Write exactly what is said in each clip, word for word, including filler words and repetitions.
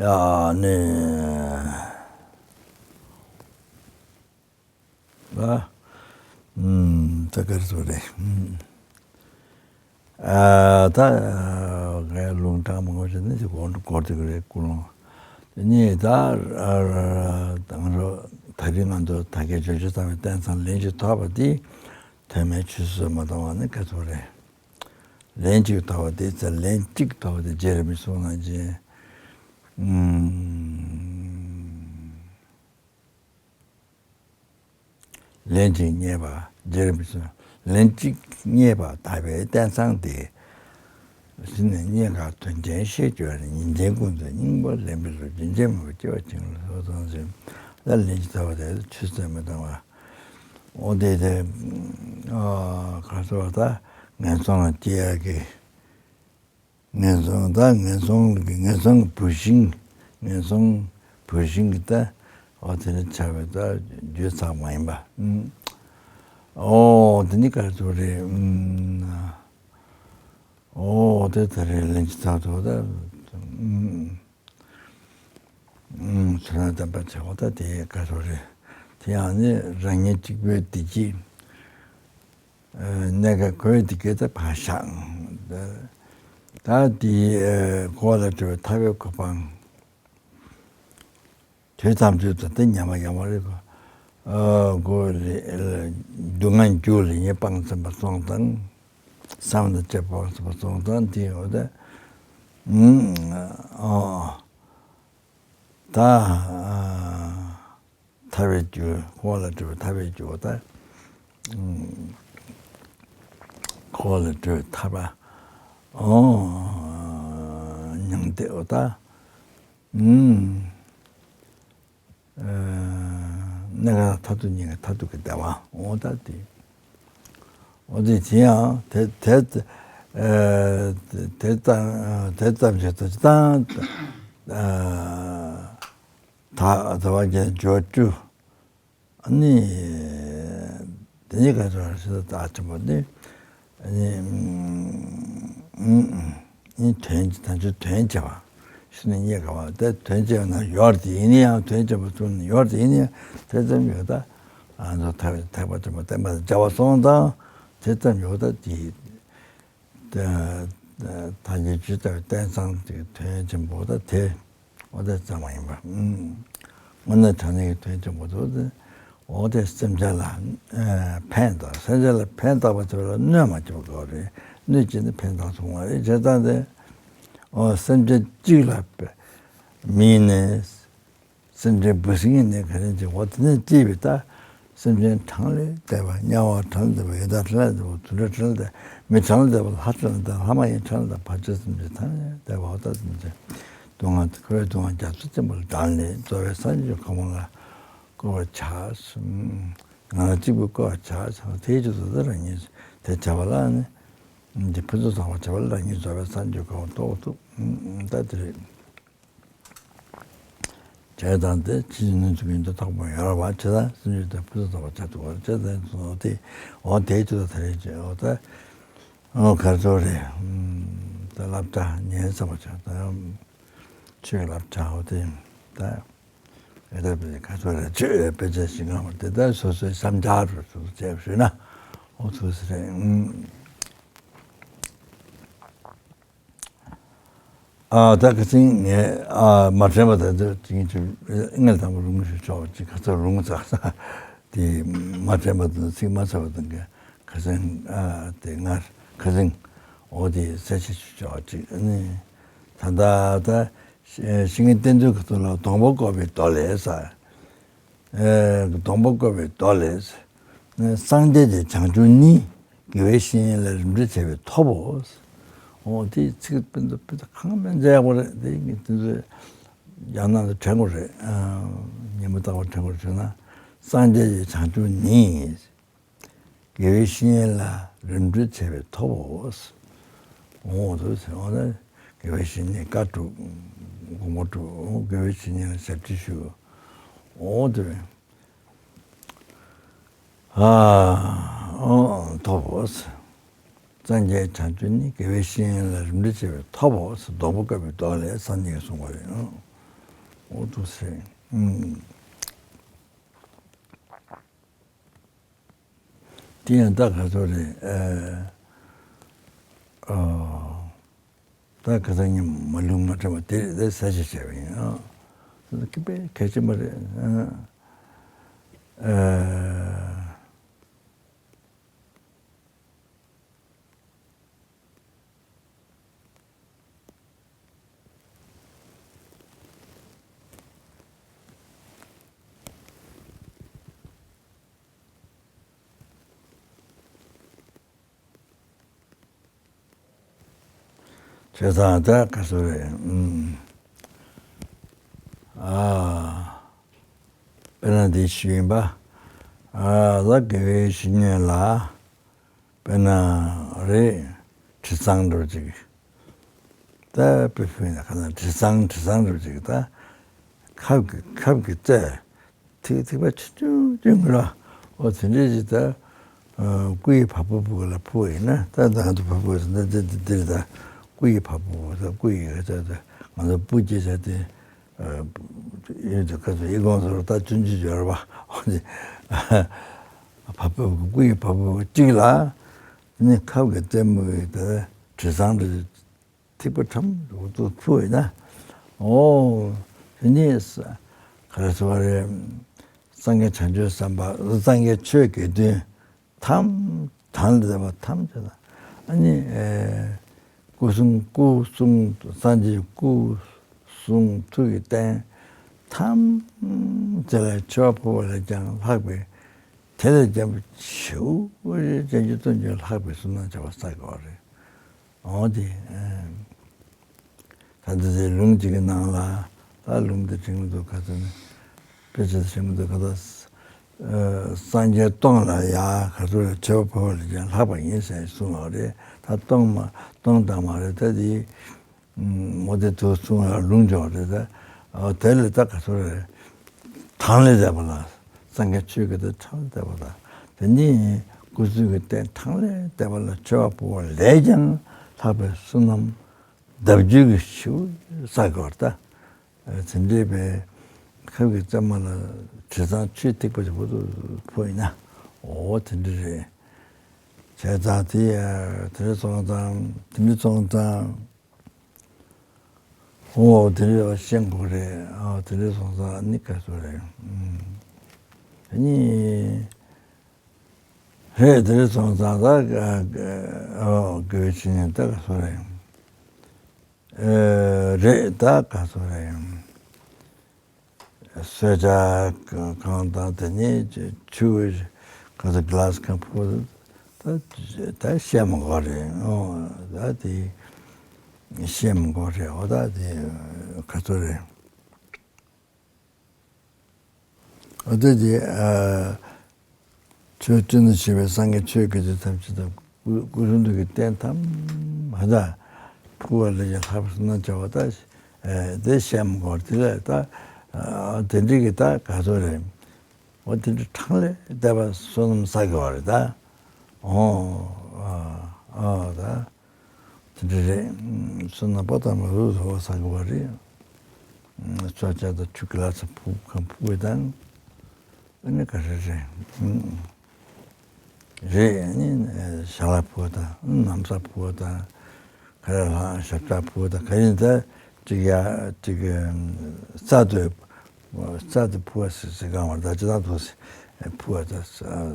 ཡ་ནི། ཨ། ཨུམ། ད་ག་རེ་ཟེར་རེད། ཨུམ། ཨ། ད་ངས་ལུང་དྲངས་མང་པོ་ཞིག་ནི་ཞིག་གོ་གོ་ཐུབ་ཀྱི་རེད། ཀུན་སློང་དེ་ནི་ད་ང་རང་ད་རིང་ང་ཚོ་ད་གའི་བརྗོད་བྱ་ལྟ་བའི་རྟེན་ཙམ་ལན་གཅིག་ཐོབ་པ་དེ་དོན་མེད་ཆུད་ཟོས་མ་བཏང་བ་ནི་ག་ཚོད་རེད། ལན་གཅིག་ཐོབ་པ་དེ་ཚེ་ལན་གཅིག་ཐོབ་པ་དེ་རྗེ་རིན་པོ་ཆེ་གསུངས་ནང་བཞིན། ཨུམ། ལན་གཅིག་རྙེད་པ་རྗེ་རིན་པོ་ཆེ། ལན་གཅིག་རྙེད་པ་དག་པའི་རྟེན་ཙམ་སྟེ། གཞི་ནས་རྙེད་དཀའ་དོན་ཆེན་ཤེས་གྱུར་ནས། ཉིན་མཚན་ཀུན་ཏུ་སྙིང་པོ་ལེན་པའི་བློ། རྒྱུན་ཆད་མེད་པར་སྐྱེ་བ་བྱིན་གྱིས་རློབས་ཟེར་བ་ཙམ་ཞིག་ད་ལན་གཅིག་ཐོབ་པ་དེ་ཆུད་ཟོས་མི་གཏོང་བ། འོ་དེ་དེ། ཨ། ག་རེ་ཟེར་བ། ད་ངན་སོང་ལ་སྐྱེ་ཡག་གི། ངན་སོང་ད་ངན་སོང་གི་ངན་སོང་གི་བུད་ཤིང་། ངན་སོང་བུད་ཤིང་གི་ད། འོ་དེ་ནི་བྱ་བའི་ད་རྒྱུ་ཚང་མ་ཡིན་པ། ཨུམ། འོ་དེ་ནི་ག་རེ་ཟེར་རེད། ཨུམ། འོ་དེ་ད་རེད། ལན་གཅིག་ཐོབ་ཐུབ་པ་ད། ཨུམ། ཨུམ། ཚུལ་ལ་བསྟན་པ་བྱེད་པ་ད་དེ་ག་རེ་ཟེར་རེད། དེ་ཡང་ནི་རང་ཉིད་གཅིག་པུའི་བདེ་སྐྱིད། ཨ། གནས་སྐབས་ཁོའི་བདེ་སྐྱིད་དེ་ཕར་བཞག་ད་དེ་འཁོར་བ་ལས་གྲོལ་བའི་ཐར་པའི་གོ་འཕང་དུས་ཐམས་ཅད་དུ་དེ་ཉམས་པ་ཡང་མ་རེད་གོ། ཨ། སྒོ་ལས་སྡུག་བསྔལ་རྒྱུ་ལས་ཉེས་སྤངས་ཟིན་པ་སོང་ཙང་། བསམ་དང་བཅས་པ་སྤངས་ཟིན་པ་སོང་ཙང་། དེ་འོ་ད། ཨ། ད། ཨ། ཐར་པའི་རྒྱུ། འཁོར་བ་ལས་གྲོལ་བའི་ཐར་པའི་རྒྱུ་བ་ད། ཨུམ། འཁོར་བ་ལས་གྲོལ་བའི་ཐར་པ། ཨོ། མྱང་འདས་འོ་ད། ཨུམ། ཨ། གནས་སྐབས་མཐར་ཐུག་ཉིད་ཀྱི་མཐར་ཐུག་གི་བདེ་བ་འོ་ད་དེ། འོ་དེ་དེ་ཡང་དེ་དེ། ཨ། དེ་ཙམ་དེ་ཙམ་ཞིག་ཏུ་ཅི་ལྟར། ཨ། ད་དེ་བ་རྒྱལ་འབྱོར་རྒྱུ། ཨ་ནི་དེ་ནི་ག་ཚོད་ཞིག་ད་ཆེན་པོ་ནི། ཨ་ནི། ཨུམ། ཨུམ། ཨུམ། ཨ་ནི་དོན་ད་ཆོས་དོན་བྱ་བ་ཞིག་ནི་རྙེད་དཀའ་བ། དེ་དོན་བྱས་ན་ཡོད་དེ་ཡིན་ན་ཡང་། དོན་བྱས་པ་ཚུལ་ནི་ཡོད་དེ་ཡིན་ན་ཡང་། དེ་ཙམ་ཡོད་ད། ཨ་ནི་ཐར་པའི་ཐེག་པ་ཆེན་པོ་བསྟན་པ་དང་མཇལ་བ་སོང་ཙང་དེ་ཙམ་ཡོད་ད་དེ། ད་ད་ད་ཉིད་ཇི་ལྟར་བསྟན་ཙང་དེ་དོན་ཆེན་པོ་ད་དེ། འོ་དེ་ཙམ་མ་ཡིན་པ། ཨུམ། དངོས་གནས་དྲང་གནས་ཀྱི་དོན་ཆེན་པོ་དེ། འོ་དེ་སེམས་ཅན་ལ་ཨ་ཕན་བཏགས། སེམས་ཅན་ལ་ཕན་བཏགས་པ་དེ་ལ་གནོད་མ་བྱེད་པ་དགོས་རེད། གནོད་བྱས་ན་ཕན་བཏགས་སོང་བ་རེད། བྱས་ཙང་དེ། འོ་སེམས་ཅན་གཅིག་ལ་དམིགས་ནས། སེམས་ཅན་འབུ་སྲིན་ནི་ག་རེ་བྱེད། འོ་དེ་ནས་སྐྱེས་པའི་ད་སེམས་ཅན་གྲངས་ལས་འདས་པ། དམྱལ་བ་གྲངས་ལས་འདས་པ། ཡི་དྭགས་གྲངས་ལས་འདས་པ། དུད་འགྲོ་གྲངས་ལས་འདས་པ། མི་གྲངས་ལས་འདས་པ། ལྷ་གྲངས་ལས་འདས་པ། ལྷ་མ་ཡིན་གྲངས་ལས་འདས་པ། ཕར་ཕྱིན་སེམས་ཅན་གྲངས་ལས་འདས་པ། འོ་ད་སེམས་ཅན་སྡུག་བསྔལ་འཁོར་བའི་སྡུག་བསྔལ་རྒྱ་མཚོ་ཆེན་པོ་ལས་བསྒྲལ་ནས་རྫོགས་པའི་སངས་རྒྱས་ཀྱི་གོ་འཕང་ལ་བཀོད་པར་བྱ། ང་ལ་གཅིག་པུ་བཀོད་པར་བྱ། དེའི་རྗེས་སུ་ད་རང་ཉིད་དེ་བྱ་བ་ལ་ནི། འདི་ཕུན་སུམ་ཚོགས་པར་བྱ་བ་ལ་རང་ཉིད་རྫོགས་པའི་སངས་རྒྱས་ཀྱི་གོ་འཕང་ཐོབ་ཐུབ། ད་དེ་རེད། བྱས་ཙང་དེ་ཕྱིན་ཅི་ལོག་ནུས་མཐུ་གི་ཡོན་ཏན་དག་པོ་ཡོད་པ་བྱས་ཙང་སེམས་ཅན་དེ་ཕུན་སུམ་ཚོགས་པར་བྱ་ཐུབ་པར་བྱས་ཙང་སོ་དེ། འོ་དེའི་ཚུལ་དེ་རེད་ཅེས། འོ་ད། འོ་ག་རེ་ཟེར་རེད། ད་སློབ་གྲྭ་ཉན་ཚར་བ་བྱས་ཙང་ཆོས་ཀྱི་སློབ་གྲྭ་འོ་དེ་ད་ཨེ་ད་པའི་ག་ཚོད་རེད། ཆོས་དཔེ་ཆ་ཞིག་སྒང་བར་དེ་ད་སོ་སོའི་བསམ་འཆར་རུ་ཚུལ་བྱས་ཞུས་ན་འོ་ཚུལ་ཟེར་རེད། ཨ། ད་ཁ་སང་ངས་ཨ་མ་དྲན་པ་དང་དེ་ཅིག་ཅིག་སྔར་དང་པོ་རུང་ཞུ་ཆོག་ཅིག་ཁ་ཚ་རུང་ཚ་དེ་མ་དྲན་པ་དང་ཚིག་མ་ཚར་བ་དང་གི་ཁ་སང་ཨ་དེ་སྔར་ཁ་སང་འོ་དེ་གསལ་བཤད་ཞུ་ཆོག་ཅིག་ཨ་ནི་ད་ལྟ་ད་ཤེས་ཤེས་ངེས་བསྟན་འཛིན་གྱི་ཐོག་ལ་སྡོང་པོ་བཀོད་པའི་མདོ་ལས་ས། ཨེ། སྡོང་པོ་བཀོད་པའི་མདོ་ལས། སངས་རྒྱས་ཀྱི་བྱང་ཆུབ་ནི། དགེ་བའི་བཤེས་གཉེན་ལ་རིམ་གྲོ་བྱས་པས་ཐོབ་བོ། འོ་དེའི་ཚིག་སྤུན་ཚོ་སྤུན་ཚོ་གང་མིན་མཛད་ཡག་པོ་རེད། དེ་ངས་དེ་ཚོའི་ཡང་ན་དྲན་དགོས་རེད། ཉིན་མོ་རྟག་པར་དྲན་དགོས་རེད་བྱུང་ན། སངས་རྒྱས་ཀྱི་བྱང་ཆུབ་ནི། དགེ་བའི་བཤེས་གཉེན་ལ་རིམ་གྲོ་བྱས་པས་ཐོབ་བོ། འོ་དེ་ཟེར་བ་ན་དགེ་བའི་བཤེས་གཉེན་བཀའ་སྒྲུབ། དགོངས་པ་སྒྲུབ། དགེ་བའི་བཤེས་གཉེན་ལ་ཞབས་ཕྱི་ཞུ། འོ་དེ། ཨ། འོ་ཐོབ་བོ། སངས་རྒྱས་བྱང་ཆུབ་ནི། དགེ་བའི་བཤེས་གཉེན་ལ་རིམ་གྲོ་བྱས་པས་ཐོབ་བོ། སྡོང་པོ་བཀོད་པའི་མདོ་ལས་སངས་རྒྱས་ཀྱིས་གསུངས་པ་རེད། འོ་འདུག་སེ་རེད། ཨུམ། དེ་ཡང་ད་ག་ཚོད་རེད། ཨ། ཨ། ད་ག་ཚོད་ཉིན་མ་ལུས་མ་དྲན་པ་དེ་རེད། ད་ཟ་ཞིག་བྱས་པ་ཡིན། ཨ། དེ་དཔེ་གལ་ཆེན་པོ་རེད། ཨ། ཨ། བྱས་ཙང་ད་ག་ཚོད་རེད། ཨུམ། ཨ། དཔེར་ན་འདི་ཞུས་ཡིན་པ། ཨ། ལ་དགེ་བའི་བཤེས་གཉེན་ལ། དཔེར་ན་རེད། དྲི་བཟང་འདྲ་ཅིག་ད་དཔེ་ཕུལ་ན་ག་ན་དྲི་བཟང་དྲི་བཟང་འདྲ་ཅིག་ད་ཁབ་ཀྱི་ཁབ་ཀྱི་རྩེ་ཐིག་ཐིག་པ་ཆུང་ཆུང་ཆུང་ལ། འོ་དེ་འདྲ་ཅིག་ད། ཨ། སྐུ་ཡི་བ་སྤུ་བོ་ལ་ཕུལ་བ་ཡིན་ན། ད་ད་དུ་བ་སྤུ་བོ་ཟེར་ན་འདི་འདི་འདིར་ད་སྐུ་ཡི་བ་སྤུ་བོ་ད་སྐུ་ཡི་ག་ཚོད་ད་ང་ཚོ་སྤུ་སྐྱེས་བྱ་དེ། ཨ། ཡོད་དུས་ཁ་ཚོད་ཡི་གོང་ཚོར་ད་ཆུང་ཆུང་ཡོད་རེད་པ། འོ་དེ་བ་སྤུ་བོ་སྐུ་ཡི་བ་སྤུ་བོ་གཅིག་ལ་ནི་ཁབ་ཀྱི་རྩེ་མོ་ཡི་ད་དྲི་བཟང་འདྲ་ཐིགས་པ་ཁྲམ་འདུག་ཏུ་ཕུལ་བས་ན། འོ། དེ་ནས་ག་རེ་ཟེར་བ་རེད། སངས་རྒྱས་བྱང་ཆུབ་སེམས་དཔའ་སངས་རྒྱས་ཆོས་དགེ་འདུན་ཐམས་དང་ལས་མཛད་པ་ཐམས་ཅད་དང་། ཨ་ནི། ཨེ། སྐུ་གསུང་སྐུ་གསུང་སངས་རྒྱས་སྐུ་གསུང་ཐུགས་ཀྱི་རྟེན་ཐམས་ཅད་ལ་མཆོད་པ་ཕུལ་བ་ལས་ཀྱང་ལྷག་པའི། དེ་ལས་ཀྱང་ཆེ་བོ་རེ་བྱང་ཆུབ་ཏུ་འགྱུར་ལྷག་པའི་བསོད་ནམས་བྱ་བ་བསགས་དགོས་པ་རེད། འོ་དེ། ཨ། ད་ལྟ་དེ་ལུང་གཅིག་གི་ནང་ལ། ད་ལུང་དེ་དྲན་གྱི་འདུག་ག་ཚོད་ནི། དཔེ་ཆ་དེ་དྲན་གྱི་འདུག་ག་ད། ཨ། སངས་རྒྱས་སྟོང་ལ་ཡ་ག་ཚོད་ལ་མཆོད་པ་ཕུལ་བ་ལས་ཀྱང་ལྷག་པ་ཡིན་ཟེར་གསུངས་པ་རེད། ད་སྟོང་མ་སྟོང་དང་མ་རེད་ད་དེ། ཨ། འོ་དེ་དུ་གསུངས་ལ་ལུང་འཇོག་རེད་ད། འོ་དེ་ལས་ད་ག་ཚོད་རེད། དང་ལས་མཛད་པ་ལ། སངས་རྒྱས་ཆོས་ཀྱི་དེ་དང་ལས་མཛད་པ་དང་། དེ་ནི་སྐུ་གསུང་གི་རྟེན་དང་ལས་མཛད་པ་ལ་མཆོད་པ་ཕུལ་བ་ལས་ཀྱང་ལྷག་པའི་བསོད་ནམས་ལྡབ་འགྱུར་གྱིས་ཞེ་པོ་བསགས་དགོས་པ་རེད་ད། ཨ། དེ་འདྲའི་བའི་ཁབ་ཀྱི་རྩེ་མོ་ལ་དྲི་བཟང་ཆུ་ཐིགས་པ་ཞིག་པོ་ཏུ་ཕུལ་ཡིན་ན། འོ་དེ་འདྲ་རེད། བྱས་ཙང་དེ་ཡ་དེ་འདྲ་སོང་ཙང་དེ་འདྲ་སོང་ཙང་། འོ་དེ་འདྲ་བ་ཤེས་དགོས་རེད། ཨ། དེ་འདྲ་སོང་ཙང་ནི་ག་ཚོད་རེད། ཨུམ། ཨ་ནི། རེད། དེ་འདྲ་སོང་ཙང་ད་ག་ག་ཨོ་དགེ་བའི་བཤེས་གཉེན་ད་ག་ཚོད་རེད། ཨེ། རེད། ད་ག་ཚོད་རེད། གསོལ་ཇ་གང་དང་དེ་ནས་ཆུ་ག་ཚོད་གི་ལཱ་སི་གང་ཕུལ། ད་ད་བཤད་མི་དགོས་རེད། ཨོ་ད་དེ་བཤད་མི་དགོས་རེད། ཨོ་ད་དེ་ག་ཚོད་རེད། ཨོ་ད་དེ། ཨ། ཆོས་སྤྱི་ནས་བྱས་པའི་སངས་རྒྱས་ཆོས་དགེ་འདུན་ཐམས་ཅད་དང་སྐུ་སྐུ་གསུང་ཐུགས་ཀྱི་རྟེན་ཐམས་ཅད་ཕུལ་བ་ལས་ཀྱང་ལྷག་པའི་བསོད་ནམས་བྱ་བ་ད། ཨེ། དེ་བཤད་མི་དགོས། དེ་ལས་ད། ཨ། དེ་འདྲའི་གི་ད་ག་ཚོད་རེད། འོ་དེ་འདྲའི་གྲངས་ལས་འདས་པ་བསོད་ནམས་བསགས་དགོས་པ་རེད་ད། འོ། ཨ། ཨ། ད། དེ་འདྲ་རེད། བསོད་ནམས་དཔག་ཏུ་མེད་པ་བསགས་དགོས་པ་རེད། གསོལ་ཇ་དང་ཆུ་གི་ལཱ་ཚོ་ཕུལ་གང་ཕུལ་བ་དང་། ཨ་ནི་ག་རེ་རེད། རེད། ཨ་ནི་ཞལ་ལག་ཕུལ་བ་དང་ན་བཟའ་ཕུལ་བ་དང་། ག་རེ་ལ་ཞབས་བཀྱག་ཕུལ་བ་དང་ག་ཡིན་ད། ཅིག་ཡ་ཅིག་རྩྭ་དུ་རྩྭ་དུ་ཕུལ་བ་ཟེར་ཟེར་གང་བར་ད་ཅི་ད་དུ་ཕུལ་བ་དང་།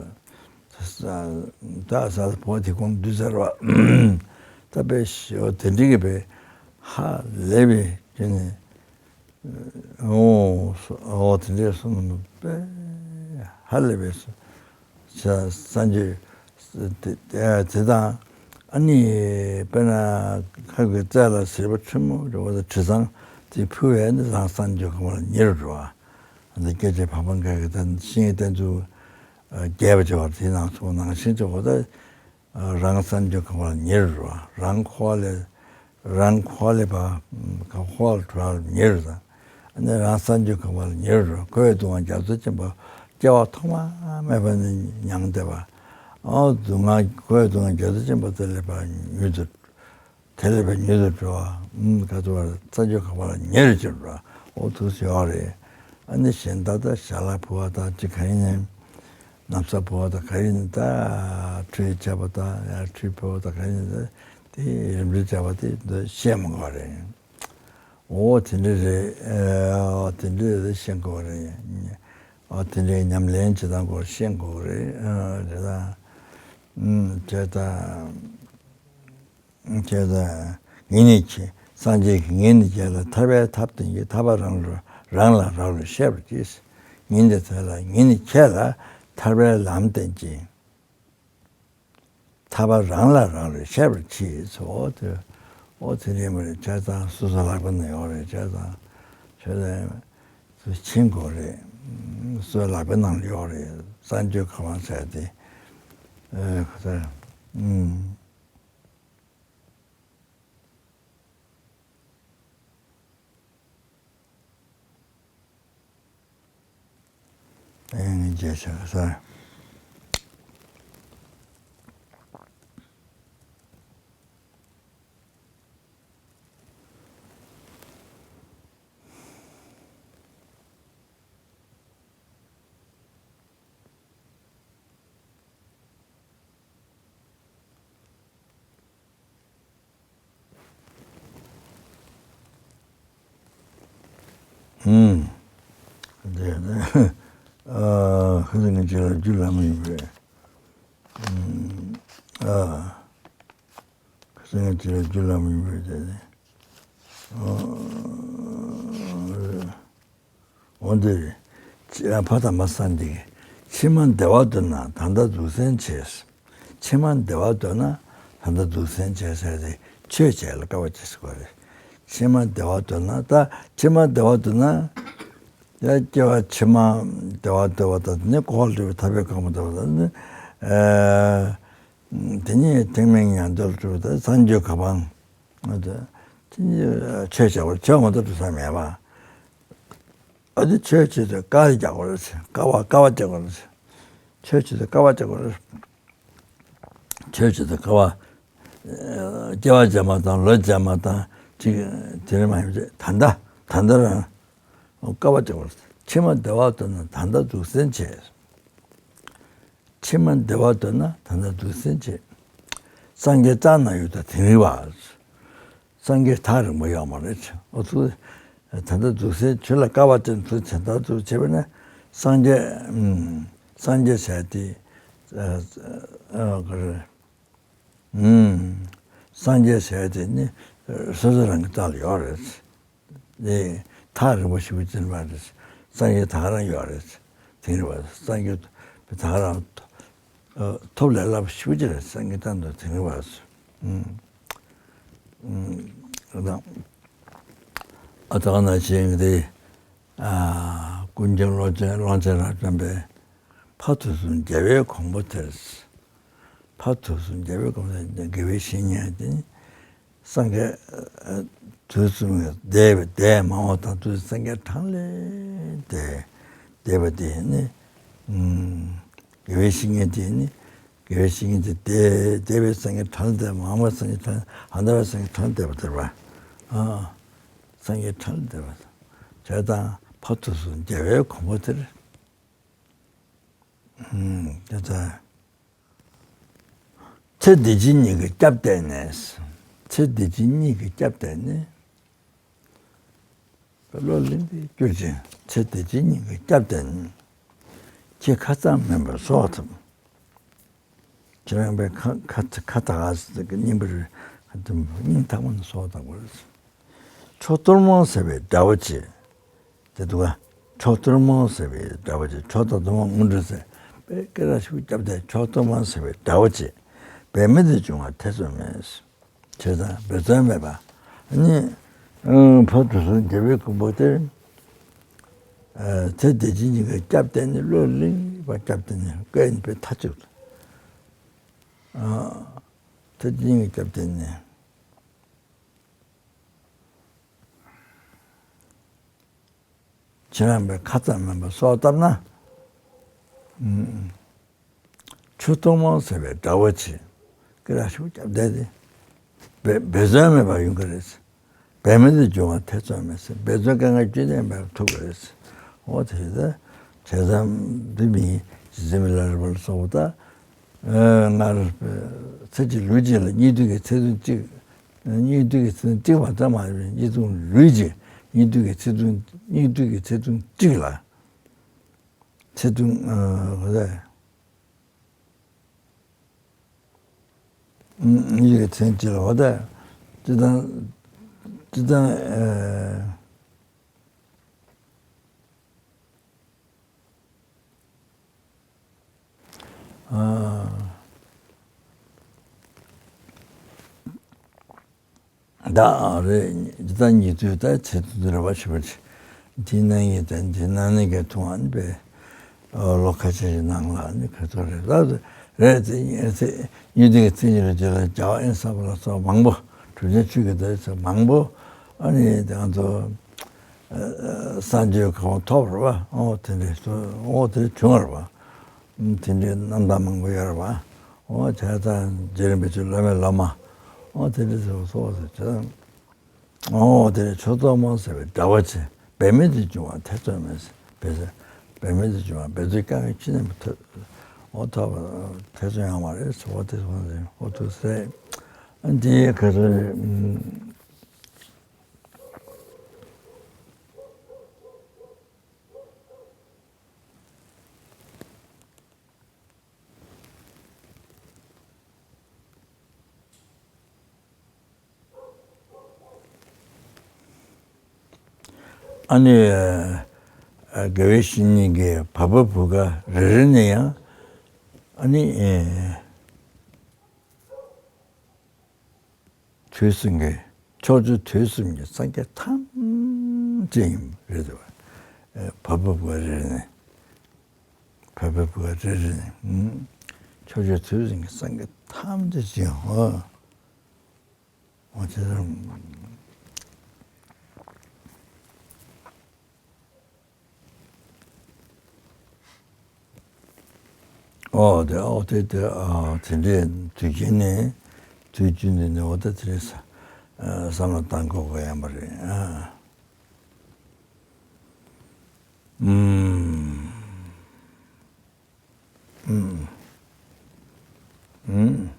ད་ས་བོ་དེ་ཁོང་འདུས་ཟེར་བ། ད་པའི་ཞོ་དེ་འདྲི་གི་པའི་ཧ་ལས་པའི་ཅི་ནས། འོ་འོ་དེ་འདྲས་སོང་ནོ་པའི་ཧ་ལས་པའི་ས་སངས་རྒྱས་དེ་དང་། ཨ་ནི་དཔེར་ན་ཁབ་ཀྱི་རྩེ་ལ་ཟིལ་པ་ཆེན་མོ་རེ་བ་དང་དྲི་བཟང་དེ་ཕུལ་བས་ནི་རང་སངས་རྒྱས་གོ་འཕང་ལ་ཉེ་རུ་འགྲོ་བ། འདི་སྐད་ཅིག་འཕགས་པ་མཁན་གྱི་ད་བཤེས་གཉེན་བསྟེན་ཚུལ་རྒྱས་པ་བྱེད་པ་དེའི་ནང་ཚུལ་ནང་བཞིན་བྱེད་པ་ད། རང་སངས་རྒྱས་གོ་འཕང་ལ་ཉེ་རུ་འགྲོ་བ། རང་འཁོར་བ་ལས་རང་འཁོར་བ་ལས་པ་འཁོར་བ་ལས་གྲོལ་བ་ལ་ཉེ་རུ་དང་། ཨ་ནི་རང་སངས་རྒྱས་གོ་འཕང་ལ་ཉེ་རུ་འགྲོ་བ། འཁོར་བའི་སྡུག་བསྔལ་རྒྱ་མཚོ་ཆེན་པོ་སྐྱེ་བ་ཐོག་མ་མེད་པ་ནས་མྱང་བསྡད་པ། ཨོ་སྡུག་བསྔལ་འཁོར་བའི་སྡུག་བསྔལ་རྒྱ་མཚོ་ཆེན་པོ་དེ་ལས་པ་མྱུར་དུ། དེ་ལས་པའི་མྱུར་དུ་འགྲོ་བ། ཨུམ། ག་ཚོད་བར་སངས་རྒྱས་གོ་འཕང་ལ་ཉེ་རུ་ཕྱིན་འགྲོ་བ། འོ་ཐུགས་སུ་ཡོད་རེད། ཨ་ནི་གཞན་ད་ལྟ་ཞལ་ལག་ཕུལ་བ་དང་ཅི་ག་ཡིན་ནའི། ན་བཟའ་ཕུལ་བ་དང་ག་ཡིན་ད། ཁྲུས་བྱས་པ་དང་ཡང་ཁྲུས་ཕུལ་བ་དང་ག་ཡིན་ད། དེ་རིམ་གྲོ་བྱས་པ་དེ་འདི་ཤེས་མི་དགོས་རེད། འོ་དེ་འདྲ་རེད། ཨ་དེ་འདྲ་རེད་ཤེས་དགོས་རེད། ཨ་དེ་འདྲའི་ཉམས་ལེན་བྱེད་སྟངས་སྐོར་ཤེས་དགོས་རེད། ཨ་རེད་ད། ཨུམ་བྱས་ད། བྱས་ཙང་། ངེད་ནི་ཁྱེད། སངས་རྒྱས་ཀྱིས་ངེད་ནི་ཁྱེད་ལ་ཐར་པའི་ཐབས་བསྟན་ཅིང་ཐར་པ་རང་ལ་རང་ལ་རག་ལས་ཤེས་པར་གྱིས། ངེད་ནི་ཁྱེད་ལ་ངེད་ནི་ཁྱེད་ལ་ཐར་པའི་ལམ་བསྟན་ཅིང་ཐར་པ་རང་ལ་རག་ལས་ཤེས་པར་གྱིས་སོ། དེ་འོ་དེ་རེད་མ་རེད། བྱས་ཙང་སོ་སོ་ལག་པའི་ནང་ཡོད་རེད། བྱས་ཙང་ཁྱོད་ལ་སུ་ཕྱིན་དགོས་རེད། སོ་སོ་ལག་པའི་ནང་ལ་ཡོད་རེད། གསང་སྤྱོད་ག་བ་ཟེར་དེ། ཨེ་ཁ་ཚ། ཨུམ། ཨེ་ངས་བརྗེད་བཞག་ས། ཨུམ། དེ་ནས་ཨ་ཁ་སང་ངས་ཁྱེད་ལ་རྒྱུ་ལམ་ཡིན་པས། ཨུམ། ཨ་ཁ་སང་ངས་ཁྱེད་ལ་རྒྱུ་ལམ་ཡིན་པས། དེ་ནས་ཨ། འོ་འདིར། ཕ་དམ་པ་སངས་རྒྱས་ཀྱིས། ཕྱི་མ་བདེ་བ་འདོད་ན་ད་ལྟ་སྡུག་བསྲན་བྱེད། ཕྱི་མ་བདེ་བ་འདོད་ན་ད་ལྟ་སྡུག་བསྲན་བྱེད་ཟེར་ཏེ་ཆོས་བྱེད་ལ་དཀའ་བ་སྤྱད་ཟེར་བ་རེད། ཕྱི་མ་བདེ་བ་འདོད་ན་ད་ཕྱི་མ་བདེ་བ་འདོད་ན། ཡ་སྐྱེ་བ་ཕྱི་མ་བདེ་བ་འདོད་པ་དང་ནི་འཁོར་བ་ལས་ཐར་པའི་གོ་འཕང་འདོད་པ་དང་ནི། ཨ་དེ་ཉིད་ཐེག་དམན་ཉམས་རྟོགས་ལ་སྤྲོ་བ་དང་སངས་རྒྱས་གོ་འཕང་། ཨ་དེ་ཆོས་བྱ་བར་ཆོས་མ་གཏོགས་སྒྲུབ་ས་མེད་པ། ཨ་དེ་ཆོས་བྱེད་དུས་དཀའ་རྒྱག་དགོས་རེད། དཀའ་བ་དཀའ་བ་རྒྱག་དགོས་རེད། ཆོས་བྱེད་དུས་དཀའ་བ་རྒྱག་དགོས་རེད། ཆོས་བྱེད་དུས་དཀའ་བ། སྐྱེ་བ་རྗེས་མ་དང་ལོ་རྗེས་མ་དང་ཅིག་དེ་རིང་མ་ཡིན་ད་ལྟ་ད་ལྟ་རང་དཀའ་བ་རྒྱག་དགོས་རེད། ཕྱི་མ་བདེ་བ་འདོད་ན་ད་ལྟ་སྡུག་བསྲན་བྱེད། ཕྱི་མ་བདེ་བ་འདོད་ན་ད་ལྟ་སྡུག་བསྲན་བྱེད། སངས་རྒྱས་ལྟ་ན་ཡོད་དོ་དིང་རི་བ། སངས་རྒྱས་ཐག་རིང་པོ་ཡོད་མ་རེད། འོ་ཚུལ། ད་ལྟ་སྡུག་བསྲན་ཆོས་ལ་དཀའ་བ་ཅན་ཚུལ་བྱེད་ད་ཚུལ་བྱེད་པ་ན། སངས་རྒྱས། ཨུམ། སངས་རྒྱས་ཟེར་དེ། ཨ་ཨ་ག་རེ། ཨུམ། སངས་རྒྱས་ཟེར་དེ་ནི་སོ་སོ་རང་གི་རྩ་ལ་ཡོད་རེད། ནི་ཐག་རིང་པོ་ཞེ་པོ་ཅིག་མ་རེད། སངས་རྒྱས་ད་ག་རང་ཡོད་རེད། དེང་རབས་པ་སངས་རྒྱས་ད་ག་རང་ཐོབ་ལས་སླ་པོ་ཞེ་པོ་ཅིག་རེད། སངས་རྒྱས་ད་དུང་དེང་རབས་པ། ཨུམ། ཨུམ། ཨ་ད་ག་ནང་བཞིན་དེ། ཨ་ཀུན་མཁྱེན་ཀློང་ཆེན་ཀློང་ཆེན་རབ་འབྱམས་པས། ཕ་དུས་གསུམ་རྒྱལ་བའི་གོང་བུ་དེར། ཕ་དུས་གསུམ་རྒྱལ་བའི་གོང་བུ་དེར་དགེ་བའི་བཤེས་གཉེན་དེ་ནི། སངས་རྒྱས་དུས་གསུམ་གྱི་འདས་པའི་འདས་མ་འོངས་དང་དུས་སངས་རྒྱས་གྲངས་ལས་འདས་འདས་པ་དེ་ནི། དགེ་བའི་བཤེས་གཉེན་དེ་ནི། དགེ་བའི་བཤེས་གཉེན་དེ་འདས་འདས་པའི་སངས་རྒྱས་གྲངས་ལས་འདས་མ་འོངས་པའི་སངས་རྒྱས་གྲངས་ལས་ཨ་འདས་པའི་སངས་རྒྱས་གྲངས་ལས་འདས་པ་དེར་བ། ཨ་སངས་རྒྱས་གྲངས་ལས་འདས་པ། བྱས་ཙང་ཕ་དུས་གསུམ་རྒྱལ་བའི་གོང་བུ་དེར། དེ་ལྟར། ཚེ་འདི་ཕྱི་གཉིས་ཀྱི་སྐྱབས་བསྟེན་ནས། ཚེ་འདི་ཕྱི་གཉིས་ཀྱི་སྐྱབས་བསྟེན་ནས། བློ་ལིང་དེ་བསྐྱུར་ཅིང་ཚེ་འདི་ཕྱི་གཉིས་ཀྱི་སྐྱབས་བསྟེན་ནས། ཁྱེད་ཁ་ཙམ་མིན་པར་གསོལ་བ་ཐོབ། ཁྱེད་རང་པའི་ཁ་ཁ་ཁ་ད་ག་ཟེར་གྱི་སྙིང་པོ་རེད། སྙིང་ཐག་པ་ནས་གསོལ་བ་བཏབ་དགོས་རེད། ཁྲོ་གཏོར་མང་ཟེར་བའི་དགྲ་བོ་ཆེ། དེ་འདུག་ག་ཁྲོ་གཏོར་མང་ཟེར་བའི་དགྲ་བོ་ཆེ། ཁྲོ་དང་གཏོར་མ་དངོས་གྲུབ་ཟེར། པའི་སྐད་གྲགས་ཤུགས་བརྒྱབ་སྟེ་ཁྲོ་གཏོར་མང་ཟེར་བའི་དགྲ་བོ་ཆེ། འབད་མེད་དུ་འབྱུང་བ་ཐེ་ཚོམ་མེད། བྱས་ཙང་འབད་བརྩོན་མེད་པ། ནི། ཕ་དུས་གསུམ་རྒྱལ་བའི་གོ་འཕང་དེར། ཚེ་འདི་ཕྱི་གཉིས་ཀྱི་སྐྱབས་བསྟེན་ནས་བློ་ལིང་པ་སྐྱབས་བསྟེན་ནས་སྐད་ནི་པའི་མཐའ་གཅིག་ཏུ། ཚེ་འདི་གཉིས་ཀྱི་སྐྱབས་བསྟེན་ནས། ཁྱེད་རང་པའི་ཁ་ཙམ་མིན་པར་གསོལ་བ་བཏབ་ན། ཁྲོ་གཏོར་མང་ཟེར་བའི་དགྲ་བོ་ཆེ། སྐད་གྲགས་ཤུགས་བརྒྱབ་བསྡད་དེ། འབད་འབད་བརྩོན་མེད་པར་ཡོང་གི་རེད། འབད་མེད་དུ་འབྱུང་བ་ཐེ་ཚོམ་མེད་ཟེར། འབད་རྩོལ་དཀའ་ངལ་ཅི་ནས་འབད་ཐུབ་པ་རེད་ཟེར། འོ་དེ་ད་བྱས་ཙང་འདི་མིན་ཇི་སྲིད་མི་ལ་རས་པ་ལ་སོགས་པ་ད། སྔར་ཚེ་གཅིག་ལུས་གཅིག་ལ་སྙིགས་དུས་ཀྱི་ཚེ་ཐུང་གཅིག་སྙིགས་དུས་ཀྱི་ཚེ་ཐུང་གཅིག་བ་ཙམ་མ་ཡིན་པར་སྙིགས་དུས་ལུས་གཅིག་སྙིགས་དུས་ཀྱི་ཚེ་ཐུང་སྙིགས་དུས་ཀྱི་ཚེ་ཐུང་གཅིག་ལ། ཚེ་ཐུང་ཨ་ག་རེ། སྙིགས་དུས་ཀྱི་ཚེ་ཐུང་གཅིག་ལ་བ་ད། སྤྱིར་བཏང་སྤྱིར་བཏང་ཨ། ད་རེད། འདི་ལྟར་ཉིད་དུ་ད་ཚེ་ཐུང་དུ་རེ་བ་ཞེས་པ་ཅི། འདི་སྣང་ཡིན་ད་འདི་སྣང་ནས་ཀྱང་ཐུང་བ་ནི་པས། ལོ་ཁ་ཤས་ཀྱི་ནང་ལ་ནི་ཁ་ཐོར་རེད་ད་རེད་ཚེ་ཚེ་ཉིད་དུ་ཚེ་ཉིད་ལ་དེ་ལ་བྱ་བ་ཨེ་བསགས་པ་ལ་སོགས་མང་པོ་གྲུབ་ཆེན་ཆོས་ཀྱི་ད་ཚེ་མང་པོ་ཨ་ནི་དེ་ང་ཚོ། སངས་རྒྱས་གོ་འཕང་ཐོབ་རེད་བ། ཨོ་དེ་འདྲའི་ཨོ་དེ་བྱུང་བ་རེད་བ། དེ་འདྲའི་རྣམ་ཐར་མང་པོ་ཡོད་རེད་བ། ཨོ་བྱས་ཙང་རྗེ་རིན་པོ་ཆེ་སློབ་མའི་སློབ་མ། ཨོ་དེ་འདྲའི་སོགས་སོགས་ཟེར་བྱས་ཙང་། ཨོ་དེ་འདྲའི་ཆོས་ཚོགས་མང་ཟེར་བའི་འདྲ་བ་ཆེ་འབད་མེད་དུ་འབྱུང་བ་ཐེ་ཚོམ་མེད་ཟེར་བས་ཟེར། འབད་མེད་དུ་འབྱུང་བ་འབད་རྩོལ་དཀའ་ངལ་ཅི་ནས་མི་ཐོབ། ཨོ་ཐོབ་པ་ཐེ་ཚོམ་ཡོང་བ་རེད་ཟེར་བ་དེ་སོང་ཟེར་ཨོ་ཐུགས་སྲས། འདི་ག་ཚོད་རེད། ཨ་ནི། དགེ་བའི་བཤེས་གཉེན་གྱི་བ་སྤུ་བུ་ག་རེ་རེ་ནས་ཡང་ཨ་ནི། དུས་གསུམ་གྱི་ཕྱོགས་བཅུ་དུས་གསུམ་གྱི་སངས་རྒྱས་ཐམས་ཅད་ཡིན་རེད་འདུག་བ་སྤུ་བུ་ག་རེ་རེ་ནས། བ་སྤུ་བུ་ག་རེ་རེ་ནས། ཕྱོགས་བཅུ་དུས་གསུམ་གྱི་སངས་རྒྱས་ཐམས་ཅད་ཡིན་ཧོ། འོ་དེ་ཚོ། ཨོ་དེ་ཨོ་དེ་དེ་ཨ་དེ་འདྲའི་དུས་རྒྱུན་ནས་དུས་རྒྱུན་དུ་ནས་འོ་ད་དེ་རེད་ས། བསམ་བློ་བཏང་དགོས་དགོས་ཡང་པ་རེད་ཨ། ཨུམ། ཨུམ། ཨུམ།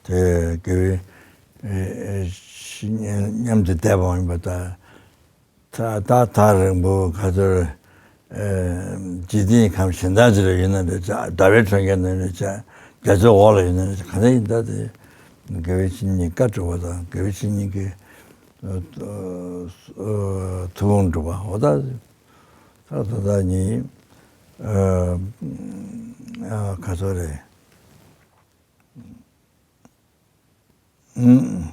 དེ་དགེ་བའི་བཤེས་གཉེན་མཉམ་དུ་བསྡད་པ་ཡིན་པ་དང་། ད་ད་ཐག་རིང་པོ་ག་ཚོད། འཇིག་རྟེན་ཁམས་གཞན་དག་ཅིག་ལ་ཡོད་ན་འདྲ་ཆགས། ཟླ་བའི་གྲོང་ཁྱེར་ན་འདྲ་ཆགས། རྒྱ་མཚོའི་འོག་ལ་ཡོད་ན་འདྲ་ཆགས། ག་འདྲ་ཡིན་ད་དེ། དགེ་བའི་བཤེས་གཉེན་བཀའ་སྒྲུབ་པ་དང་དགེ་བའི་བཤེས་གཉེན་གྱི་ཐུགས་དགོངས་སྒྲུབ་པ་འོ་ད། ད་ད་ད་ནི་ཨ་ཨ་ག་ཚོད་རེད། ཨུམ།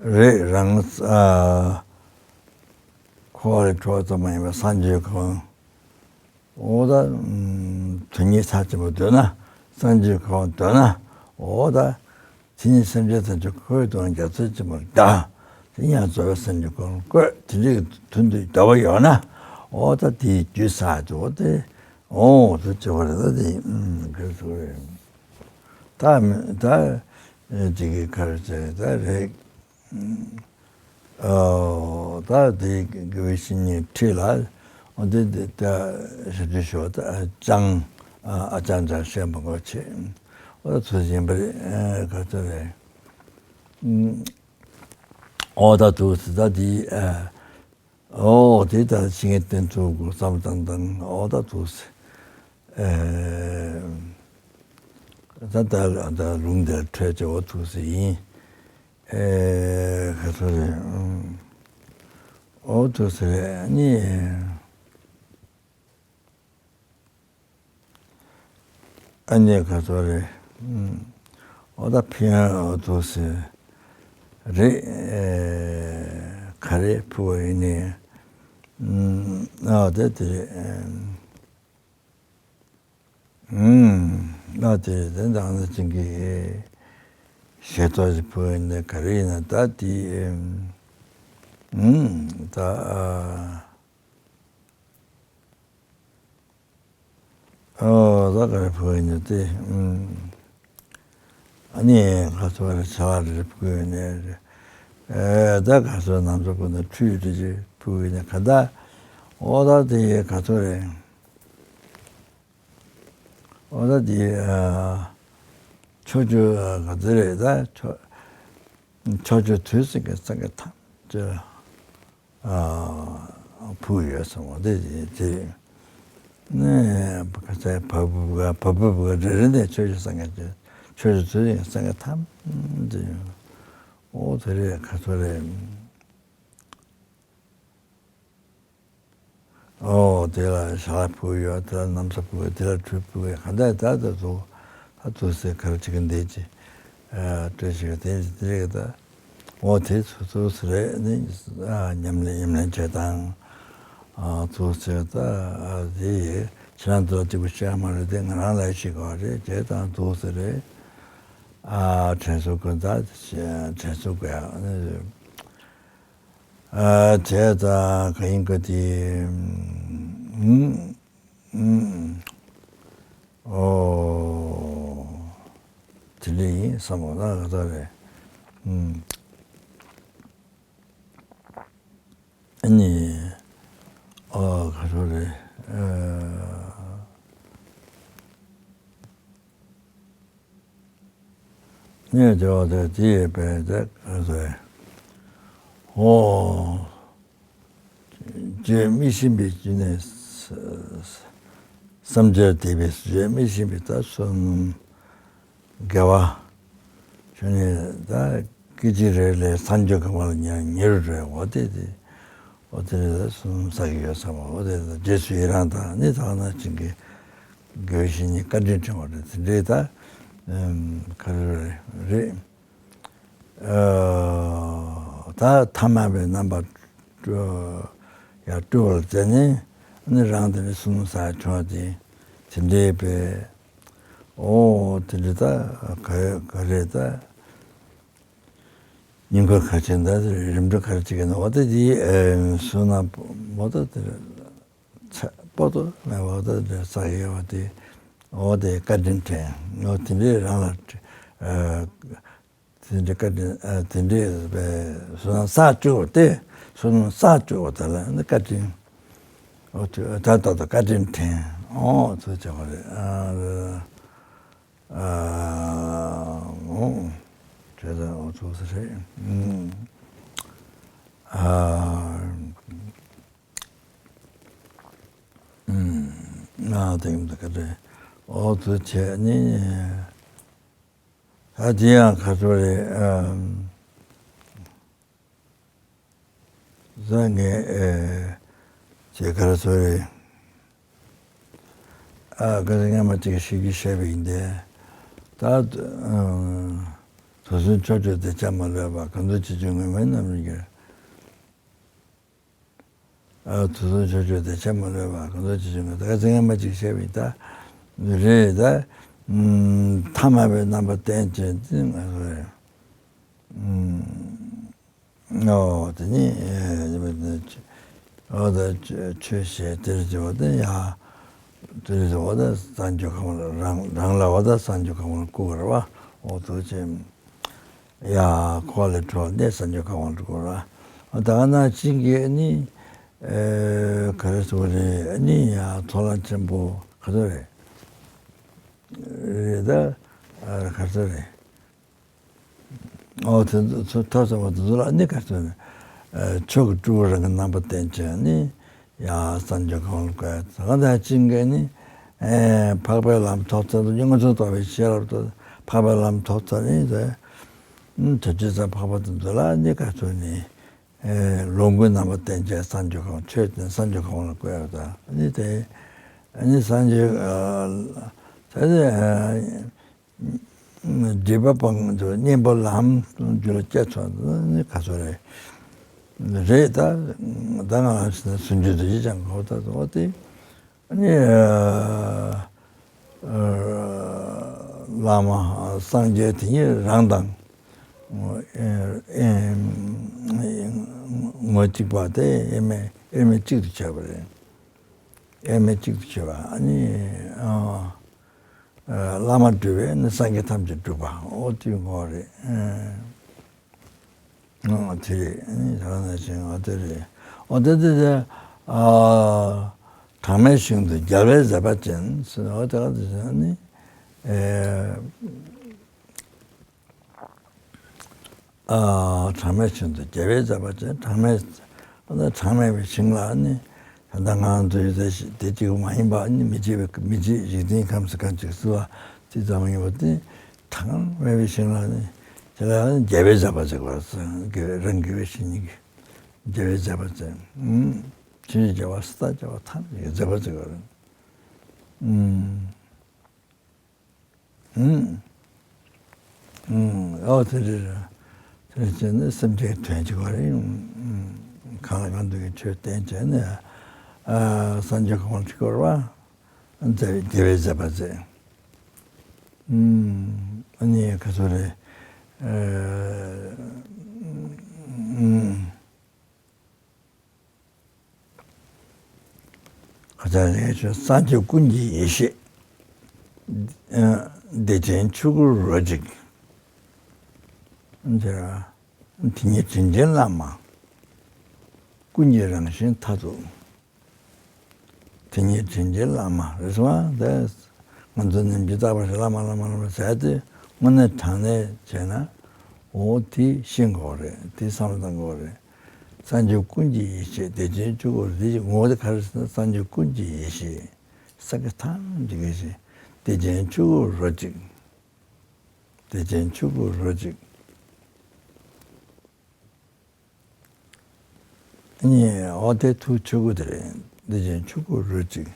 རེད་རང་ཨ་འཁོར་བའི་འཁྲུལ་པ་ཙམ་མ་ཡིན་པར་སངས་རྒྱས་གོ་འཕང་། འོ་ད་དོན་གཉིས་ཚར་ཆེན་པོ་འདོད་ན་སངས་རྒྱས་གོ་འཕང་འདོད་ན་འོ་ད། དེ་ནི་སེམས་ཅན་ཐམས་ཅད་འཁོར་བའི་སྡུག་བསྔལ་རྒྱ་མཚོ་ཆེན་པོར་བདའ། དེ་ཡང་རྫོགས་པའི་སངས་རྒྱས་གོ་འཕང་བཀོད། དེ་འདྲའི་དོན་དུ་འདོད་པ་ཡོད་ན་འོ་ད་དེའི་རྒྱུ་ས་དེ་འོ་དེ་འོ་དེ་བྱེད་པ་རེད་ད་དེ་ག་རེ་ཟེར་རེད། ད་མི་ད་དེ་གི་ག་རེ་ཟེར་ད་རེད། ཨོ་ད་དེ་དགེ་བའི་བཤེས་གཉེན་ཁྲིད་ལ་འོ་དེ་དེ་ད་ཞབས་ཕྱི་ཞུ་བ་ད་ཨ་ཅང་ཨ་ཅང་ཅང་བཤད་མི་དགོས་ཆེ། འོ་ད་ཚོད་ཡིན་པ་རེད་ག་ཚོད་རེད། ཨོ་ད་དུ་ད་དེ་ཨ། ཨོ་དེ་ལྟར་ཤེས་ངེས་བསྟན་ཚུལ་གོ་བསམ་བཏང་བཏང་ཨོ་ད་ཐུགས་སྲས། ཨེ། ད་ལྟ་ལ་ད་ལུང་དེར་འཕྲད་ཀྱི་ཨོ་ཐུགས་སྲས་ཡིན། ཨེ་ག་ཚོད་རེད། ཨོ་ཐུགས་སྲས་རེད་ནི། ཨ་ནི་ག་ཚོད་རེད། ཨོ་ད་ཕན་ཨོ་ཐུགས་སྲས་རེད། ག་རེ་ཕུལ་བ་ཡིན་ནའི། ཨོ་ད་དེ་རེད། ཨོ་དེ་རེད་དེ་འདང་ན་ཅིང་གི་ཞེ་ཐོག་ཅིག་ཕུལ་བ་ཡིན་ནའི་ག་རེ་ཡིན་ན་ད་དེ། ད། ཨོ་ད་ག་རེ་ཕུལ་ཡིན་ནི་དེ། ཨ་ནི་ག་ཚོད་རེད། བྱ་བ་རེ་ཕུལ་ནས་རེད། ཨེ་ད་ག་ཚོད་ནམ་ཚོད་ཕུལ་ནས་ཁྲུས་རེ་ཅིག་ཕུལ་ནས་ག་ད་ཨོ་ད་དེ་ག་ཚོད་རེད། ཨོ་ད་དེ་ཨ་ཕྱོགས་བཅུ་ག་ཚོད་རེད། ད་ཕྱོགས་ཕྱོགས་བཅུ་དུས་གསུམ་གྱི་སངས་རྒྱས་ཐམས་ཅད། ཨ་ཕུལ་ཡོད་ཟེར་བ་དེ་དེ་ནས་བ་བ་བ་བ་རེ་རེ་ནས་ཆོས་ཀྱི་སངས་རྒྱས་ཀྱི་ཆོས་ཀྱི་ཚུལ་ཡིན་སངས་རྒྱས་ཐམས་ཅད་ཡོད། ཨོ་དེ་རེད། ག་ཚོད་རེད། ཨོ་དེ་ལ་ཞག་ཕུལ་ཡོད། དེ་ལ་ན་བཟའ་ཕུལ་ཡོད། དེ་ལ་ཁྲུས་ཕུལ་ཡོད། ག་འདྲ་ད་ད་ཚོ་ད་ཚོ་ཟེར་ག་རེ་བྱེད་ཀྱི་འདས་ཀྱི་སྤྲོས་ཤིག་དེ་དེ་རེད་ད། འོ་དེ་ཚོ་ཚོ་ཟེར་རེད་ནི། ཉམས་ལེན་ཉམས་ལེན་བྱེད་སྟངས་ཚོ་ཟེར་ད། དེ་ཁྱེད་རང་ཚོ་ལ་གཅིག་པུ་བཤད་མ་རེད། དེ་ང་རང་ལ་ཞིག་ག་རེད་བྱེད་སྟངས་ཚོ་ཟེར་རེད། དྲན་གསོ་དགོས་ད། དྲན་གསོ་དགོས་ཨ་ནི། བྱས་ཙང་ག་ཡིན་ག་དེ། ཨོ། དེ་འདྲ་ཡིན་བསམ་པ་ན་ག་ཚོད་རེད། ཨ་ནི། ཨོ་ག་ཚོད་རེད། ནས་དེ་བ་དེ་དེ་ཡས་པས་དེ་ག་ཚོད། ཨོ། བརྗོད་མི་ཤེས་པའི་རྒྱུ་ནས། བསམ་བྱར་དད་པས་བརྗོད་མི་ཤེས་པའི་ད་བསོད་ནམས་དགེ་བ། ཆོས་ནི་ད་སྐད་ཅིག་རེ་ལས་སངས་རྒྱས་གོ་འཕང་ལ་ཉེ་ཉེ་རུ་འགྲོ་བ་དེ་དེ། འོ་དེ་རེད། ད་བསོད་ནམས་བསགས་ཀྱི་ཡོད་བསམ་པ། འོ་དེ་ད་རྗེས་སུ་ཡི་རང་དང་ནི་ད་ནང་བཞིན་གྱི་དགེ་བའི་བཤེས་གཉེན་བཀའ་དྲིན་དྲན་པ་རེད། དེ་འདྲའི་ད་ག་རེ་རེད། ད་ཐ་མལ་པའི་རྣམ་པ་སྤྲུལ་ཡར་སྤྲུལ་བར་མཛད་ནས་ནི་རང་དེ་ནས་བསོད་ནམས་བསགས་བྱུང་བ་དེ་དེ་འདྲའི་པས། ཨོ་དེ་འདྲ་ད་ག་ག་རེ་ད། ཉིན་གུང་ག་ཅིག་ད་རིམ་གྲོ་ག་རེ་བྱེད་ཀྱི་ཡོད་ན། འོ་དེ་དེ་བསོད་ནམས་མོ་ད་དེ་ཚ་པོ་ཏོ་མེད་པ་འོ་ད་དེ་བསགས་ཡོད་པ་དེ། འོ་དེ་བཀའ་དྲིན་དྲན། འོ་དེ་འདྲའི་རང་ལ་དེ་འདྲའི་བཀའ་དྲིན་དེ་འདྲའི་བསོད་ནམས་བསགས་བཅུག་པ་དེ། བསོད་ནམས་བསགས་བཅུག་པ་དེ་ལ་ནི་བཀའ་དྲིན། འོ་དེ་ད་ད་ད་བཀའ་དྲིན་དྲན། འོ་ཚོ་བྱ་བ་རེད། ཨ་ཨ་འོ་བྱས་ཙང་འོ་ཚོ་ཟེར་རེད། ཨ་ཨ་དེ་འདི་ག་རེད། འོ་ཚོ་བྱས་ནི། ད་དེ་ཡང་ག་ཚོད་རེད། ཨ་ཟ་ངས་ཨེ་ཅེས་ག་རེ་ཚོད་རེད། ཨ་ག་ཚོད་སྔ་མ་ཅིག་ཞིག་གིས་བཤད་པ་ཡིན་ཏེ། ད་དུས་གསུམ་ཕྱོགས་བཅུར་བདེ་ཆེན་མ་ལུས་པ། གང་འདུལ་ཕྱིར་བཅོས་དངོས་མེད་རྣམ་རིག་གི། ཨ་དུས་གསུམ་ཕྱོགས་བཅུར་བདེ་ཆེན་མ་ལུས་པ། གང་འདུལ་ཕྱིར་བཅོས་དངོས་མེད། ད་ག་ཚོད་སྔ་མ་ཅིག་བཤད་པ་ཡིན་ད། རེད་ད། ཐ་མལ་པའི་རྣམ་པ་བསྟན་བྱས་ཏེ་ང་ཚོ་རེད། ཨོ་དེ་ནི་ཨོ་ད་ཆོས་བཤད་དེར་བྱེད་པ་དེ་ཡང་དེར་བྱེད་པ་དེ་སངས་རྒྱས་གོ་འཕང་ལ་རང་རང་ལ་བ་དང་སངས་རྒྱས་གོ་འཕང་ལ་བཀུར་བར་བ། ཨོ་དེ་ཆེ་ཡ་ཁོ་ལས་འཕྲོ་ནས་སངས་རྒྱས་གོ་འཕང་ལ་བཀུར་བར། ད་ནང་བཞིན་གྱི་ནི་ག་རེ་ཟེར་བ་རེད། ནི་ཡང་ཚོགས་ལམ་ཆེན་པོ་ག་ཚོད་རེད། རེད་ད་ག་ཚོད་རེད། ཨོ་དེ་ཚོ་ཐོས་བསམ་པ་དེ་ཚོ་ལ་ནི་ག་ཚོད་ནི། ཆོས་ཀྱི་སྤྲུལ་པ་རང་གི་རྣམ་པ་བསྟན་བྱས་ནི་ཡང་སངས་རྒྱས་གོ་འཕང་ལ་བཀོད། ད་ག་ནང་བཞིན་གྱི་ནི་འཕགས་པའི་ལམ་ཐོབ་ཚར་དུས་མངོན་སུམ་རྟོགས་པའི་ཤེས་རབ་ཏུ་འཕགས་པའི་ལམ་ཐོབ་ཚར་ནི་དེ། དེ་ཅི་ཙམ་འཕགས་པ་དེ་ཚོ་ལ་ནི་ག་ཚོད་ནི་ལོངས་སྐུའི་རྣམ་པ་བསྟན་བྱས་སངས་རྒྱས་གོ་འཕང་ཆོས་བསྟན་སངས་རྒྱས་གོ་འཕང་ལ་བཀོད་ཡོད། ད་ནི་དེ་ནི་སངས་རྒྱས་ད་ནི། སྒྲིབ་པ་སྤངས་ཏེ་གཉེན་པོ་ལམ་རྒྱུད་ལ་སྐྱེས་ཚར་ནི་ག་ཚོད་རེད། རེད་ད། ད་ང་རང་ཚོ་ཟུང་འཇུག་ཏུ་ཡིད་ཅང་གོ་ད་འོ་དེ། ནི་བླ་མ་སངས་རྒྱས་དེ་ཉིད་རང་དང་ངོ་གཅིག་པ་དེ་དབྱེར་མེད་དབྱེར་མེད་གཅིག་ཏུ་བྱས་པ་རེད། དབྱེར་མེད་གཅིག་ཏུ་བྱས་པ་ནི། བླ་མ་སྒྲུབ་པས་ནི་སངས་རྒྱས་ཐམས་ཅད་འགྲུབ་པ། འོ་དེ་ངོ་རེད། ཨ་དེ་རེད། ཨ་ནི་ད་ནས་བྱས་འོ་དེ་རེད། འོ་དེ་དེ་དེ་ཨ་གྲངས་མེད་ཞིང་དུ་རྒྱལ་བའི་མཛད་པ་ཅན་ཟེར། འོ་དེ་ག་དེ་བྱས་ནི་ཨེ། ཨ་གྲངས་མེད་ཞིང་དུ་རྒྱལ་བའི་མཛད་པ་ཅན། གྲངས་མེད་གྲངས་མེད་པའི་ཞིང་ལ་ནི་ད་ལྟ་ང་ཚོའི་དེ་དེ་གཅིག་མ་ཡིན་པ་ནི་མི་མཇེད་པའི་མི་མཇེད་འཇིག་རྟེན་ཁམས་སུ་གང་ཅིག་བསུ་བ་དེ་ཙམ་ཡིན་པ་དེ་གྲངས་མེད་པའི་ཞིང་ལ་ནི་དེ་ལ་ནི་རྒྱལ་བའི་མཛད་པ་ཅིག་བར་སོང་། རྒྱལ་བའི་རང་རྒྱལ་བའི་ཞིང་ཉིད་ཀྱི་རྒྱལ་བའི་མཛད་པ་ཅན། ཆོས་ཀྱི་རྒྱལ་བ་སྲིད་པ་རྒྱལ་བ་ཐམས་ཅད་ཀྱི་མཛད་པ་ཅིག་བར། ཨུམ། ཨུམ། ཨུམ། ཨོ་དེ་རེད། དེ་རེད་བྱས་ནས་སེམས་ཅན་དོན་བྱེད་པ་རེད། ཨུམ། གང་ལ་གང་འདུལ་གྱི་ཆོས་བསྟན་བྱས་ནས་ཨ་སངས་རྒྱས་གོ་འཕང་ཐོབ་པར་མཛད་པའི་རྒྱལ་བའི་མཛད་པ་མཛད། ཨུམ། ཨ་ནི་ག་ཚོད་རེད། ཨ་ཨུམ། ཁ་ཆག་ལས་བྱུང་སངས་རྒྱས་ཀུན་གྱི་ཡེ་ཤེས། བདེ་ཆེན་ཆོས་སྐུ་རོ་གཅིག། དེ་ཉིད་དྲིན་ཅན་བླ་མ། ཀུན་གྱི་རང་བཞིན་མཐར་ཐུག། དེ་ཉིད་དྲིན་ཅན་བླ་མ་རེད་སོང་། ང་ཚོ་ནི་འཇིགས་བརྟག་པ་ཞིག་བླ་མ་བླ་མ་བླ་མ་ཟེར་ཏེ་དངོས་གནས་དྲང་གནས་བྱས་ན་འོ་དེ་ཤེས་དགོས་རེད། དེ་བསམ་བློ་བཏང་དགོས་རེད། སངས་རྒྱས་ཀུན་གྱི་ཡེ་ཤེས་བདེ་ཆེན་ཆོས་སྐུ་དེ་ངོ་བོ་དེ་ག་རེ་ཟེར་ན་སངས་རྒྱས་ཀུན་གྱི་ཡེ་ཤེས་སངས་རྒྱས་ཐམས་ཅད་ཀྱི་ཡེ་ཤེས་བདེ་ཆེན་ཆོས་སྐུ་རོ་གཅིག། བདེ་ཆེན་ཆོས་སྐུ་རོ་གཅིག། ཨ་ནི་འོ་དེ་ཐུགས་ཆོས་སྐུ་དེ་རེད། བདེ་ཆེན་ཆོས་སྐུ་རོ་གཅིག།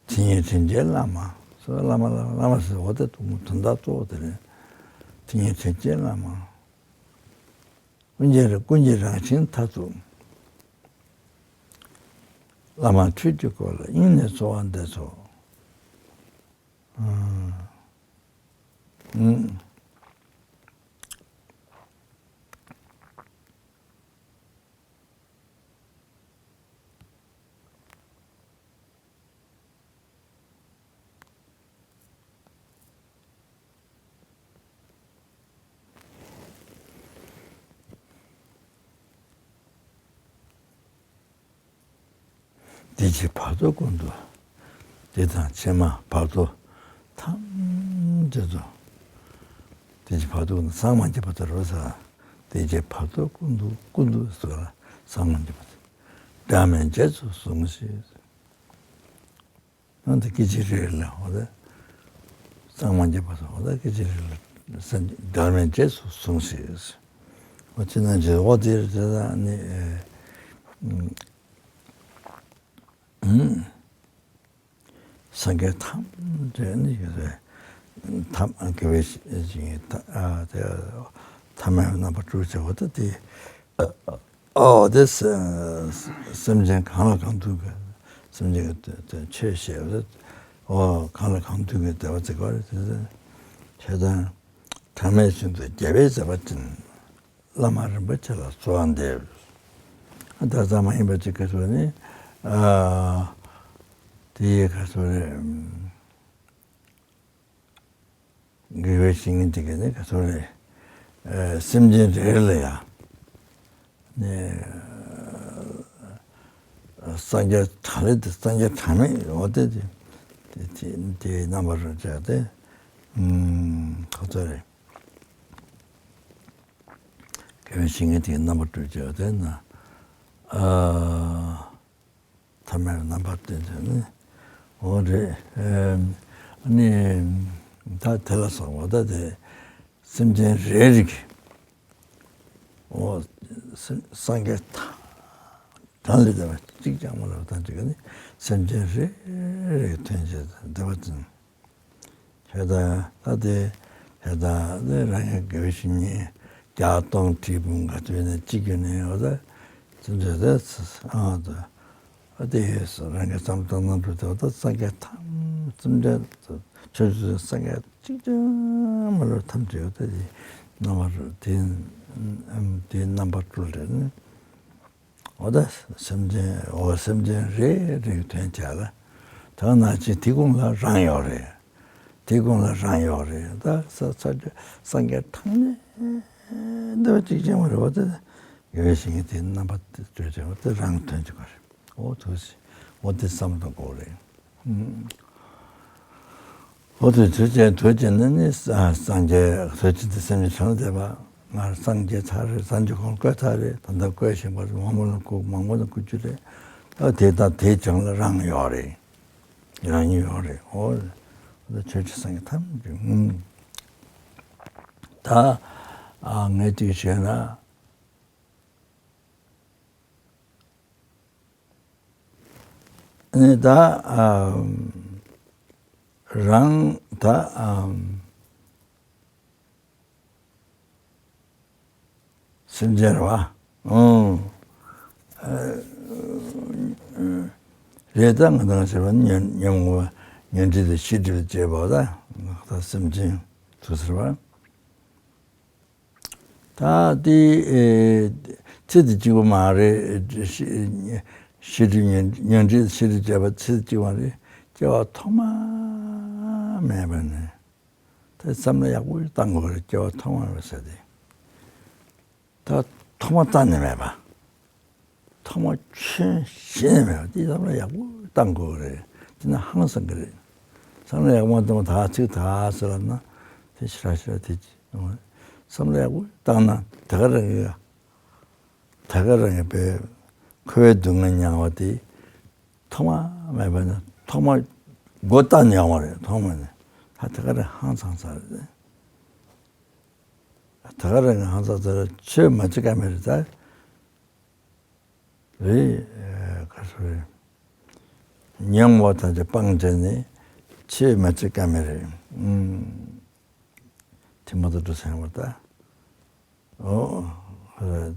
དེ་ཉིད་དྲིན་ཅན་བླ་མ། སོ་བླ་མ་བླ་མ་བླ་མ་ཟེར་འོ་དེ་དུ་མོ་དོན་དག་གཙོ་བོ་དེ་རེད། དེ་ཉིད་དྲིན་ཅན་བླ་མ། ཀུན་གྱི་ཀུན་གྱི་རང་བཞིན་མཐར་ཐུག། བླ་མ་ཁྲུས་ཀྱི་སྐོར་ལ་དབྱིངས་ནས་གསོལ་བ་འདེབས་སོ། ཨ། ཨུམ། འདི་ཕྱི་བར་དོ་ཀུན་ཏུ། འདི་དང་ཕྱི་མ་བར་དོ་ཐམས་ཅད་དུ། འདི་ཕྱི་བར་དོ་ཀུན་ཏུ་སངས་མ་རྒྱས་པ་ལྟར་རོ་ས། འདི་ཕྱི་བར་དོ་ཀུན་ཏུ་ཀུན་ཏུ་ཟེར་བ་ལ་སངས་མ་རྒྱས་པ་ལྟར། འབྲལ་མེད་རྗེས་སུ་བཟུང་ཞིག། ཨ་ནི་སྐད་ཅིག་རེ་ལ་འོ་ད་སངས་མ་རྒྱས་པ་སོགས་འོ་ད་སྐད་ཅིག་རེ་ལ་སངས་རྒྱས་འབྲལ་མེད་རྗེས་སུ་བཟུང་ཞིག། འོ་ཅི་ན་རྗེས་འོ་དེར་དེ་ད་ནི་སངས་རྒྱས་ཐམས་ཅད་ནི་ཐམས་དགེ་བའི་བཤེས་གཉེན་ཐ་མལ་པའི་རྣམ་པར་སྤྲུལ་བྱ་བ་ད་དེ། ཨོ་དེ་སེམས་ཅན་གང་ལ་གང་འདུལ་གྱི་སེམས་ཅན་གྱི་ཆོས་བཤད་པ་ཨོ་གང་ལ་གང་འདུལ་གྱི་བདེ་བ་ཅིག་ག་རེ་དེ་ཆོས་དང་གྲངས་མེད་ཞིང་དུ་རྒྱལ་བའི་མཛད་པ་ཅན། བླ་མ་རིན་པོ་ཆེ་ལ་གསོལ་བ་འདེབས། ད་ཙམ་མ་ཡིན་པ་ཅིག་ག་ཚོད་ནི་དེ་ཡི་ག་ཚོད་རེད། དགེ་བའི་བཤེས་གཉེན་དེ་གས་ནི་ག་ཚོད་རེད། སེམས་ཅན་རེ་རེ་ལ་ཡ། ནས་སངས་རྒྱས་གྲངས་ལས་དེ་སངས་རྒྱས་གྲངས་མེད་ཡོད་དེ་དེ་དེ་རྣམ་པར་སྤྲུལ་བྱས་ཏེ་ག་ཚོད་རེད། དགེ་བའི་བཤེས་གཉེན་དེ་རྣམ་པར་སྤྲུལ་བྱས་ཏེ་ན། ཐ་མལ་རྣམ་པར་བསྟན་ཏེ་ནི། འོ་རེད། ཨ་ནི་ད་དེ་ལ་སོགས་པ་ད་དེ་སེམས་ཅན་རེ་རེ་གི་འོ་སངས་རྒྱས་གྲངས་ལས་འདས་པ་གཅིག་ཀྱང་མ་ལུས་པ་དང་གཅིག་ནི་སེམས་ཅན་རེ་རེ་གི་དོན་བྱེད་འདོད་པ་ཅན། ཁྱེད་དང་ད་དེ་ཁྱེད་དང་དེ་རང་ཉིད་དགེ་བའི་བཤེས་གཉེན་བརྒྱ་སྟོང་ཁྲི་འབུམ་ག་ཚོད་ནས་གཅིག་གྱུར་ནས་འོ་ད་ཚུན་ཆད་དེ་ཨ་ད་ཨ་དེ་ཡོད་སོ་རང་གི་བསམ་བློ་བཏང་ན་འགྲོ་དེ་འོ་ད་སངས་རྒྱས་ཐམས་ཅད་ཆོས་ཆོས་སངས་རྒྱས་གཅིག་ཀྱང་མ་ལུས་ཐམས་ཅད་འོ་ད་དེ་རྣམ་པར་དེ་དེ་རྣམ་པར་སྤྲུལ་ཏེ་ནི། འོ་ད་སེམས་ཅན་འོ་སེམས་ཅན་རེ་རེའི་དོན་བྱས་ལ། ད་ནང་བཞིན་དེ་ཀུན་ལ་རང་ཡོད་རེད། དེ་ཀུན་ལ་རང་ཡོད་རེད། ད་ས་ས་སངས་རྒྱས་གྲངས་མེད་འདི་བ་གཅིག་ཅན་མ་རེད་བ། དེ་ཡོད་ཞིང་དེ་རྣམ་པ་དེ་བརྗོད་བྱ་བ་དེ་རང་དོན་གཅིག་པ་རེད། འོ་དུ་ཞིག་འོ་དེ་བསམ་བློ་གཏོང་དགོས་རེད། ཨུམ། འོ་དེ་དུས་ཅན་དུས་ཅན་ནི་ནི་ས་སངས་རྒྱས་དུས་ཅན་དེ་སེམས་ཅན་བྱང་བསྡད་པ། ང་སངས་རྒྱས་ཚར་རེད། སངས་རྒྱས་ཁོང་བསྐོས་ཚར་རེད། ད་ལྟ་བསྐོས་བཞིན་པ་མང་པོ་ལ་བསྐུར། མང་པོ་ལ་བསྐུར་རྒྱུ་རེད། ད་དེ་དང་དེའི་བྱང་ལ་རང་ཡོད་རེད། རང་ཉིད་ཡོད་རེད། འོ་ད་ཆོས་ཀྱི་སངས་རྒྱས་ཐམས་ཅད་ངུ། ད་ཨ་ངས་ཅིག་བཤད་ན། ནི་ད་ཨམ་རང་ད་ཨམ་སེམས་ཅན་རེད་བ། ཨང་། ཨ་རེད། ད་ང་དང་ཞེས་པ་ཉོན་ཉོན་མོངས་པ་ཉོན་སྒྲིབ་དང་ཤེས་སྒྲིབ་ཅེས་པ་ད་ད་སེམས་ཅན་དུ་ཟེར་བ། ད་དེ་ཨེ་ཚེ་འདི་གཅིག་པུ་མ་རེད། ཤེས་སྒྲིབ་ཉོན་ཉོན་སྒྲིབ་ཤེས་སྒྲིབ་བཅས་པ་ཚེ་འདི་གཅིག་པ་རེད། སྐྱེ་བ་ཐོག་མ་མེད་པ་ནས། ད་བསམ་བློ་ཡག་པོ་བཏང་དགོས་རེད། སྐྱེ་བ་ཐོག་མ་མེད་པ་ཟེར་ཏེ། ད་ཐོག་མ་རྩ་ནས་མེད་པ། ཐོག་མ་ཁྱོན་གཞི་ནས་མེད་པ་དེ་བསམ་བློ་ཡག་པོ་བཏང་དགོས་རེད། དེ་ན་ཧང་སང་གི་རེད། བསམ་བློ་ཡག་པོ་མ་བཏང་བ་ད་ཚིག་ད་ཟེར་ལབ་ན་དེ་ཞེ་དྲག་ཞེ་དྲག་དེ་ཅི་ཡོང་རེད། བསམ་བློ་ཡག་པོ་བཏང་ན་ད་ག་རང་གི་ད་ག་རང་གི་པའི་འཁོར་བའི་སྡུག་བསྔལ་མྱང་བ་དེ་ཐོག་མ་མེད་པ་ནས་ཐོག་མ་མགོ་བཏགས་ནས་ཡོང་བ་རེད། ཐོག་མ་ནས་ད་ད་ག་རང་ཧང་སང་ས་རེད། ད་ག་རང་གི་ཧང་སང་ས་རེད། ཆོས་མ་བྱེད་ཀ་མེད་རེད་ད། རེད། ཨེ་ག་སོ་རེད། ཉོན་མོངས་པ་ཐམས་ཅད་སྤང་བྱས་ནས་ཆོས་མ་བྱེད་ཀ་མེད་རེད། ཨུམ། དེ་མ་གཏོགས་འགྲོ་སེམས་པ་ད། ཨོ།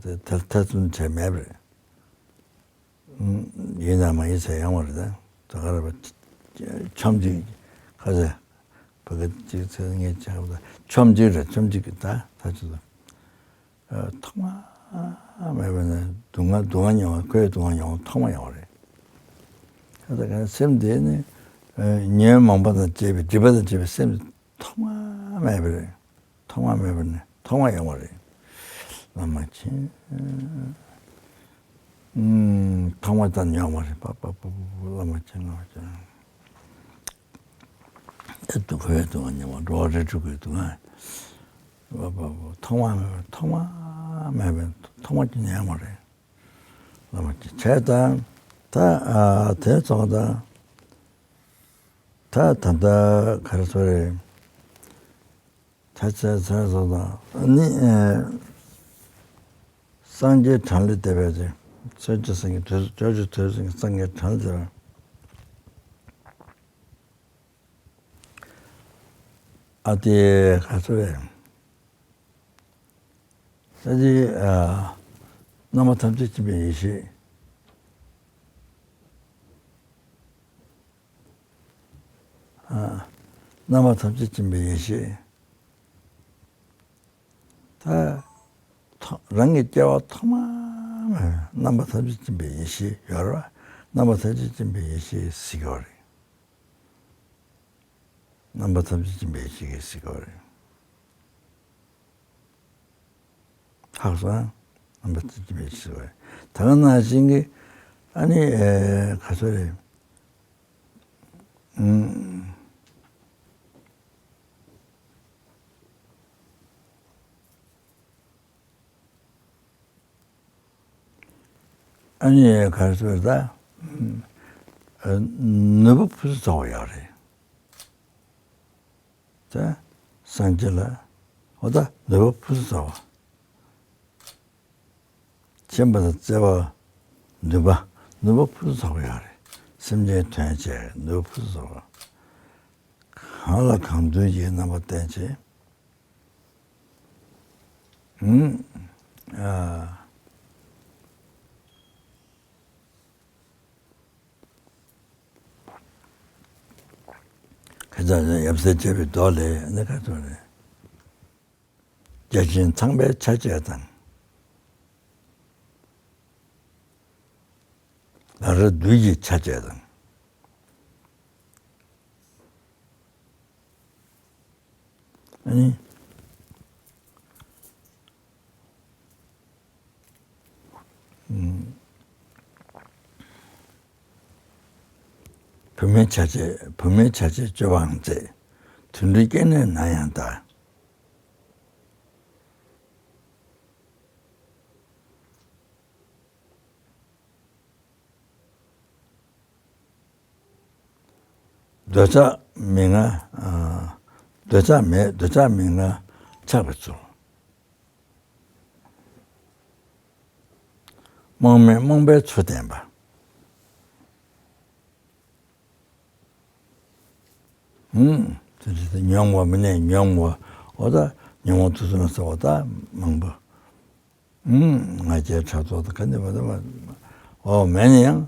དེ་ཐེ་ཚོམ་བྱས་མེད་པ་རེད། ཨུམ། ཡིན་དང་མ་ཡིན་ཟེར་ཡོང་བ་རེད་ད། ད་ག་རེ་བ། ཆོམ་ཅིག་ཁ་ཟེར། བ་ག་ཅིག་ཚེ་ངས་བྱས་པ་ད་ཆོམ་ཅིག་རེད། ཆོམ་ཅིག་གི་ད་ད་ཅི་ད། ཐོག་མ་མེད་པ་ནས་སྡུག་བསྔལ་སྡུག་བསྔལ་མྱོང་བ། ཁོའི་སྡུག་བསྔལ་མྱོང་བ་ཐོག་མ་ཡོང་བ་རེད། ད་ལྟ་གང་སེམས་དེ་ནི་ཉོན་མོངས་པ་དང་བཅས་པའི་སྒྲིབ་པ་དང་བཅས་པའི་སེམས་ཐོག་མ་མེད་པ་རེད། ཐོག་མ་མེད་པ་ནས་ཐོག་མ་ཡོང་བ་རེད། བླ་མ་མཁྱེན། ཐོག་མ་དང་ཡོང་བ་རེད། པ་པ་པ་པ་པ་བླ་མ་མཁྱེན། བླ་མ་མཁྱེན། ཨེ་སྡུག་པའི་སྡུག་བསྔལ་མྱོང་བ། འགྲོ་བ་རིགས་དྲུག་གི་སྡུག་བསྔལ། བ་བ་བ་ཐོག་མ་མེད་པ། ཐོག་མ་མེད་པའི་ཐོག་མ་གཅིག་ནས་ཡོང་བ་རེད། བླ་མ་མཁྱེན། བྱས་ཙང་ད་ཨ་དེ་ཚོ་ད་ད་ད་ལྟ་ག་རེ་ཟེར་རེད། ད་བྱས་ཙང་ད་ནི་ཨེ་སངས་རྒྱས་གྲངས་ལས་འདས་པའི་ཚེ། ཆོས་ཀྱི་སངས་རྒྱས་དུས་སུ། ཆོས་ཀྱི་དུས་སུ་སངས་རྒྱས་གྲངས་ལས་འདས་པ། ཨ་དེ་ག་ཚོད་རེད། ཨ་དེ་ཨ་རྣམ་པ་ཐམས་ཅད་མཁྱེན་པའི་ཡེ་ཤེས། ཨ་རྣམ་པ་ཐམས་ཅད་མཁྱེན་པའི་ཡེ་ཤེས། ད་ཐོ་རང་གི་སྐྱེ་བ་ཐོག་མ་མེད་པའི་རྣམ་པ་ཐམས་ཅད་མཁྱེན་པའི་ཡེ་ཤེས་ཡོད་རེད་བ། རྣམ་པ་ཐམས་ཅད་མཁྱེན་པའི་ཡེ་ཤེས་ཟེར་གྱི་ཡོད་རེད། རྣམ་པ་ཐམས་ཅད་མཁྱེན་པའི་ཡེ་ཤེས་ཀྱིས་ཟེར་གྱི་ཡོད་རེད། ཧ་གོ་སོང་ཨ། རྣམ་པ་ཐམས་ཅད་མཁྱེན་པའི་ཡེ་ཤེས་ཟེར་གྱི་ཡོད་རེད། ད་ག་ནང་བཞིན་གྱི་ཨ་ནི་ཨེ་ག་ཚོད་རེད། ཨུམ། ཨ་ནི་ག་རེ་ཟེར་ད། ཨ་ནུས་པ་ཕུན་སུམ་ཚོགས་པ་ཡོད་རེད། ད་སངས་རྒྱས་ལ། འོ་ད་ནུས་པ་ཕུན་སུམ་ཚོགས་པ། མཁྱེན་པ་དང་བརྩེ་བ། ནུས་པ། ནུས་པ་ཕུན་སུམ་ཚོགས་པ་ཡོད་རེད། སེམས་ཅན་དོན་བྱེད་ནུས་པ་ཕུན་སུམ་ཚོགས་པ། གང་ལ་གང་འདུལ་གྱི་རྣམ་པ་བསྟན་བྱེད། ཨུམ། ཨ། ཁ་ཙ་ཡབ་སྲས་བཅས་པའི་མདོ་ལས་ནི་ག་ཚོད་རེད། བརྒྱ་བྱིན་ཚངས་པའི་ཆ་བྱད་དང་། ལ་རེ་བདུད་ཀྱི་ཆ་བྱད་དང་། ནི། བུད་མེད་བྱ་བྱེད་བུད་མེད་བྱ་བྱེད་སྤྱོད་པའང་མཛད། དུད་འགྲོའི་སྐྱེ་གནས་ན་ཡང་གདའ། འདོད་ཆགས་མི་མངའ། ཨ། འདོད་ཆགས་མེད། འདོད་ཆགས་མི་མངའ་ཆགས་པའི་ཚུལ། རྨོངས་མེད་རྨོངས་པའི་ཚུལ་བསྟན་པ། ཨུམ། དེ་འདྲ་དེ་མྱོང་བ་མི་གནས་མྱོང་བ། འོ་ད་ཉོན་མོངས་དུག་གསུམ་ཟེར་བ་ད་མང་པོ། ཨུམ། ང་རྒྱལ་ཕྲག་དོག་དང་ག་ནས་བ་ད་བ། འོ་མེད་ན་ཡང་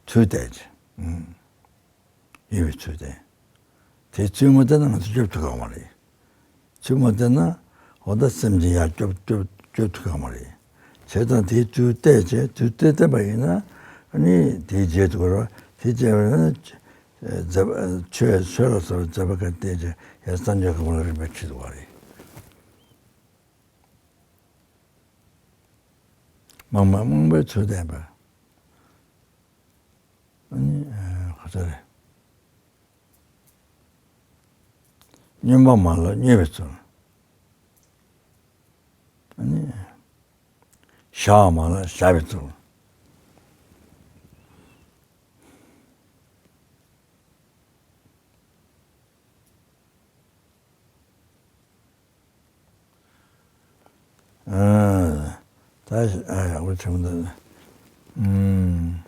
ཚུལ་བསྟན་ཅིང་། ཨུམ། ཡོད་པའི་ཚུལ་བསྟན། དེ་ཚུལ་མ་བསྟན་ན་ང་ཚོ་སྐྱོབ་ཐུབ་ཀྱི་མ་རེད། ཚུལ་མ་བསྟན་ན་འོ་ད་སེམས་ཅན་ཡར་སྐྱོབ་སྐྱོབ་སྐྱོབ་ཐུབ་ཀྱི་མ་རེད། བྱས་ཙང་དེའི་ཚུལ་བསྟན་བྱས་ཚུལ་བསྟན་བསྟན་པ་ཡིན་ན་ཨ་ནི་དེའི་རྗེས་སུ་འགྲོ་བ་དེ་བྱས་པ་ན་མཛད་པ་ཆོས་ཆོས་ལ་སོགས་པའི་མཛད་པ་ག་བསྟན་བྱས་ཡར་སངས་རྒྱས་གོ་འཕང་ལ་རིམ་པས་ཁྲིད་འདུག་པ་རེད། རྨོངས་མེད་རྨོངས་པའི་ཚུལ་བསྟན་པ། ཨ་ནི་ཁོ་ཚོ་རེད། སྨྱོན་པ་མ་ལགས་སྨྱོ་བའི་ཚུལ། ཨ་ནི། བཞག་པ་མ་ལགས་བཞག་པའི་ཚུལ། ཨ། ད་ཨ་ཡག་པོ་བྱུང་འདུག་ཨུམ།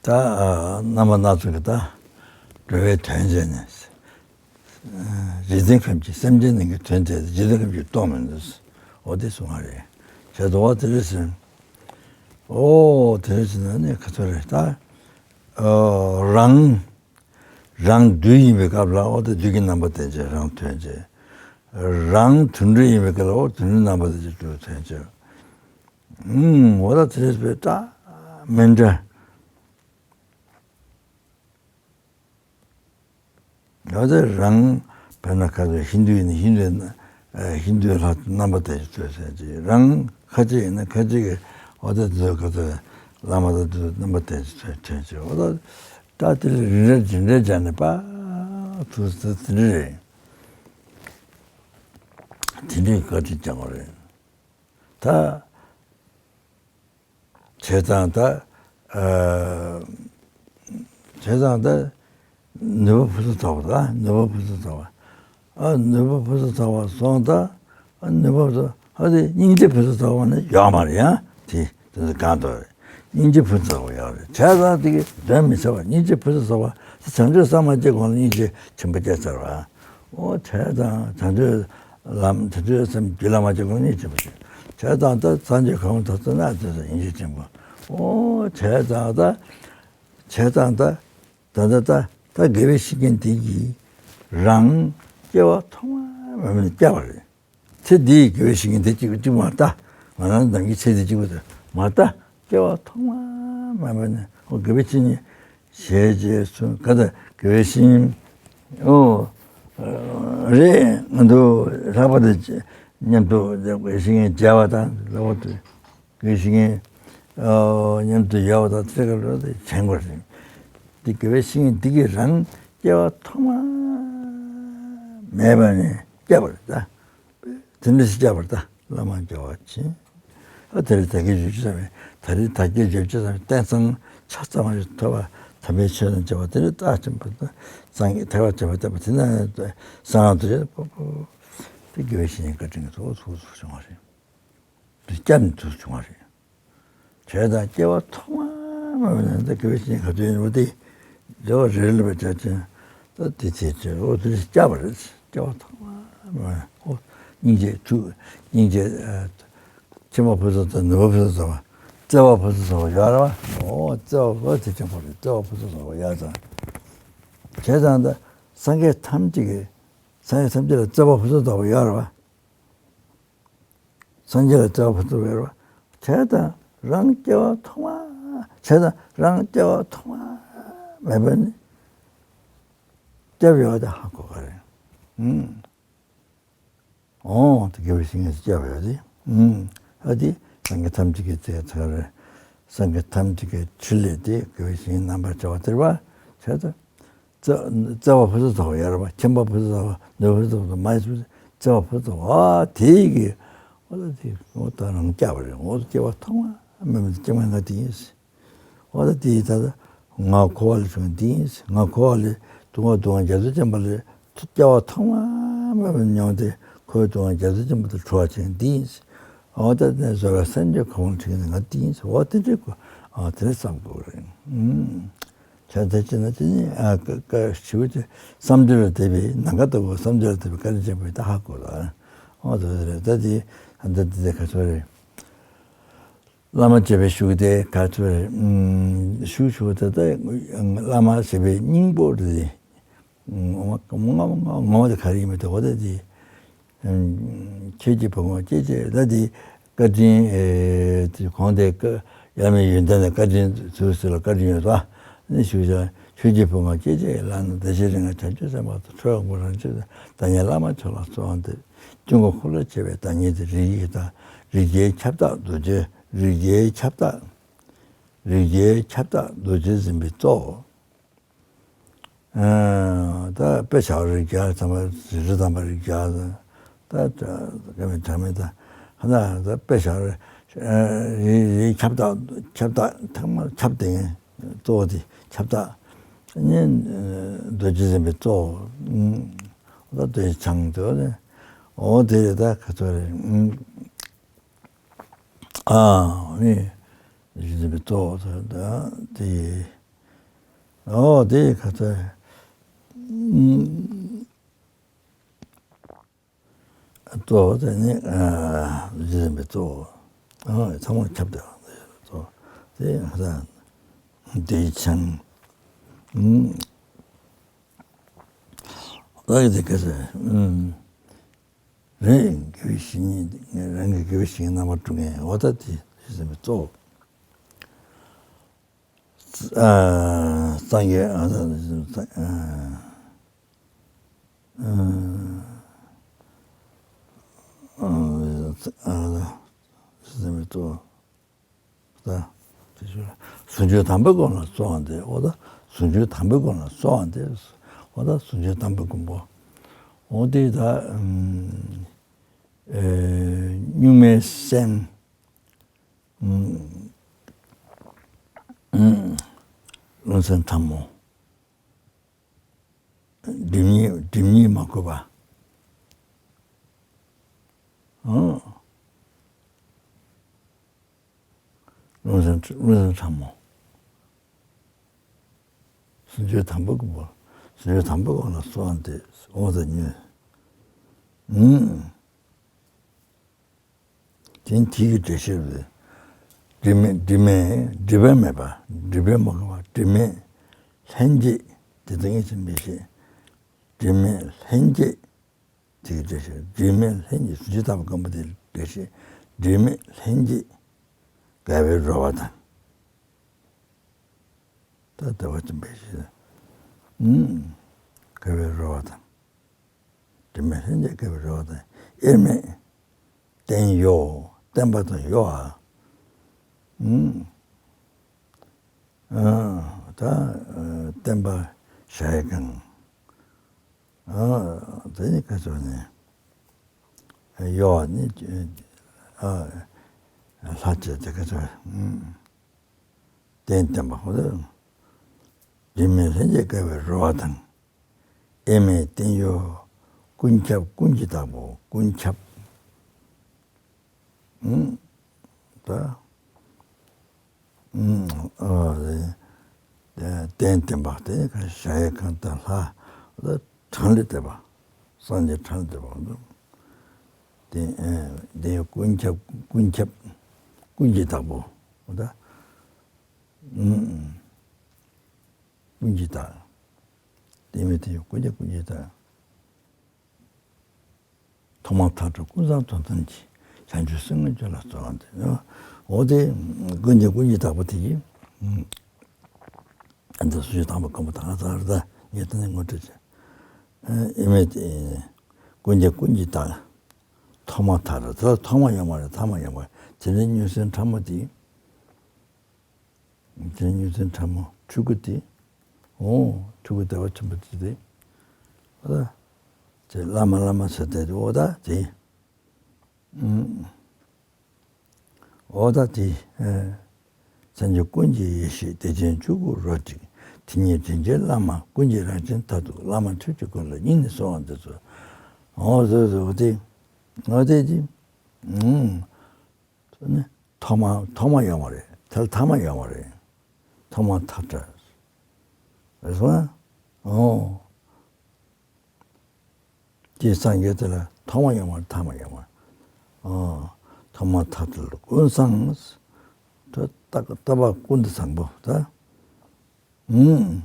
ད་ཨ་རྣམ་པ་སྣ་ཚོགས་ཀྱི་ད་འགྲོ་བའི་དོན་བྱས་ནས། རིག་འཛིན་ཁམས་ཀྱི་སེམས་ཅན་རྣམས་ཀྱི་དོན་མཛད་དེ་རྗེ་བཙུན་ཁམས་ཀྱིས་སྟོང་མི་འདུག་འོ་དེ་གསུང་བ་རེད། བྱས་ཙང་འོ་དེ་རེད་ཟེར། འོ་དེ་རེད་ཟེར་ན་ནི་ག་ཚོད་རེད་ད། ཨོ་རང་། རང་བདུད་ཡིན་པའི་སྐབས་ལ་འོ་དེ་བདུད་ཀྱི་རྣམ་པ་བསྟན་བྱས་རང་དོན་བྱས། རང་དུད་འགྲོ་ཡིན་པའི་སྐབས་ལ་འོ་དུད་འགྲོའི་རྣམ་པ་བསྟན་བྱས་འགྲོ་དོན་བྱས། ཨུམ། འོ་ད་དེ་རེད་པས་ད་མི་འདྲ། ཡང་དེ་རང་དཔེར་ན་ཁ་ཚོ་ཧིན་རྡུ་ཡིན་ན་ཧིན་རྡུའི་ཨ་ཧིན་རྡུའི་ལྷ་རྣམ་པ་བསྟན་བྱས་ཚུལ་བསྟན་བྱས། རང་ཁ་ཆེ་ཡིན་ན་ཁ་ཆེ་གི་འོ་དེ་ཚོ་ཁ་ཚོ་བླ་མ་དང་དེ་ཚོ་རྣམ་པ་བསྟན་བྱས་ཚུལ་བསྟན་བྱས། འོ་ད་ད་དེ་ལ་རིགས་འདྲ་རིགས་འདྲ་སྦྱར་ནས་པ་ཐུག་ས་དེ་འདྲ་རེད། དེ་འདྲའི་བཀའ་དྲིན་བསྐྱངས་པ་རེད། ད། བྱས་ཙང་ད། ཨ། བྱས་ཙང་ད། ནུས་པ་ཕུན་སུམ་ཚོགས་པ་ད་ནུས་པ་ཕུན་སུམ་ཚོགས་པ། ཨ་ནུས་པ་ཕུན་སུམ་ཚོགས་པ་སོང་ད། ཨ་ནུས་པ་ཕུན་སུམ་ཨ་དེ་སྙིང་རྗེ་ཕུན་སུམ་ཚོགས་པ་ནི་ཡོད་མ་རེད་ཡ། དེ་དེ་ཚོ་གང་དུ་རེད། སྙིང་རྗེ་ཕུན་སུམ་ཚོགས་པ་ཡོད་རེད། བྱས་ཙང་དེ་གི་དོན་མི་འཆབ་པ་སྙིང་རྗེ་ཕུན་སུམ་ཚོགས་པ་དེ་བྱང་ཆུབ་སེམས་མ་སྐྱེས་གོང་ལ་སྙིང་རྗེ་ཆེན་པོ་སྐྱེས་ཚར་བ། ཨོ་བྱས་ཙང་བྱང་ཆུབ་ལམ་བྱང་ཆུབ་སེམས་རྒྱུད་ལ་མ་སྐྱེས་གོང་ལ་སྙིང་རྗེ་ཆེན་པོ་སྐྱེས། བྱས་ཙང་ད་སངས་རྒྱས་གོ་འཕང་ཐོབ་ཚར་ན་དེ་ཚོ་སྙིང་རྗེ་ཆེན་པོ། ཨོ་བྱས་ཙང་ད། བྱས་ཙང་ད། ད་ད་ད་ད་དགེ་བའི་བཤེས་གཉེན་དེ་གིས་རང་སྐྱེ་བ་ཐོག་མ་མེད་པ་ནས་བསྐྱབས་པ་རེད། ཚེ་འདིའི་དགེ་བའི་བཤེས་གཉེན་དེ་གཅིག་པུ་གཅིག་པུ་མ་ལྟ། ང་རང་ནམ་གྱི་ཚེ་འདི་གཅིག་པུ་དེ་མ་ལྟ། སྐྱེ་བ་ཐོག་མ་མེད་པ་ནས་ཨོ་དགེ་བའི་བཤེས་གཉེན་ཞེས་བྱས་སུ་ག་ད་དགེ་བའི་བཤེས་གཉེན་ཨོ་རེད། ང་ཚོ་ལྷག་པར་དུ་མཉམ་དུ་དགེ་བའི་བཤེས་གཉེན་མཇལ་བ་དང་ལྷག་པར་དུ། དགེ་བའི་བཤེས་གཉེན་ཨོ་མཉམ་དུ་ཡོད་པ་དང་ཚེ་ག་ལོ་དེ་བྱེད་དགོས་རེད། འདི་དགེ་བའི་བཤེས་གཉེན་འདི་གིས་རང་སྐྱེ་བ་ཐོག་མ་མེད་པ་ནས་བསྐྱབས་པ་རེད་ད། དེ་འདྲ་ཞིག་བསྐྱབས་པ་རེད་ད། བླ་མ་མཇལ་བ་ཕྱིན། ཨ་དེ་རིང་ད་གིན་བརྗོད་རྒྱུ་ཙམ་ཡིན། ད་རིང་ད་གིན་བརྗོད་རྒྱུ་ཙམ་ཡིན། རྟེན་ཙམ་ཆ་ཚང་བ་ཞིག་ཐོབ་པ་དམ་པའི་ཆོས་དང་བཅས་པ་དེ་རིང་རྟགས་ཆེན་པོ་དང་སངས་རྒྱས་ཐེག་པ་ཆེན་པོ་བསྟན་པ་དེ་ན་གསང་སྔགས་དུ་ཡོད་པ་པོ། དེ་དགེ་བའི་བཤེས་གཉེན་བཀའ་དྲིན་གྱིས་ཐོག་ཐུགས་སུ་བྱུང་བ་རེད། དེ་སྐྱབས་ནས་ཐུགས་སུ་བྱུང་བ་རེད། བྱས་ཙང་སྐྱེ་བ་ཐོག་མ་མེད་པ་ནས་ད་དགེ་བའི་བཤེས་གཉེན་ག་ཚོད་ཡིན་པ་དེ་རེ་བ་རེ་རེ་ལ་བྱས་ཙང་ད་དེ་ཚེ་ཚེ་འོ་དེ་སྐྱབས་པ་རེད། སྐྱེ་བ་ཐོག་མ་མེད་པ་ནས་འོ་སྙིང་རྗེ་ཐུགས་སྙིང་རྗེ་ཨ་ཕྱི་མ་ཕུན་སུམ་ཚོགས་ནུས་པ་ཕུན་སུམ་ཚོགས་པ་བརྩེ་བ་ཕུན་སུམ་ཚོགས་པ་ཡོད་རེད་བ། འོ་བརྩེ་བ་བ་དེ་ཆེན་པོ་རེད། བརྩེ་བ་ཕུན་སུམ་ཚོགས་པ་ཡོད་ཙང་བྱས་ཙང་ད་སངས་རྒྱས་ཐམས་ཅད་ཀྱི་སངས་རྒྱས་ཐམས་ཅད་ལ་བརྩེ་བ་ཕུན་སུམ་ཚོགས་པ་ཡོད་རེད་བ། སངས་རྒྱས་ལ་བརྩེ་བ་ཕུན་སུམ་ཡོད་རེད་བ། བྱས་ཙང་རང་སྐྱེ་བ་ཐོག་མ། བྱས་ཙང་རང་སྐྱེ་བ་ཐོག་མ་མེད་པ་ནས་ སྐྱབས་ཡོད་དེ་ཧ་གོ་ག་རེད། ཨུམ། འོ་དེ་དགེ་བའི་བཤེས་གཉེན་སྐྱབས་ཡོད་དེ། ཨུམ། ཨ་དེ་སངས་རྒྱས་ཐམས་ཅད་ཀྱི་ཚེ་ཚར་རེད། སངས་རྒྱས་ཐམས་ཅད་ཀྱི་ཕྲིན་ལས་དེ་དགེ་བའི་བཤེས་གཉེན་རྣམ་པར་བྱ་བ་དེར་བ་བྱ་ཚར། བརྩེ་བ་ཕུན་སུམ་ཚོགས་པ་ཡོད་རེད་པ། ཁྱིམ་པ་ཕུན་སུམ་ཚོགས་པ། ནུས་ཕུན་སུམ་ཚོགས་པ། མ་ཡི་བརྩེ་བ་ཕུན་སུམ་ཚོགས་པ། ཨ་དེ་གི་འོ་ད་དེ་འོ་ད་རང་སྐྱབས་པ་རེད། འོ་ད་སྐྱེ་བ་ཐོག་མ་མེད་མེད་སྐྱེ་མ་ང་དེ་ཡིན། འོ་ད་དེ་ད་ང་འཁོར་བ་ལས་བྱུང་འདི་ཡིན། ང་འཁོར་བ་ལས་སྡུག་བསྔལ་སྡུག་བསྔལ་རྒྱ་མཚོ་ཆེན་པོ་ལས་སྐྱེ་བ་ཐོག་མ་མེད་པ་མྱོང་སྟེ་འཁོར་བའི་སྡུག་བསྔལ་རྒྱ་མཚོ་ཆེན་པོ་དེ་གྲོལ་བ་བྱེད་འདི་ཡིན། འོ་ད་ནས་བཟོད་པ་སེམས་ཀྱི་གོ་འཕང་འགྲིག་ནས་ང་འདི་ཡིན། འོ་དེ་འདྲའི་གོ་ཨ་དེ་འདྲ་བསམ་དགོས་རེད། ཨུམ། བྱས་ཙང་ཅི་ན་ཅི་ནི་ཨ་ཀ་ཀ་ཞུ་དེ་བསམ་འདུན་ལ་དད་པའི་ནམ་མཁའ་ལྟ་བུ། བསམ་འདུན་ལ་དད་པའི་བཀའ་དྲིན་ཆེན་པོ་ཡིན། ད་ཧ་གོ་ལ། འོ་དེ་རེད། ད་དེ་ད་དེ་དེ་ག་ཚོད་རེད། བླ་མ་བྱས་པའི་ཤུགས་དེ་ག་ཚོད་རེད། ཨུམ། ཤུགས་ཤུགས་དེ་ད་བླ་མ་བྱས་པའི་སྙིང་པོ་རེད། ངོ་མ་ངོ་མ་ངོ་མ་དེ་ག་རེ་ཡིན་མིན་དེ་འོ་ད་དེ། ཨུམ། ཁྱེད་ཀྱི་བུ་ངོ་ཀྱེ་ཀྱེ་ད་དེ་བཀའ་དྲིན་ཨེ་དེ་གོང་དེ་བཀའ་ཡབ་མེས་ཡོན་ཏན་ལ་བཀའ་དྲིན་ཚུལ་ཟེར་ལ་བཀའ་དྲིན་ཡོད་ད། ནི་ཞུ་བྱ་ཁྱོད་ཀྱི་བུ་ངོ་ཀྱེ་ཀྱེ་ལ་ནི་བདེ་གཤེགས་རིགས་ལྔ་བྱང་ཆུབ་སེམས་དཔའ་དང་ཁྲོ་བོ་རང་བྱུང་དང་བདག་ཉིད་བླ་མ་མཆོག་ལ་གསོལ་བ་འདེབས། སྐྱེ་འགོ་འཁོར་ལོས་ཕྱེ་བའི་བདག་ཉིད་དེ། རིགས་ཀྱི་བདག་རིགས་བརྒྱའི་ཁྱབ་བདག་རྡོ་རྗེ། རིགས་བརྒྱའི་ཁྱབ་བདག་རིགས་བརྒྱའི་ཁྱབ་བདག་རྡོ་རྗེ་འཛིན་པའི་གཙོ། ཨ་ད་དཔེ་བྱ་བ་རིགས་བརྒྱ་ཚང་མ་རིགས་དྲུག་དམ་པ་རིགས་བརྒྱ་ད་ད་ད་དཔེ་བྱ་བ་རིགས་རིགས་ཁྱབ་བདག་ཁྱབ་བདག་ཐང་མ་ཁྱབ་བདེ་གཙོ་བོ་དེ་ཁྱབ་བདག་ནི་རྡོ་རྗེ་འཛིན་པའི་གཙོ། ད་རྡོ་རྗེ་འཆང་དེ་འོ་དེ་རེད། ད་ག་ཚོད་རེད། ཨ་ནི་རྗེ་བཙུན་པའི་གཙོ་བོ་དེ་དེ་ཨོ་དེ་ག་ཚོད། གཙོ་བོ་དེ་ནི་རྗེ་བཙུན་པའི་གཙོ་བོ། ཨོ་ཚང་མ་ཁྱབ་བསྡད་པ་གཙོ་བོ་དེ་ང་ཚོ་དེ་ཆང་། ཨོ་དེ་ག་ཚོད། རང་གི་དགེ་བའི་བཤེས་གཉེན། རང་གི་དགེ་བའི་བཤེས་གཉེན་རྣམ་པར་སྒྲུབ་མཁན་འོ་ད་དེ་ཟེར་བའི་གཙོ་བོ། ཨ་སངས་རྒྱས་ཨ་ཨ་ཨ་ཨ་ཟེར་བའི་གཙོ་བོ། ད་དེ་ཚོ་ཟུང་འཇུག་དམ་པའི་སྒོམ་ལ་གསོལ་བ་འདེབས། འོ་ད་ཟུང་འཇུག་དམ་པའི་སྒོམ་ལ་གསོལ་བ་འདེབས། འོ་ད་ཟུང་འཇུག་དམ་པའི་སྒོམ་པོ། འོ་དེ་ད་ཨེ་གཉུག་མའི་སེམས། ཨུམ། ཨུམ། རླུང་སེམས་ཕྲ་མོ། སྒྲིབ་གཉིས་སྒྲིབ་གཉིས་མ་གོས་པ། ཨང་། རླུང་སེམས་རླུང་སེམས་ཕྲ་མོ། ཟུང་འཇུག་དམ་པའི་སྒོམ་པོ། ཟུང་འཇུག་དམ་པའི་སྒོམ་ལ་གསོལ་བ་འདེབས། འོ་ད་ཉོན། ཨུམ། དེ་ནི་དེ་ཡི་འགྲེལ་བཤད་རེད། སྒྲིབ་མེད་སྒྲིབ་མེད་སྒྲིབ་པ་མེད་པ། སྒྲིབ་པས་མ་གོས་པ། སྒྲིབ་མེད་ལྷན་སྐྱེས་དེ་དག་ཉིད་ཅེས་འབད་བཤད། སྒྲིབ་མེད་ལྷན་སྐྱེས་དེ་ཡི་འགྲེལ་བཤད། སྒྲིབ་མེད་ལྷན་སྐྱེས་ཟུང་འཇུག་དམ་པའི་སྒོམ་པོ་དེ་ཡི་འགྲེལ་བཤད། སྒྲིབ་མེད་ལྷན་སྐྱེས་དགའ་བའི་རོལ་པ་དང་། ད་དེ་བ་ཅུང་འབད་བཤད། ཨུམ། དགའ་བའི་རོལ་པ་དང་། སྒྲིབ་མེད་ལྷན་སྐྱེས་དགའ་བའི་རོལ་པ་དང་། དབྱེར་མེད་བརྟན་གཡོ། བརྟན་པ་དང་གཡོ་བ། ཨུམ། ཨ་ད་བརྟན་པ་ཞྭའི་རྐང་། ཨ་དེ་ནི་ག་ཚོད་ནི་གཡོ་བ་ནི་ཨ་ལྷ་བཅས་དེ་ག་ཚོད། ཨུམ། བརྟན་བརྟན་པ་ཧོ་ད། སྒྲིབ་མེད་ལྷན་སྐྱེས་དགའ་བའི་རོལ་པ་དང་། དབྱེར་མེད་བརྟན་གཡོ་ཀུན་ཁྱབ་ཀུན་གྱི་བདག་པོ་ཀུན་ཁྱབ། ཨུམ། ད། ཨུམ། ཨ་རེ། བརྟན་བརྟན་པ་དེ་ནི་ག་ཞྭའི་རྐང་དང་ལྷ། ད་གྲངས་ལས་འདས་པ། སངས་རྒྱས་གྲངས་ལས་འདས་པ། དེ་ཨེ་དེ་ཀུན་ཁྱབ་ཀུན་ཁྱབ་ཀུན་གྱི་བདག་པོ། ད། ཨུམ། ཀུན་གྱི་བདག་དེ་མི་དེ་ཀུན་གྱི་ཀུན་གྱི་བདག་ཐོག་མ་མཐའ་དྲུག་ཀུན་བཟང་དོན་དམ་གྱི། བྱང་ཆུབ་སེམས་དངོས་སྤྱོད་ལ་གསོལ་བ་འདེབས། འོ་དེ་ཀུན་གྱི་ཀུན་གྱི་བདག་པོ་དེ་གིས། ཨ་ད་ཟུང་འཇུག་དམ་པའི་སྒོམ་པོ་དང་ང་ཚང་རེད་ད། ངས་ད་ནི་ངོ་སྤྲོད་བྱས། ཨེ་མེད་དེ། ཀུན་ཀྱང་ཀུན་གྱི་བདག་ཐོག་མ་ཐ་དད་དེ་ལ་ཐོག་མ་ཡོད་མ་རེད། ཐ་མ་ཡོད་མ་རེད། དེ་ནས་མྱོས་བྱེད་ཕྲ་མོ་དེ། དེ་ནས་མྱོས་བྱེད་ཕྲ་མོ་ཕྲུ་གུ་དེ། འོ་ཕྲུ་གུ་བདེ་བ་ཆེན་པོ་དེ་དེ། ཨ་དེ་བླ་མ་བླ་མ་ཟེར་དེ་འོ་ད་དེ། ཨུམ། འོ་ད་དེ། ཨེ། སངས་རྒྱས་ཀུན་གྱི་ཡེ་ཤེས་བདེ་ཆེན་ཆོས་སྐུ་རོ་གཅིག་དེ་ཉིད་དྲིན་ཅན་བླ་མ་ཀུན་གྱི་རང་བཞིན་མཐར་ཐུག་བླ་མ་ཁྱོད་ཀྱི་སྐུ་ལ་སྙིང་ནས་གསོལ་བ་འདེབས་སོ། འོ་ཟེར་ཟེར་འོ་དེ། འོ་དེ་དེ། ཨུམ། ཐོག་མ་ཐོག་མ་ཡོད་མ་རེད། དེ་ལ་ཐ་མ་ཡོད་མ་རེད། ཐོག་མ་ཐ་དད། རེད་སོང་ཨ། འོ། དེ་སངས་རྒྱས་དེ་ལ་ཐོག་མ་ཡོད་མ་རེད། ཐ་མ་ཡོད་མ་རེད། འོ། ཐོག་མ་ཐ་དད་ཀུན་བཟང་། ད་ལྟ་ལྟ་བ་ཀུན་ཏུ་བཟང་པོ་ད། ཨུམ།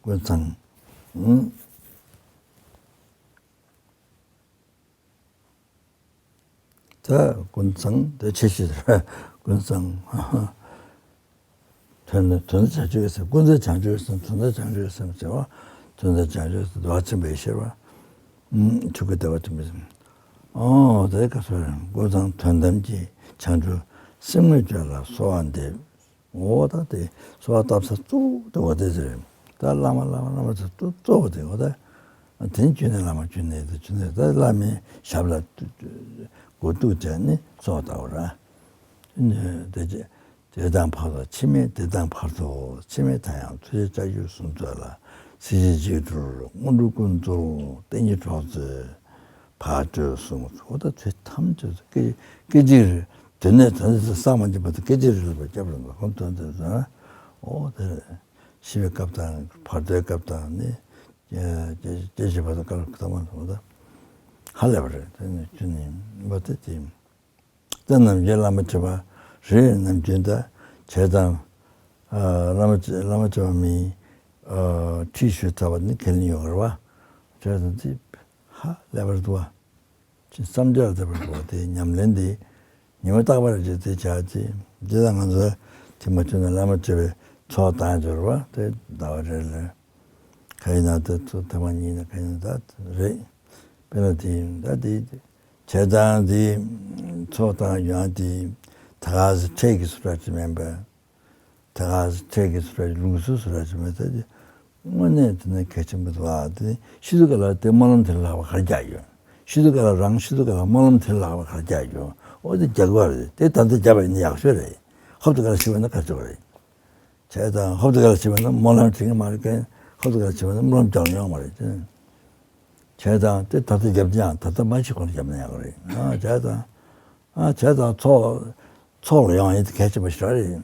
ཀུན་བཟང་། ཨུམ། ད་ཀུན་བཟང་དེ་ཆེ་ཤོས་རེད། ཀུན་བཟང་། དོན་དོན་དུ་བྱང་ཆུབ་སེམས། ཀུན་བཟང་བྱང་ཆུབ་སེམས། དོན་དུ་བྱང་ཆུབ་སེམས་ཟེར་བ། དོན་དུ་བྱང་ཆུབ་སེམས་འདུལ་བ་ཆེན་པོའི་ཤེས་པ། ཨུམ། ཆོས་སྐུ་བདེ་བ་ཆེན་པོའི་སེམས། ཨོ་དེ་ག་ཚོད་རེད། ཀུན་བཟང་དོན་དམ་གྱི་བྱང་ཆུབ་སེམས་དངོས་ཁྱོད་ལ་གསོལ་བ་འདེབས། འོ་ད་དེ་གསོལ་བ་བཏབ་ས་གཙོ་བོ་དེ་འོ་དེ་ཟེར། ད་བླ་མ་བླ་མ་བླ་མ་ཟེར་གཙོ་བོ་དེ་འོ་ད། དེ་ནས་ཁྱོད་ནི་བླ་མ་ཁྱོད་ནི་དེ་ཁྱོད་ནི་ད་བླ་མའི་ཞབས་ལ་མགོ་གཏུགས་བྱས་ནས་གསོལ་བ་བཏབ་པ་རེད། དེ་དེ་དང་ཕར་ཚུར་འཆི་མེད། དེ་དང་ཕར་ཚུར་འཆི་མེད་མཐའ་ཡང་ཐུགས་རྗེ་ལྕགས་ཀྱུ་གསུམ་མཛོད་ལ། སྲིད་ཞིའི་འཇིགས་སྒྲོལ་དངོས་གྲུབ་ཀུན་སྩོལ་བསྟན་གྱི་གྲོགས་མཛོད། ཕར་སྤྲོས་གསུམ་འོ་ད་ཚེ་ཐམས་ཅད་སུ་སྐད་སྐད་ཅིག་རེ་དོན་ནས་དོན་དུ་བསམ་མ་ཁྱབ་པ་དང་སྐད་ཅིག་རེ་ལ་སྐྱབས་རེ་ལ་ཁོང་དོན་དུ་བཟང་། འོ་དེ་ཤི་བའི་སྐབས་དང་བར་དོའི་སྐབས་དང་ནི་སྐྱེ་སྐྱེ་བཞི་བར་དོའི་སྐབས་དང་མ་སོང་ད་ཧ་ལས་པ་རེད། དེ་ནི་ཅི་ནི་མ་དེ་དེ་ད་ནམ་རྒྱུན་བླ་མ་ཁྲི་པ་རེད། ནམ་རྒྱུན་ད་བྱས་ཙང་བླ་མ་བླ་མ་ཁྲི་པ་མིན་ཁྲི་ཞུ་ཐུབ་པ་ནི་ཁས་ལེན་ཡོད་རེད་བ། བྱས་ཙང་དེ་ཧ་ལས་པར་འདུག་བ། ཅིག་བསམ་འཆར་ལྟ་བུར་འགྲོ་བ་དེ་ཉམས་ལེན་འདི་ཉི་མ་རྟག་པར་བྱེད་དེ་བྱ་ཅི། འདི་ལ་ང་ཚོ་དེ་མ་བྱུང་ན་བླ་མ་བྱེད་པའི་ཚོགས་དང་འབྱོར་བ་དེ་ཟླ་བ་རེ་ལ་ག་ཡིན་ན་དེ་ཚོ་ཐ་མ་གཉིས་ན་ག་ཡིན་ན་ད་རེད། དཔེར་ན་དེ་ཡིན་ད་དེ་བྱས་ཙང་དེ་ཚོགས་དང་ཡོང་དེ་ད་ག་སེ་ཁྲལ་གྱི་བཟོ་འདྲ་ཅིག་མིན་པ། ད་ག་ཁྲལ་གྱི་བཟོ་འདྲ་ལུགས་སྲོལ་བཟོ་འདྲ་ཅིག་མེད་ཚེ་དེ་དངོས་གནས་དེ་ནི་གལ་ཆེན་པོ་འདུག་ཨ། དེ་ཤི་དུས་སྐབས་ལ་དེ་སྨོན་ལམ་དེ་ལ་ལྷག་པ་ག་རེ་རྒྱག་ཡོད། ཤི་དུས་སྐབས་ལ་རང་ཤི་དུས་སྐབས་ལ་སྨོན་ལམ་དེ་ལ་ལྷག་པ་ག་རེ་རྒྱག་ཡོད། འོ་དེ་རྒྱག་དགོས་རེད། དེ་ད་ལྟ་བརྒྱབ་པ་ཡིན་ན་ཡག་ཤོས་རེད། ཧོབ་ཏེ་ག་ལ་ཤི་བ་ན་ག་ཅོག་རེད། བྱས་ཙང་ཧོབ་ཏེ་ག་ལ་ཤི་བ་ན་སྨོན་ལམ་བྱེད་ཀྱི་མ་རེད་མཁན། ཧོབ་ཏེ་ག་ལ་ཤི་བ་ན་སྨོན་ལམ་རྒྱག་ཡོང་མ་རེད་དེ། བྱས་ཙང་དེ་ད་ལྟ་བརྒྱབ་ཀྱང་ད་ལྟ་མ་ཤི་གོང་ལ་བརྒྱབ་ན་ཡག་རེད། ཨ་བྱས་ཙང་། ཨ་བྱས་ཙང་ཚོགས་ཚོགས་ལ་ཡོང་ཡིན་དེ་གལ་ཆེན་པོ་ཞིག་རེད།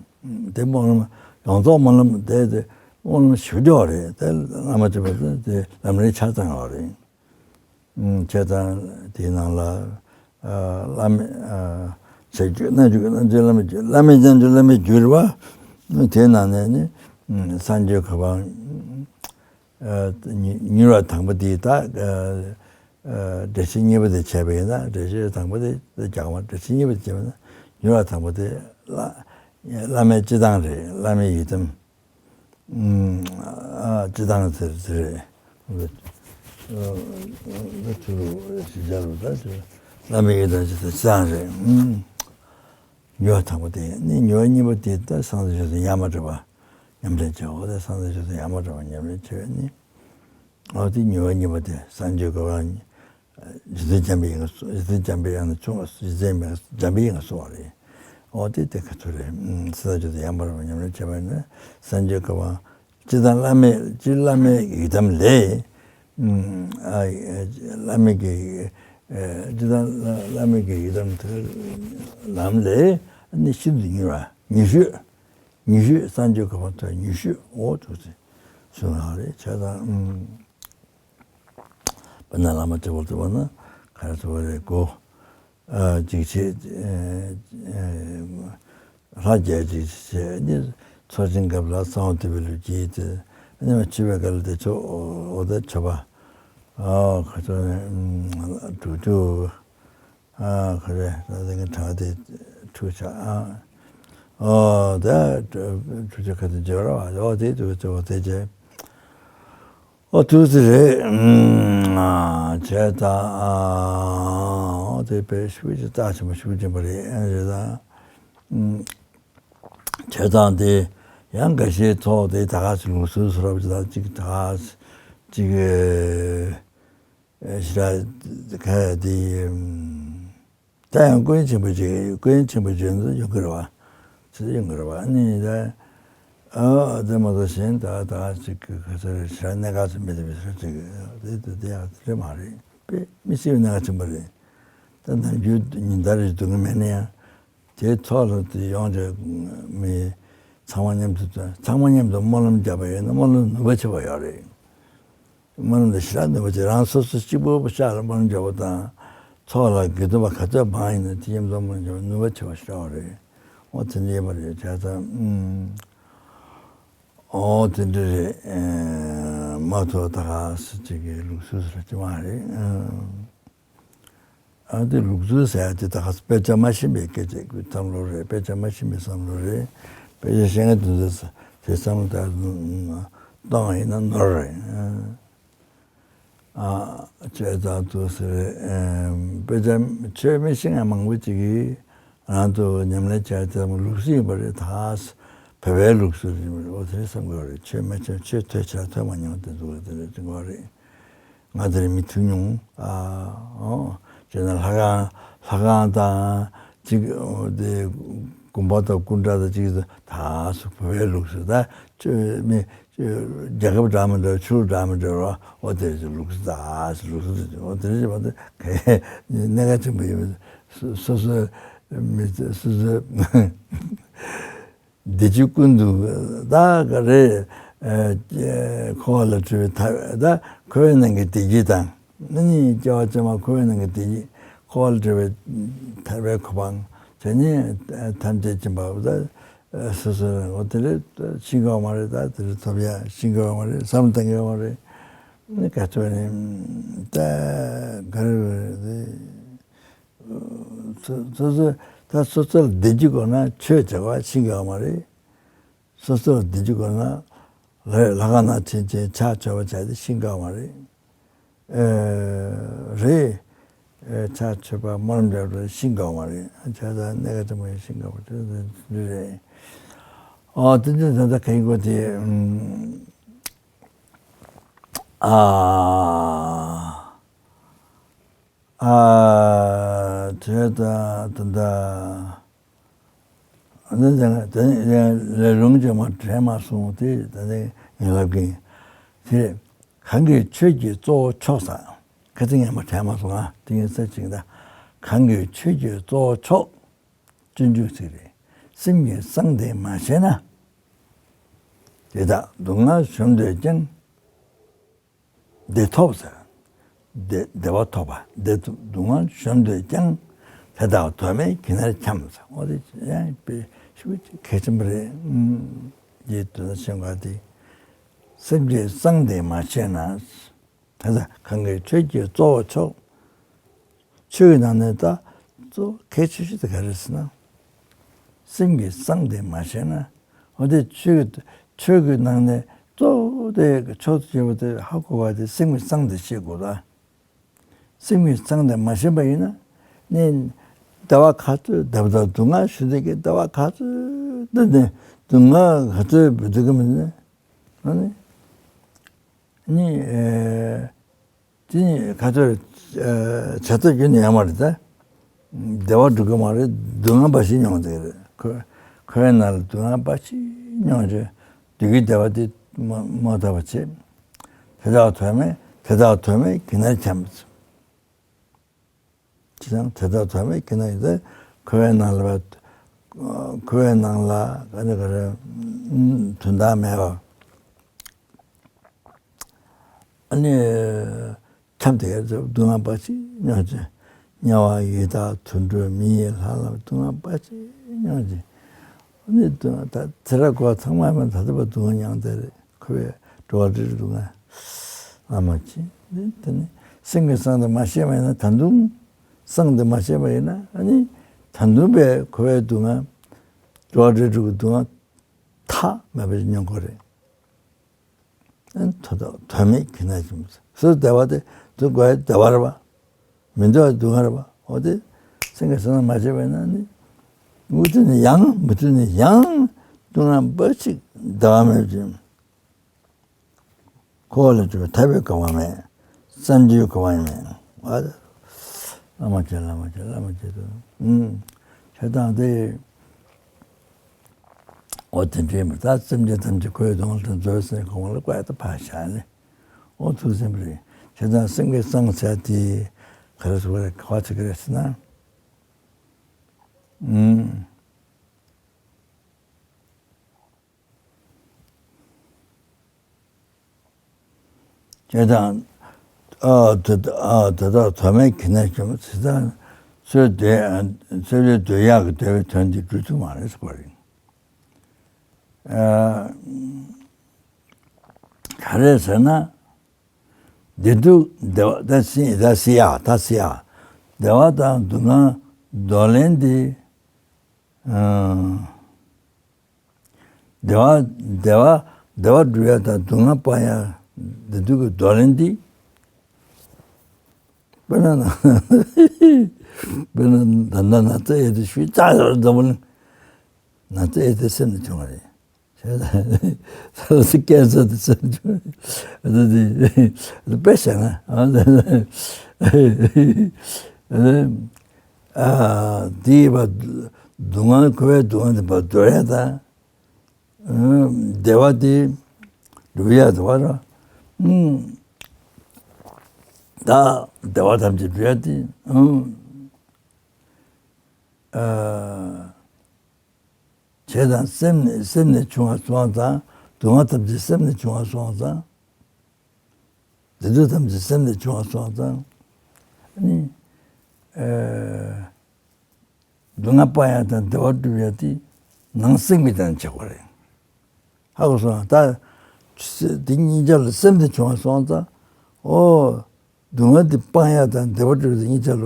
དེ་སྨོན་ལམ་ཡོངས་རྫོགས་སྨོན་ལམ་དེ་དེ་སྨོན་ལམ་ཞུ་རྒྱུ་རེད། དེ་བླ་མ་བྱེད་པ་དེ་དེ་ལམ་རིམ་ཆ་ཚང་ཡོད་རེད། ཨུམ། བྱས་ཙང་དེའི་ནང་ལ་ཨ་བླ་མེད་ཨ་ཟེར་རྒྱུ་རྣལ་འབྱོར་རྣལ་འབྱོར་བླ་མེད་རྒྱ་མཚོ། བླ་མེད་རྒྱ་མཚོ་བླ་མེད་འགྱུར་བ། དེའི་ནང་ནས་ནི་ཨུམ་སངས་རྒྱས་གོ་འཕང་ཨ་མྱུར་མྱུར་བ་དང་པོ་དེ་ད་ཨ་ཨ་འགྲེལ་བཤད་གཉིས་པ་དེ་བྱས་པ་ཡིན་ན། འགྲེལ་བཤད་དང་པོ་དེ་རྒྱག་པ། འགྲེལ་བཤད་གཉིས་པ་དེ་བྱས་པ་ཡིན་ན་མྱུར་བ་དང་པོ་དེ་བླ་བླ་མེད་སྤྱི་བཏང་རེད། བླ་མེད་ཡི་དམ། ཨ་སྤྱི་བཏང་ཟེར་ཟེར་རེད། ཨ་ཨ་ཚུར་ཞིག་སྦྱར་བ་ད་བླ་མེད་ཡི་དམ་སྤྱི་བཏང་སྤྱི་བཏང་རེད། མྱུར་བ་དང་པོ་དེ་ནི་མྱུར་བ་གཉིས་པ་དེ་ད་སངས་རྒྱས་ཆོས་དང་ཡ་མ་བྲལ་བ་ཉམས་ལེན་བྱེད། འོ་ད་སངས་རྒྱས་ཆོས་དང་ཡ་མ་བྲལ་བ་ཉམས་ལེན་བྱེད་པ་ནི། འོ་དེ་མྱུར་བ་གཉིས་པ་དེ་སངས་རྒྱས་གོ་འཕང་རྗེ་བཙུན་འཇམ་པའི་དབྱངས་སུ། རྗེ་བཙུན་འཇམ་པའི་དབྱངས་ནས་ཆུང་བ། རྗེ་བཙུན་འཇམ་པའི་དབྱངས་སུ་སོང་བ་རེད། འོ་དེ་དེ་ག་ཚོད་རེད། ཨུམ། སེམས་ཙམ་ཆོས་དང་ཡ་མ་བྲལ་བ་ཉམས་ལེན་བྱས་པ་ནི་སངས་རྒྱས་གོ་འཕང་སྤྱི་བཏང་བླ་མེད་སྤྱི་བླ་མེད་ཡི་དམ་ལས། ཨུམ། ཨ་བླ་མེད་ཀྱི་ཨ་སྤྱི་བཏང་བླ་མེད་ཀྱི་ཡི་དམ་དེ་ལམ་ལས་ནི་ཤིན་ཏུ་མྱུར་བ། ཉུང་ཤོས། ཉུང་ཤོས་སངས་རྒྱས་གོ་འཕང་ཐོབ་ཉུང་ཤོས། འོ་ཐུགས་རྗེ་གསུང་ཡག་རེད། བྱས་ཙང་ཨུམ། དཔེར་ན་བླ་མ་ཁྲི་པ་ལྟ་བུ་ན་ག་རེ་ཟེར་བ་རེད། གོ་ཨ་འཇིགས་བྱེད་ཨ་ཨ་ལྷ་བརྒྱ་འཇིགས་བྱེད་ནི་ཚོགས་ཆེན་སྐབས་ལ་གསང་བ་འདུས་པའི་ལུས་ཀྱིས་དེ་ནི་མ་འཆི་བའི་སྐབས་ལ་དེ་ཆོ་འོ་ད་ཆོ་པ་ཨ་ག་ཚོད་ནི་དྲུག་ཅུ། ཨ་ག་རེ་ད་དེ་གི་གྲངས་དེ་འཁྲུག་ཆ་ཨ། ཨོ་ད་འཁྲུག་ཆ་ག་དེ་འཇོག་ར་བ། ཨོ་དེ་དུ་ཅོ་དེ་ཅེ། ཨོ་ཐུགས་རྗེ་རེད། ཨུམ། ཨ། བྱས་ཙང་། ཨ། ཨོ་དེ་དཔེ་ཞེ་པོ་ཅིག་རྩ་ཆེན་པོ་ཞེ་པོ་ཅིག་ཡིན་པ་རེད། རེད་ད། ཨུམ། བྱས་ཙང་དེ་ཡང་འགའ་ཤས་ཚོགས་དེ་ད་ག་ཅིག་ལུགས་སྲོལ་སོགས་རབ་ཅིག་དང་ཅིག་ད་ག་ཅིག་ཨེ། ཞེ་དྲག་ག་དེ། ཨུམ། ད་ཡང་སྐུ་ཡོན་ཆེན་པོ་ཅིག་སྐུ་ཡོན་ཆེན་པོ་བརྗོད་འདི་ཡོང་གི་རེད་བ། ཚིག་ཡོང་གི་རེད་བ། ཨ་ནི་ད། ཨ། དེ་མ་གཏོགས་གཞན་ད་ད་ཅིག་གི་ག་ཚོད་རེད། ཞེ་དྲག་གནད་འགག་ཅིག་མེད་དེ་བས་ཚིག་དེ་དེ་དེ་ཡང་དེ་མ་རེད། དཔེ་མི་སྲིད་པའི་གནད་འགག་ཆེན་པོ་རེད། ད་ནམ་རྒྱུན་ཉིན་ལྟར་རེ་སྡུག་གི་མེད་ན་ཡང་། དེ་ཚོགས་ལ་དེ་ཡོང་བྱས་མི་ཚང་མ་མཉམ་དུ་ཚང་མ་མཉམ་དུ་སྨོན་ལམ་བརྒྱབ་པ་ཡིན་ན་སྨོན་ལམ་ནུས་པ་ཆེ་བ་ཡོད་རེད། སྨོན་ལམ་དེ་ཞེ་དྲག་ནུས་པ་ཆེ། རང་སོ་སོ་གཅིག་པུ་ཤག་ལ་སྨོན་ལམ་བརྒྱབ་པ་དང་། ཚོགས་ལ་དགེ་འདུན་པ་ག་ཚོད་མང་ཡིན་ན་དེ་མཉམ་དུ་སྨོན་ལམ་བརྒྱབ་པ་ནུས་པ་ཆེ་བ་ཞེ་དྲག་རེད། འོ་དེ་འདྲ་ཡིན་པ་རེད། བྱས་ཙང་། ཨུམ། འོ་དེ་འདྲ་རེད། ཨེ། མ་གཏོགས་ད་ག་སེ་ཅིག་གི་ལུགས་སྲོལ་ཟེར་གྱི་མ་རེད། ཨུམ། ཨ། དེ་ལུགས་སྲོལ་ཟེར་ཡ་དེ་ད་ག་སེ་དཔེ་ཆ་མ་ཤེས་པའི་སྐད་ཆ་གི་བསམ་བློ་རེད། དཔེ་ཆ་མ་ཤེས་པའི་བསམ་བློ་རེད། དཔེ་ཆ་ཤེས་མཁན་དེ་ཚོས་དེ་བསམ་བློ་ད་གཏོང་བ་ཡིན་ན་ནོར་རེད། ཨ། བྱས་ཙང་དུ་ཟེར་རེད། ཨེ། དཔེ་ཆ་ཆོས་མི་ཤེས་མཁན་མང་པོ་ཅིག་གིས་རང་དུ་ཉམས་ལེན་བྱས་ཏེ་ལུགས་སྲོལ་ཡིན་པ་རེད། ད་བོད་པའི་ལུགས་སྲོལ་ཡིན་པ་རེད། འོ་དེ་རེད་བསམ་གྱི་ཡོད་རེད། ཆོས་མ་ཆོས་ཆོས་ཐོས་ཆ་ཐོས་མ་མྱོང་དེ་ཚོ་དེ་རེད་དྲན་གྱི་ཡོད་རེད། ང་དེར་མི་ཐུག་མྱོང་། ཨ། ཨོ། བྱས་ན་ལྷ་ཁང་ལྷ་ཁང་དང་ཅིག་དེ་དགོན་པ་དང་སྐུ་འདྲ་དང་ཅིག་ད་སུ་བོད་པའི་ལུགས་སུ་ད་ཆོས་མི་རྒྱལ་ཁབ་འདྲ་མི་འདྲ་ཆོས་འདྲ་མི་འདྲ་རོ། ཨོ་དེ་ལུགས་སུ་ད་ལུགས་སུ་ཨོ་དེ་རེད་མ་གཏོགས་ག་གནད་འགག་ཆེན་པོ་ཡོད། སོ་སོ་མི་སོ་སོ། བདེ་སྐྱིད་ཀུན་ཏུ་ད་ག་རེ། ཨ། འཁོར་བ་ལས་གྲོལ་བའི་ཐར་ད་འཁོར་བའི་ནང་གི་བདེ་སྐྱིད་དང་། ཨ་ནི་སྐྱེ་བ་ཕྱི་མ་འཁོར་བའི་ནང་གི་བདེ་སྐྱིད། འཁོར་བ་ལས་གྲོལ་བའི་ཐར་པའི་གོ་འཕང་། དེ་ནས་ཐམས་ཅད་མཁྱེན་པ་ད་སོ་སོ་རང་ངོ་དེ་ལས་ཤེས་ཀྱི་ཡོད་མ་རེད། ད་དེ་ལས་ཐོབ་ཡ་ཤེས་ཀྱི་ཡོད་མ་རེད། བསམ་བློ་གཏོང་གི་ཡོད་མ་རེད། ཨ་ནི་ག་ཚོད་ནི་ད་ག་རེ་རེད། སོ་སོ་ད་སོ་སོ་ལ་བདེ་སྐྱིད་དགོས་ན་ཆོས་བྱ་བ་ཤེས་ཀྱི་ཡོད་མ་རེད། སོ་སོ་ལ་བདེ་སྐྱིད་དགོས་ན་ལ་ལྷ་ཁང་ནང་ཕྱིན་ཕྱིན་ཕྱག་མཆོད་པ་བྱ་དེ་ཤེས་ཀྱི་ཡོད་མ་རེད། ཨེ། རེད། ཨེ། ཕྱག་མཆོད་པ་སྨོན་ལམ་བརྒྱབ་པ་ཤེས་ཀྱི་ཡོད་མ་རེད། བྱས་ཙང་གནད་འགག་ཆེན་པོ་ཡིན། ཤེས་ཀྱི་ཡོད་མ་རེད། ཨོ་དེ་འདྲ་ད་ལྟ་ག་ཡིན་གོ་དེ། ཨ། ཨ། དེ་ད་ད་ད། ཨ་ནི་དེ་དེ་ལས་ལུང་ཅན་མ་དྲན་མ་སོང་དེ་ད་ནི་ངས་ལབ་གིན། དེ་གང་གིས་ཆོས་ཀྱི་གཙོ་བོ་མཆོག་ཟེར། ཁ་ཚིག་ངས་མ་དྲན་མ་སོང་ཨ། དེ་ངས་ཟེར་ཅིག་ད། གང་གིས་ཆོས་ཀྱི་གཙོ་བོ་མཆོག་སྤྱོད་འཇུག་ཚིག་རེད། སེམས་ཀྱི་གསང་དེ་མ་ཤེས་ན། དེ་དག་སྡུག་བསྔལ་གཞོམ་འདོད་ཀྱང་། བདེ་ཐོབ་ཟེར། བདེ་བདེ་བ་ཐོབ་པ་བདེ་ཐོབ་སྡུག་བསྔལ་གཞོམ་འདོད་ཀྱང་། དེ་དག་དོན་མེད་གྱི་ནར་འཁྱམས་ཟེར། འོ་དེ་ཡང་དཔེ་ཞེ་པོ་གལ་ཆེན་པོ་རེད། ཨུམ། འདིའི་དོན་དག་ཤེས་དགོས་དེ། སེམས་ཀྱི་གསང་དེ་མ་ཤེས་ན། ད་ལྟ་གང་གིས་ཆོས་ཀྱི་གཙོ་བོ་མཆོག་ཆོས་ཀྱི་ནང་ནས་ད་གཙོ་བོ་གལ་ཆེ་ཤོས་དེ་ག་རེ་ཟེར་ན། སེམས་ཀྱི་གསང་དེ་མ་ཤེས་ན། འོ་དེ་ཆོས་ཀྱི་ཆོས་ཀྱི་ནང་ནས་གཙོ་བོ་དེ་མཆོག་ཏུ་གྱུར་པ་དེ་ཧ་གོ་བ་དེ་སེམས་ཀྱི་གསང་དེ་ཤེས་དགོས་ད། སེམས་ཀྱི་གསང་དེ་མ་ཤེས་པ་ཡིན་ན། ནི་ཟླ་བ་ག་ཚོད་ད་ལྟ་སྡུག་བསྔལ་ཞུ་བསྡད་ཀྱི་ཟླ་བ་ག་ཚོད་འདི་ནས་སྡུག་བསྔལ་ག་ཚོད་འབུད་འདུག་གི་མིན་ན། ཨ་ནི། ནི། ཨེ། དེ་ནི་ག་ཚོད་རེད། ཨེ། བྱ་ཐབས་ཡོད་ནི་ཡང་མ་རེད་ད། བདེ་བ་འགྲོ་གི་མ་རེད། སྡུག་བསྔལ་འབའ་ཞིག་མྱོང་བསྡད་ཀྱི་རེད། ཁོ་ཁོའི་ནང་ལ་སྡུག་བསྔལ་འབའ་ཞིག་མྱོང་བྱས་སྡུག་གི་བདེ་བ་དེ་མ་མ་ཐོབ་པ་བྱས། དེ་དག་དོན་མེད་དེ་དག་དོན་མེད་གྱི་ནར་འཁྱམས། ཅི་ཡང་དེ་དག་དོན་མེད་ཀྱི་ནར་ཡིན་ཏེ། འཁོར་བའི་ནང་ལ་བ། འཁོར་བའི་ནང་ལ་ག་ནི་ག་རེ། དོན་དག་མེད་པ། ཨ་ནི། འཁྱམས་ཏེ་སྡུག་བསྔལ་འབའ་ཞིག་མྱོང་བྱས། དམྱལ་བ་ཡི་དྭགས་དུད་འགྲོ་མི་ཡི་ལྷ་ལ་སྡུག་བསྔལ་འབའ་ཞིག་མྱོང་བྱས། ཨ་ནི་སྡུག་བསྔལ་ད་ཚེ་རབས་འཁོར་བ་ཚང་མ་ཡང་ད་ལྟ་བར་སྡུག་བསྔལ་མྱངས་བསྡད་རེད། འཁོར་བའི་འགྲོ་བ་རིགས་སྡུག་བསྔལ། ཨ་མ་ཅི། དེ་ནི་སེམས་ཀྱི་གསང་དེ་མ་ཤེས་པ་ཡིན་ན་ད་དུང་། གསང་དེ་མ་ཤེས་པ་ཡིན་ན་ཨ་ནི། ད་དུང་པའི་འཁོར་བའི་སྡུག་བསྔལ། འགྲོ་བ་རིགས་དྲུག་གི་སྡུག་བསྔལ། མཐའ་མེད་པ་ཞིག་མྱོང་དགོས་རེད། དོ་དོ་དོན་མེད་གྱི་ན་ཅིམ་སུ་བདེ་བ་དེ་དུ་དགོས་བདེ་བ་རེད་པ། མི་འདོད་པ་སྡུག་བསྔལ་རེད་པ། འོ་དེ་སེམས་ཀྱི་བསམ་བློ་མ་བྱས་པས་ན་ནི། མུ་མཐུད་ནས་ཡང་མུ་མཐུད་ནས་ཡང་སྡུག་བསྔལ་འབའ་ཞིག་བདེ་བ་མེད་ཅིང་། འཁོར་བ་ལས་གྲོལ་བའི་ཐར་པའི་གོ་འཕང་མེད། བསམ་བརྗོད་གོ་འཕང་མེད། ཨ། བླ་མ་མཇལ་བླ་མ་མཇལ་བླ་མ་མཇལ་དུ། ཨུམ། བྱས་ཙང་དེ། འོ་དེ་འདྲའི་མི་ད་སེམས་ཅན་ཐམས་ཅད་ཁོའི་གདོང་ལ་མཛོད་ཟེར་གོང་ལ་བཀའ་ད་ཕར་བཞག་ནས། འོ་ཐུགས་སེམས་རེད། བྱས་ཙང་སེམས་ཀྱི་གསང་ཚད་དེ་ག་རེ་ཟེར་བ་རེད་ག་བ་ཚིག་གི་རེད་ཟེར་ན། ཨུམ། བྱས་ཙང་། ཨ་དེ་ཨ་དེ་དག་དོན་མེད་གྱི་ན་ཅིམ་སུ་ད་ཚུར་འདོད་ཚུར་འདོད་ཡག་གི་འདོད་པའི་དོན་དེ་འགྲུབ་ཐུབ་མ་རེད་ཟེར་བ་རེད། ཨ་ག་རེ་ཟེར་ན། བདེ་སྡུག་བདེ་བ་ད་སི་ད་སི་ཡ་ད་སི་ཡ། བདེ་བ་དང་སྡུག་བསྔལ་འདོར་ལེན་དེ། ཨ། བདེ་བ་བདེ་བ་བདེ་བ་སྒྲུབ་ཡ་དང་སྡུག་བསྔལ་སྤང་ཡ། བདེ་སྡུག་གི་འདོར་ལེན་འདི། དཔེར་ན། དཔེར་ན་ད་ལྟ་ན་ཚ་ཡོད་དུས་ཤུལ་ཙག་ཡོད་འཛམ་བུ་གླིང་། ན་ཚ་ཡོད་དུས་སེམས་ནས་བྱུང་བ་རེད། ས་སི་སྐད་ཚོད་དུ་སེམས་བྱུང་བ་རེད། དཔེ་བཤད་ན། ཨ་དེའི་བ་སྡུག་བསྔལ་འཁོར་བའི་སྡུག་བསྔལ་དེ་བ་འདོར་ཡ་དང་། བདེ་བ་དེ་སྒྲུབ་ཡ་དེ་བ་ར། ད་བདེ་བ་ཐམས་ཅད་སྒྲུབ་ཡ་དེ། བྱས་ཙང་སེམས་ནས་སེམས་ནས་བྱུང་བ་སོང་ཙང་། སྡུག་བསྔལ་ཐམས་ཅད་སེམས་ནས་བྱུང་བ་སོང་ཙང་། བདེ་སྡུག་ཐམས་ཅད་སེམས་ནས་བྱུང་བ་སོང་ཙང་། ཨ་ནི། ཨ། སྡུག་བསྔལ་སྤང་ཡ་དང་བདེ་བ་སྒྲུབ་ཡ་དེ་ནང་སེམས་ཀྱི་སྟེང་ནས་བྱེད་དགོས་རེད། ཧ་གོ་སོང་ང་། ད་དེ་གཉིས་ཆ་ལ་སེམས་ནས་བྱུང་བ་སོང་ཙང་། ཨོ། སྡུག་བསྔལ་དེ་སྤང་ཡ་དང་བདེ་བ་སྒྲུབ་ཡ་དེ་གཉིས་ཆ་ལ།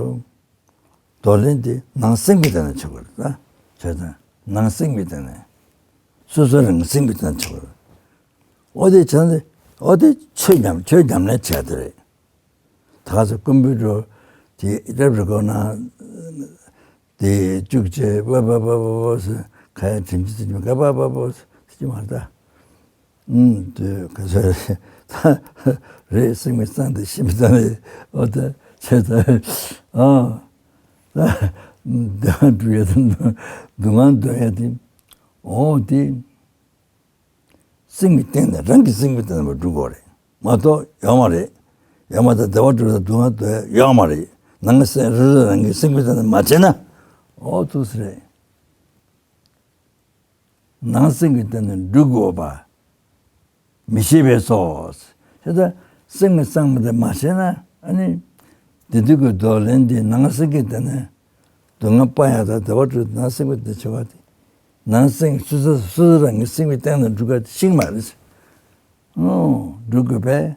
འདོར་ལེན་དེ་ནང་སེམས་ཀྱི་སྟེང་ནས་བྱེད་དགོས་རེད་ད། བྱས་ཙང་ནང་སེམས་ཀྱི་སྟེང་ནས། སོ་སོ་རང་སེམས་ཀྱི་སྟེང་ནས་བྱེད་དགོས་རེད། འོ་དེ་བྱས་ནས་འོ་དེ་ཆོས་ཉམས་ཆོས་ཉམས་ལེན་བྱས་དེ་རེད། ད་ག་ཚོད་ཀམ་པུ་ཊར་དེ་ཊེབ་རི་ཀོར་ཌར་ནང་དེ་བཅུག་བྱས་པ་པ་པ་པ་པ་ཟེར་ག་ཡ་དྲིན་ཅི་ཟེར་གྱི་མ་ག་པ་པ་པ་ཟེར་གྱི་མ་རེད་ད། ཨུམ། དེ་ག་ཚོད་རེད། ད་རེད། སེམས་ཀྱི་གསང་དེ་ཤེས་མི་ཙམ་རེད། འོ་ད་བྱས་ད། ཨ། ད་བདེ་བ་སྒྲུབ་ཡ་དང་སྡུག་བསྔལ་འདོར་ཡ་དེ། འོ་དེ། སེམས་ཀྱི་སྟེང་ནས་རང་གི་སེམས་ཀྱི་སྟེང་ནས་སྒྲུབ་དགོས་རེད་མ་གཏོགས་ཡོད་མ་རེད། ཡོད་མ་ད་བདེ་བ་སྒྲུབ་དང་སྡུག་བསྔལ་འདོར་ཡ་ཡོད་མ་རེད། ནང་གི་སེམས་རེ་རེ་རང་གི་སེམས་ཀྱི་སྟེང་ནས་མ་བྱས་ན། འོ་ཐུགས་སུ་རེད། ནང་སེམས་ཀྱི་སྟེང་ནས་སྒྲུབ་དགོས་པ་མི་ཤེས་པས་སོ། དེ་ལྟར་སེམས་ཀྱི་གསང་བ་དེ་མ་ཤེས་ན་ཨ་ནི། བདེ་སྡུག་གི་འདོར་ལེན་དེ་ནང་སེམས་ཀྱི་སྟེང་ནས་སྡུག་བསྔལ་སྤང་ཡ་དང་བདེ་བ་སྒྲུབ་ནང་སེམས་ཀྱི་སྟེང་བྱེད་པ་དེ། ནང་སེམས་སོ་སོ་སོ་སོ་རང་གི་སེམས་ཀྱི་སྟེང་ནས་སྒྲུབ་པ་དེ་ཤེས་མ་རེད། ཨོ། སྒྲུབ་དགོས་པས།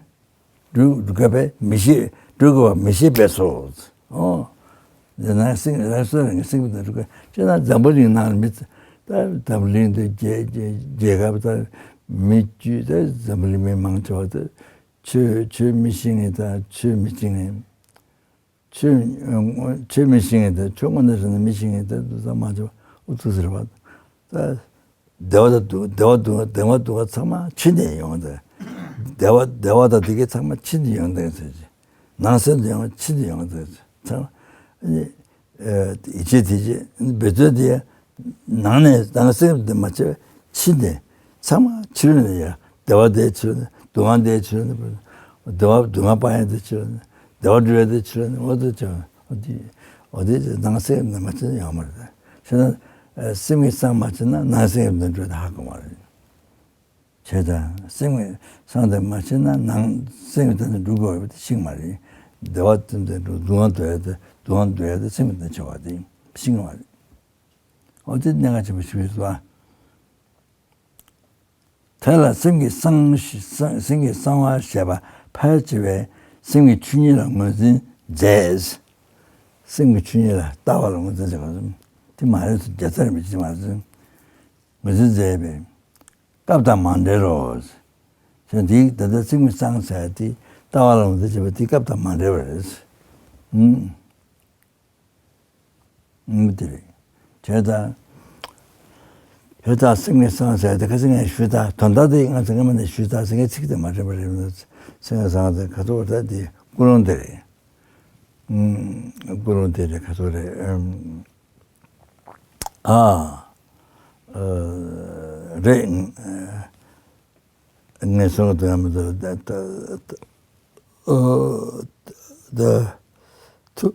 སྒྲུབ་སྒྲུབ་དགོས་པས་མི་ཤེས། སྒྲུབ་དགོས་པ་མི་ཤེས་པས་སོ། ཨོ། འདི་ན་སེམས་རང་སོ་རང་གི་སེམས་ཀྱི་སྟེང་སྒྲུབ་དགོས། ཅེ་ན་འཛམ་བུ་གླིང་ནང་ལ་མི་ཚ་ད་འཛམ་བུ་གླིང་དུ་རྒྱལ་རྒྱལ་རྒྱལ་ཁབ་དང་མི་བཅུ་ད་འཛམ་བུ་གླིང་མི་མང་ཆེ་བ་དུ་ཆོས་ཆོས་མི་ཤེས་མཁན་དང་ཆོས་མི་ཤེས་མཁན། ཆོས་ཆོས་མི་ཤེས་མཁན་དང་ཆོས་དངོས་གནས་རང་ནས་མི་ཤེས་མཁན་དེ་ཚོ་ཚང་མ་ཆོས་ཨུ་ཚུགས་ཟེར་བ། ད་བདེ་བ་དང་སྡུག་བདེ་བ་སྡུག་བདེ་བ་སྡུག་བ་ཚང་མ་ཕྱི་ནས་ཡོང་དེ། བདེ་བ་བདེ་བ་དང་སྡུག་གི་ཚང་མ་ཕྱི་ནས་ཡོང་དེ་ཟེར་གྱི། ནང་སེམས་དུ་ཡོང་ཕྱི་ནས་ཡོང་དེ་ཚང་མ། ཡིད་ཆེས་དེ་ཆེས་འབད་རྩོལ་དེ་ནང་ནས་ནང་སེམས་དེ་མ་ཆེ་བ་ཕྱི་ནས། ཚང་མ་ཕྱི་རོལ་ནས་ཡ། བདེ་བ་དེ་ཕྱི་རོལ་ནས། སྡུག་བསྔལ་དེ་ཕྱི་རོལ་ནས། བདེ་བ་སྡུག་བསྔལ་སྤང་ཡ་དེ་ཕྱི་རོལ་ནས། བདེ་བ་སྒྲུབ་ཡ་དེ་ཕྱི་རོལ་ནས། འོ་དེ་ཕྱི་རོལ་ནས། འོ་དེ་འོ་དེ་ནང་སེམས་ནས་མ་ཕྱི་ན་ཡོང་མ་རེད། བྱས་ན་སེམས་ཀྱི་གསང་མ་ཕྱི་ན་ནང་སེམས་ནས་འགྲོ་ད་ཧ་གོ་མ་རེད། བྱས་ཙང་སེམས་ཀྱི་གསང་དེ་མ་ཕྱི་ན་ནང་སེམས་ཀྱི་སྟེང་དུ་འགྲོ་དགོས་པ་དེ་ཤེས་མ་རེད། བདེ་བ་ཙམ་དེ་འགྲོ་སྡུག་བསྔལ་འདོར་ཡ་དེ་སྡུག་བསྔལ་འདོར་ཡ་དེ་སེམས་ཀྱི་སྟེང་ཆེ་བ་དེ་ཤེས་མ་རེད། འོ་དེ་གནད་འགག་ཆེན་པོ་ཞིག་རེད་པ། དེ་ལ་སེམས་ཀྱི་གསང་སེམས་ཀྱི་གསང་བ་ཞེས་པ་ཕལ་ཆེ་བས་སེམས་ཀྱི་ཆོས་ཉིད་ལ་ངོས་འཛིན་མཛད། སེམས་ཀྱི་ཆོས་ཉིད་ལ་ལྟ་བ་ལ་ངོས་འཛིན་བྱེད་པ་དེ་མ་རེད་ཟེར། རྒྱལ་ཚར་མི་བྱེད་མ་རེད། ངོས་འཛིན་མཛད་པས་སྐབས་དང་མ་འབྲེལ་རོ། དེ་འདི་ད་ལྟ་ཚིག་མི་གཙང་ཟེར་དེ་ལྟ་བ་ལ་ངོ་ཚ་བྱེད་པ་དེ་སྐབས་དང་མ་འབྲེལ་བ་རེད། ཨུམ། ཨུམ་དེ་རེད། བྱས་ཙང་། བྱས་ཙང་སེམས་ཀྱི་སངས་ཟེར་དེ་ཁ་སང་ངས་ཞུས་ད་དོན་དག་དེ་ང་ཚོ་སྔ་མ་ནས་ཞུས་ད་སེམས་ཀྱི་ཚིག་དེ་མ་དྲན་པ་རེད། སེམས་ཀྱི་སངས་དེ་ཁ་ཐོག་ད་དེ་ཀུན་སློང་དེ་རེད། ཨུམ། ཀུན་སློང་དེ་རེད་ཁ་ཐོག་རེད། ཨུམ། ཨ། ཨ། རེད། ངན་སོང་དུ་ཡང་མི་འདོད་ལ་ད་ད་ད་ཐུ་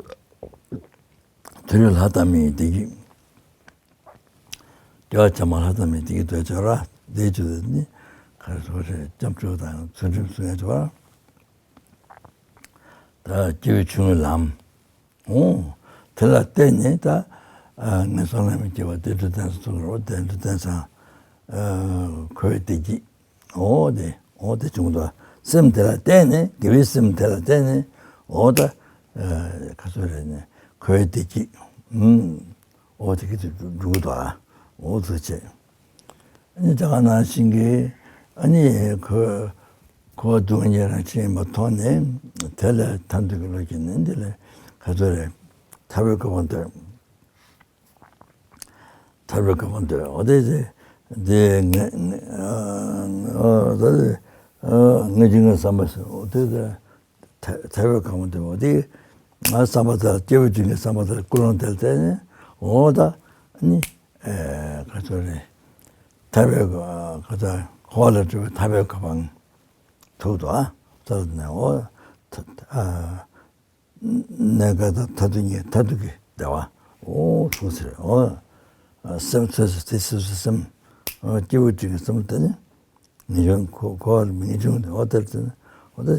ཐུ་རེ་ལྷ་དང་མིའི་བདེ་སྐྱིད། སྐྱེ་བ་ཕྱི་མ་ལྷ་དང་མིའི་བདེ་སྐྱིད་འདོད་ཅོག་ར་བདེ་ཅོག་ནི་ག་རེ་ཟེར་རེད། སྐྱབས་འགྲོ་དང་ཚུལ་ཁྲིམས་སྲུང་ཡ་ཅོག་ར། ད་སྐྱེས་བུ་ཆུང་ངུའི་ལམ། འོ། དེ་ལ་བརྟེན་ནས་ད་ཨ་ངན་སོང་ལ་མི་སྐྱེ་བ་བདེ་འགྲོ་ལྡན་ས་ཚོགས་རོགས་བདེ་འགྲོ་ལྡན་ས་ཨ་འཁོར་བའི་བདེ་སྐྱིད། འོ་དེ་འོ་དེ་བྱུང་འདུག་སེམས་དེ་ལ་བརྟེན་ནས་དགེ་བའི་སེམས་དེ་ལ་བརྟེན་ནས་འོ་ད་ཨ་ག་ཚོད་རེད་ནས་འཁོར་བའི་བདེ་སྐྱིད། ཨུམ། འོ་དེ་གི་དུ་འགྲོ་གི་འདུག་ཨ་འོ་ཚོ་བྱས། ཨ་ནི་ད་ག་ནང་བཞིན་གྱི་ཨ་ནི་ཁོ་ཁོ་སྡུག་བསྔལ་རང་བཞིན་ཡིན་པ་མཐོང་ནས་དེ་ལས་ཐར་འདོད་ཀྱི་བློ་སྐྱེས་ནས་འདི་ལས་ག་ཚོད་རེད། ཐར་པའི་གོ་འཕང་འདོད། ཐར་པའི་གོ་འཕང་འདོད། འོ་དེ་དེ་དེ་ངས་ངས་ཨ་ཨ་ད་དེ་ཨ་ངས་ཀྱི་ངའི་བསམ་པ་ཟེར། འོ་དེ་དེ་ཐར་ཐར་པའི་གོ་འཕང་འདོད། འོ་དེ་ང་བསམ་པ་ད་སྐྱེས་བུ་གཅིག་གི་བསམ་པ་ད་ཀུན་སློང་དེར་བརྟེན་ནས་འོ་ད་ཨ་ནི། ཨེ་ག་ཚོད་རེད། ཐར་པའི་ག་ཚོད་འཁོར་བ་ལས་གྲོལ་བའི་ཐར་པའི་གོ་འཕང་ཐོབ་ཏུ་ཨ་ཙར་ནས་འོ་ཐ་ཨ་གནས་སྐབས་དང་མཐར་ཐུག་གཉིས་མཐར་ཐུག་གི་བདེ་བ་འོ་ཐོབ་ཟེར། འོ་སེམས་ཚོད་ཟེར་དེ་སོ་སོའི་སེམས་འོ་སྐྱེས་བུ་གཅིག་གི་སེམས་དེ་ནི་ངེས་འབྱུང་འཁོར་འཁོར་བ་ལས་མི་ངེས་འབྱུང་དེ་འོ་དེར་དེ་ནི་འོ་དེ་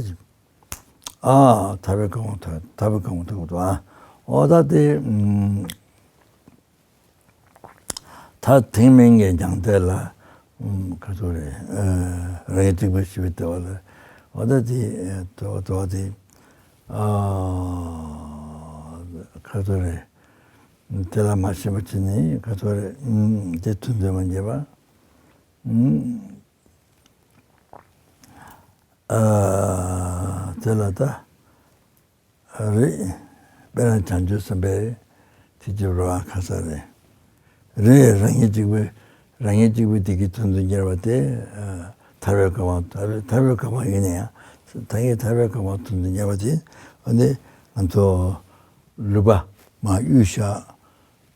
ཨ་ཐར་པའི་གོ་འཕང་ཐོབ། ཐར་པའི་གོ་འཕང་ཐོབ་ཏུ་ཨ་འོ་ད་དེ་ཨུམ། ད་ཐེག་དམན་གྱི་མྱང་འདས་ལ་ཨུམ་ག་ཚོད་རེད། ཨ་རང་ཉིད་གཅིག་པུ་ཞི་བའི་བདེ་བ་ལ་འོ་ད་དེ་དོ་དོ་དེ་ཨ་ག་ཚོད་རེད། དེ་ལ་མ་ཞེན་པ་བྱས་ནས་ག་ཚོད་རེད། ཨུམ་དེ་ཐུན་དུ་མ་འགྱེད་པ། ཨུམ་ཨ་དེ་ལ་ད། རེད། དཔེར་ན་བྱང་ཆུབ་སེམས་དཔའི་དེ་ཅིག་རོ་ཨ་ཁ་ས་རེད། རེད། རང་ཉིད་གཅིག་པུ་རང་ཉིད་གཅིག་པུ་དེ་གི་དོན་དུ་གཉེར་བ་དེ་ཨ་ཐར་པའི་གོ་འཕང་ཐར་པའི་ཐར་པའི་གོ་འཕང་ཡིན་ན་ཡང་ད་ངས་ཐར་པའི་གོ་འཕང་དོན་དུ་གཉེར་བ་དེ་འོ་ནི་ང་ཚོ་ལུས་པོ་མར་གཡུག་བཞག་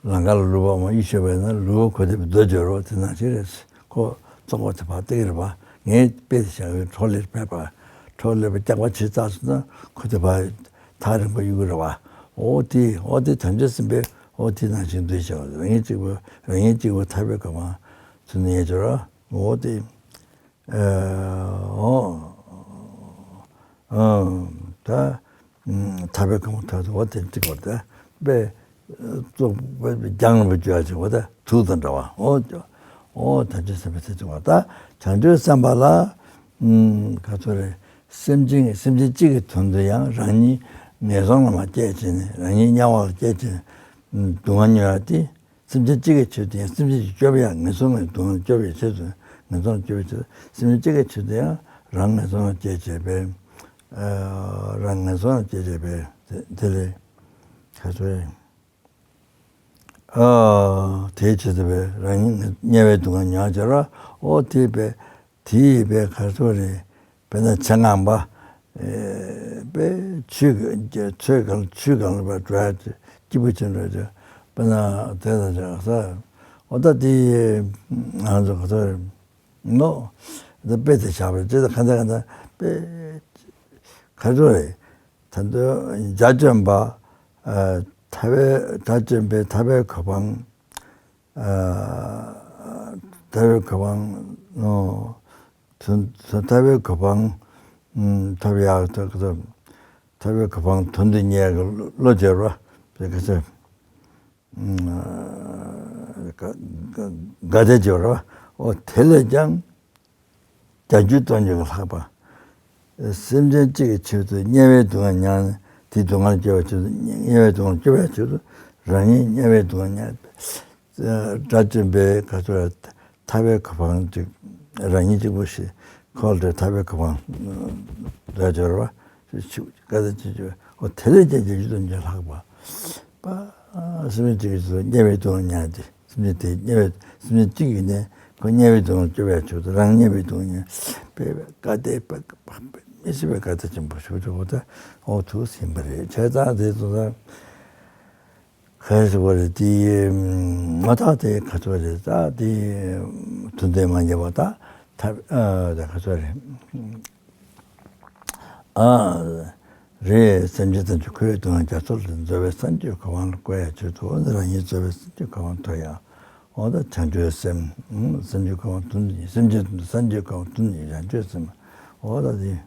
ལང་ཀ་ལ་ལུས་པོ་མར་གཡུག་བཞག་པ་ཡིན་ན་ལུས་པོ་ཁོ་དེ་རྡོ་འཇོག་རོགས་དེ་ནང་བཞིན་རེད། ཁོ་བཙོག་པ་དེ་ཕར་སྟེར་གི་རེད་པ། ངས་དཔེ་དེ་བཞག་གི་འཕྲོ་ལས་ཕེབས་པ། འཕྲོ་ལས་པ་སྐྱག་པ་བྱས་ཚར་སོང་ན་ཁོ་དེ་ཕར་ཐག་རིང་པོ་གཡུག་གི་རེད་པ། འོ་དེ་འོ་དེ་དམ་ཆོས་སེམས་དཔའི་འོ་དེ་ནང་བཞིན་འདུས་བྱས་པ་རང་ཉིད་གཅིག་པུ་རང་ཉིད་གཅིག་པུ་ཐར་པའི་གོ་འཕང་ཚུལ་ནས་ཡོད་ཅོག་ར། འོ་དེ་ཨ་འོ་ཨ་ད། ཐར་པའི་གོ་འཕང་ཐོབ་ཏུ་འོ་དེ་འགྲིག་པར་ད་དཔེ་བཙོག་པའི་རྒྱང་རིང་པོ་བརྗོད་ཡ་ཅིག་འོ་ད་དུག་དང་འདྲ་བ་འོ་འོ་དམ་ཆོས་སེམས་དཔའི་ཚེ་གཅིག་པ་ད་བྱང་ཆུབ་སེམས་དཔའ་ལ་ག་ཚོད་རེད། སེམས་ཅན་སེམས་ཅན་གཅིག་གི་དོན་དུ་ཡང་རང་ཉིད་ངན་སོང་ལ་མ་སྐྱེས་བྱས་ནས་རང་ཉིད་དམྱལ་བ་ལ་སྐྱེས་བྱས་ནས་སྡུག་བསྔལ་མྱོང་ཡ་དེ། སེམས་ཅན་གཅིག་གི་ཆེད་དུ་ཡང་སེམས་ཅན་གྱི་སྐྱོབ་ཡ་ངན་སོང་གི་སྡུག་བསྔལ་སྐྱོབ་པའི་ཆེད་དུ་ངན་སོང་སྐྱོབ་པའི་ཆེད་དུ་སེམས་ཅན་གཅིག་གི་ཆེད་དུ་ཡང་རང་ངན་སོང་ལ་སྐྱེ་བྱས་པས། ཨ་རང་ངན་སོང་ལ་སྐྱེ་བྱས་པས་དེ་དེ་ལས་ག་ཚོད་ཨ་དེའི་ཆེད་དུ་བས་རང་ཉིད་དམྱལ་བའི་སྡུག་བསྔལ་མྱོང་བྱ་ར་ཨོ་དེ་བས། དེ་ཡི་བའི་གར་ཐོག་རེད། དཔེར་ན་ཆེད་མངགས་པ། ཨེ་པའི་ཆུ་ཆུ་གང་ཆུ་གང་ལ་བ་འགྲོ་ཡ་སྐྱིད་པོ་ཅན་འགྲོ་ཡ། དཔེར་ན་དེ་ལ་རག་ས། འོ་ད་དེ་ང་ཚོ་ག་ཚོད་རེད་ནོ། ད་དཔེ་དེ་བཞག་པ་རེད་ཅེས་ད་ག་འདྲ་ག་འདྲ་དཔེ་གར་ཐོག་རེད། ད་འདོད་འཇའ་ཆོན་པ། ཨ་ཐར་པའི་འཇའ་ཆོན་པའི་ཐར་པའི་གོ་འཕང་། ཨ་ཐར་པའི་གོ་འཕང་ནོ། དོན་དོན་ཐར་པའི་གོ་འཕང་ཐོབ་ཡག་ཐོབ་ཐོབ་ཐར་པའི་གོ་འཕང་དོན་དུ་གཉེར་གྱི་བློ་བྱེད་པ་དེ་ག་ཚོད་དགའ་བདེ་བྱེད་པ་འོ་དེ་ལས་ཀྱང་བརྒྱ་འགྱུར་སྟོང་འགྱུར་ལྷག་པ། སེམས་ཅན་གཅིག་གི་ཆེད་དུ་དམྱལ་བའི་སྡུག་བསྔལ་མྱངས་ནས་དེའི་སྡུག་བསྔལ་སྐྱོབ་པའི་ཆེད་དུ་དམྱལ་བའི་སྡུག་བསྔལ་སྐྱོབ་པའི་ཆེད་དུ་རང་ཉིད་དམྱལ་བའི་སྡུག་བསྔལ་མྱངས། དགྲ་བཅོམ་པའི་ག་ཚོད་ཐར་པའི་གོ་འཕང་ཅིག་རང་ཉིད་གཅིག་པུ་ཞིག་ འཁོར་ལོ་ཐར་པའི་གོ་འཕང་འདོད་འབྱོར་བ་ཆུ་ཀ་ད་ཅི་ཅི་འོ་དེ་ལས་ཀྱང་བརྒྱད་ཅུ་དོན་བརྒྱད་ལྷག་པ་པ་སེམས་ཅན་གཅིག་གིས་དམྱལ་བའི་སྡུག་བསྔལ་མྱངས་ཏེ་སེམས་ཅན་དེ་དམྱལ་བའི་སེམས་ཅན་གཅིག་ཡིན་ནས་ཁོ་དམྱལ་བའི་སྡུག་བསྔལ་སྐྱོབ་པའི་ཆེད་དུ་རང་དམྱལ་བའི་སྡུག་བསྔལ་སྤེལ་བའི་བཀའ་གཏད་པ་མི་སྲིད་པའི་བཀའ་གཏད་ཆེན་པོ་ཞུ་ཆོག་པ་དེ་འོ་ཐུགས་ཟིན་པ་རེད། བྱས་ཙང་དེ་ཚོ་ད། ག་རེ་ཟེར་བ་རེད་དེ། ང་དག་དེ་ག་ཚོད་རེད་ད་དེ། དོན་དེ་མ་ཉེས་པ་ད་ཐབས་ཨ་ད་ག་ཚོད་རེད། ཨ་རེད། སེམས་ཅན་ཐམས་ཅད་འཁོར་བའི་སྡུག་བསྔལ་རྒྱ་མཚོ་ལས་འཛོལ་བའི་སངས་རྒྱས་གོ་འཕང་ལ་བཀོད་ཡ་ཆེད་དུ་འོ་ན་རང་ཉིད་འཛོལ་བའི་སངས་རྒྱས་གོ་འཕང་ཐོབ་ཡ། འོ་ད་བྱང་ཆུབ་སེམས། སངས་རྒྱས་གོ་འཕང་དོན་དུ་ཡིན། སེམས་ཅན་དོན་དུ་སངས་རྒྱས་གོ་འཕང་དོན་དུ་ཡིན་བྱང་ཆུབ་སེམས། འོ་ད་དེ།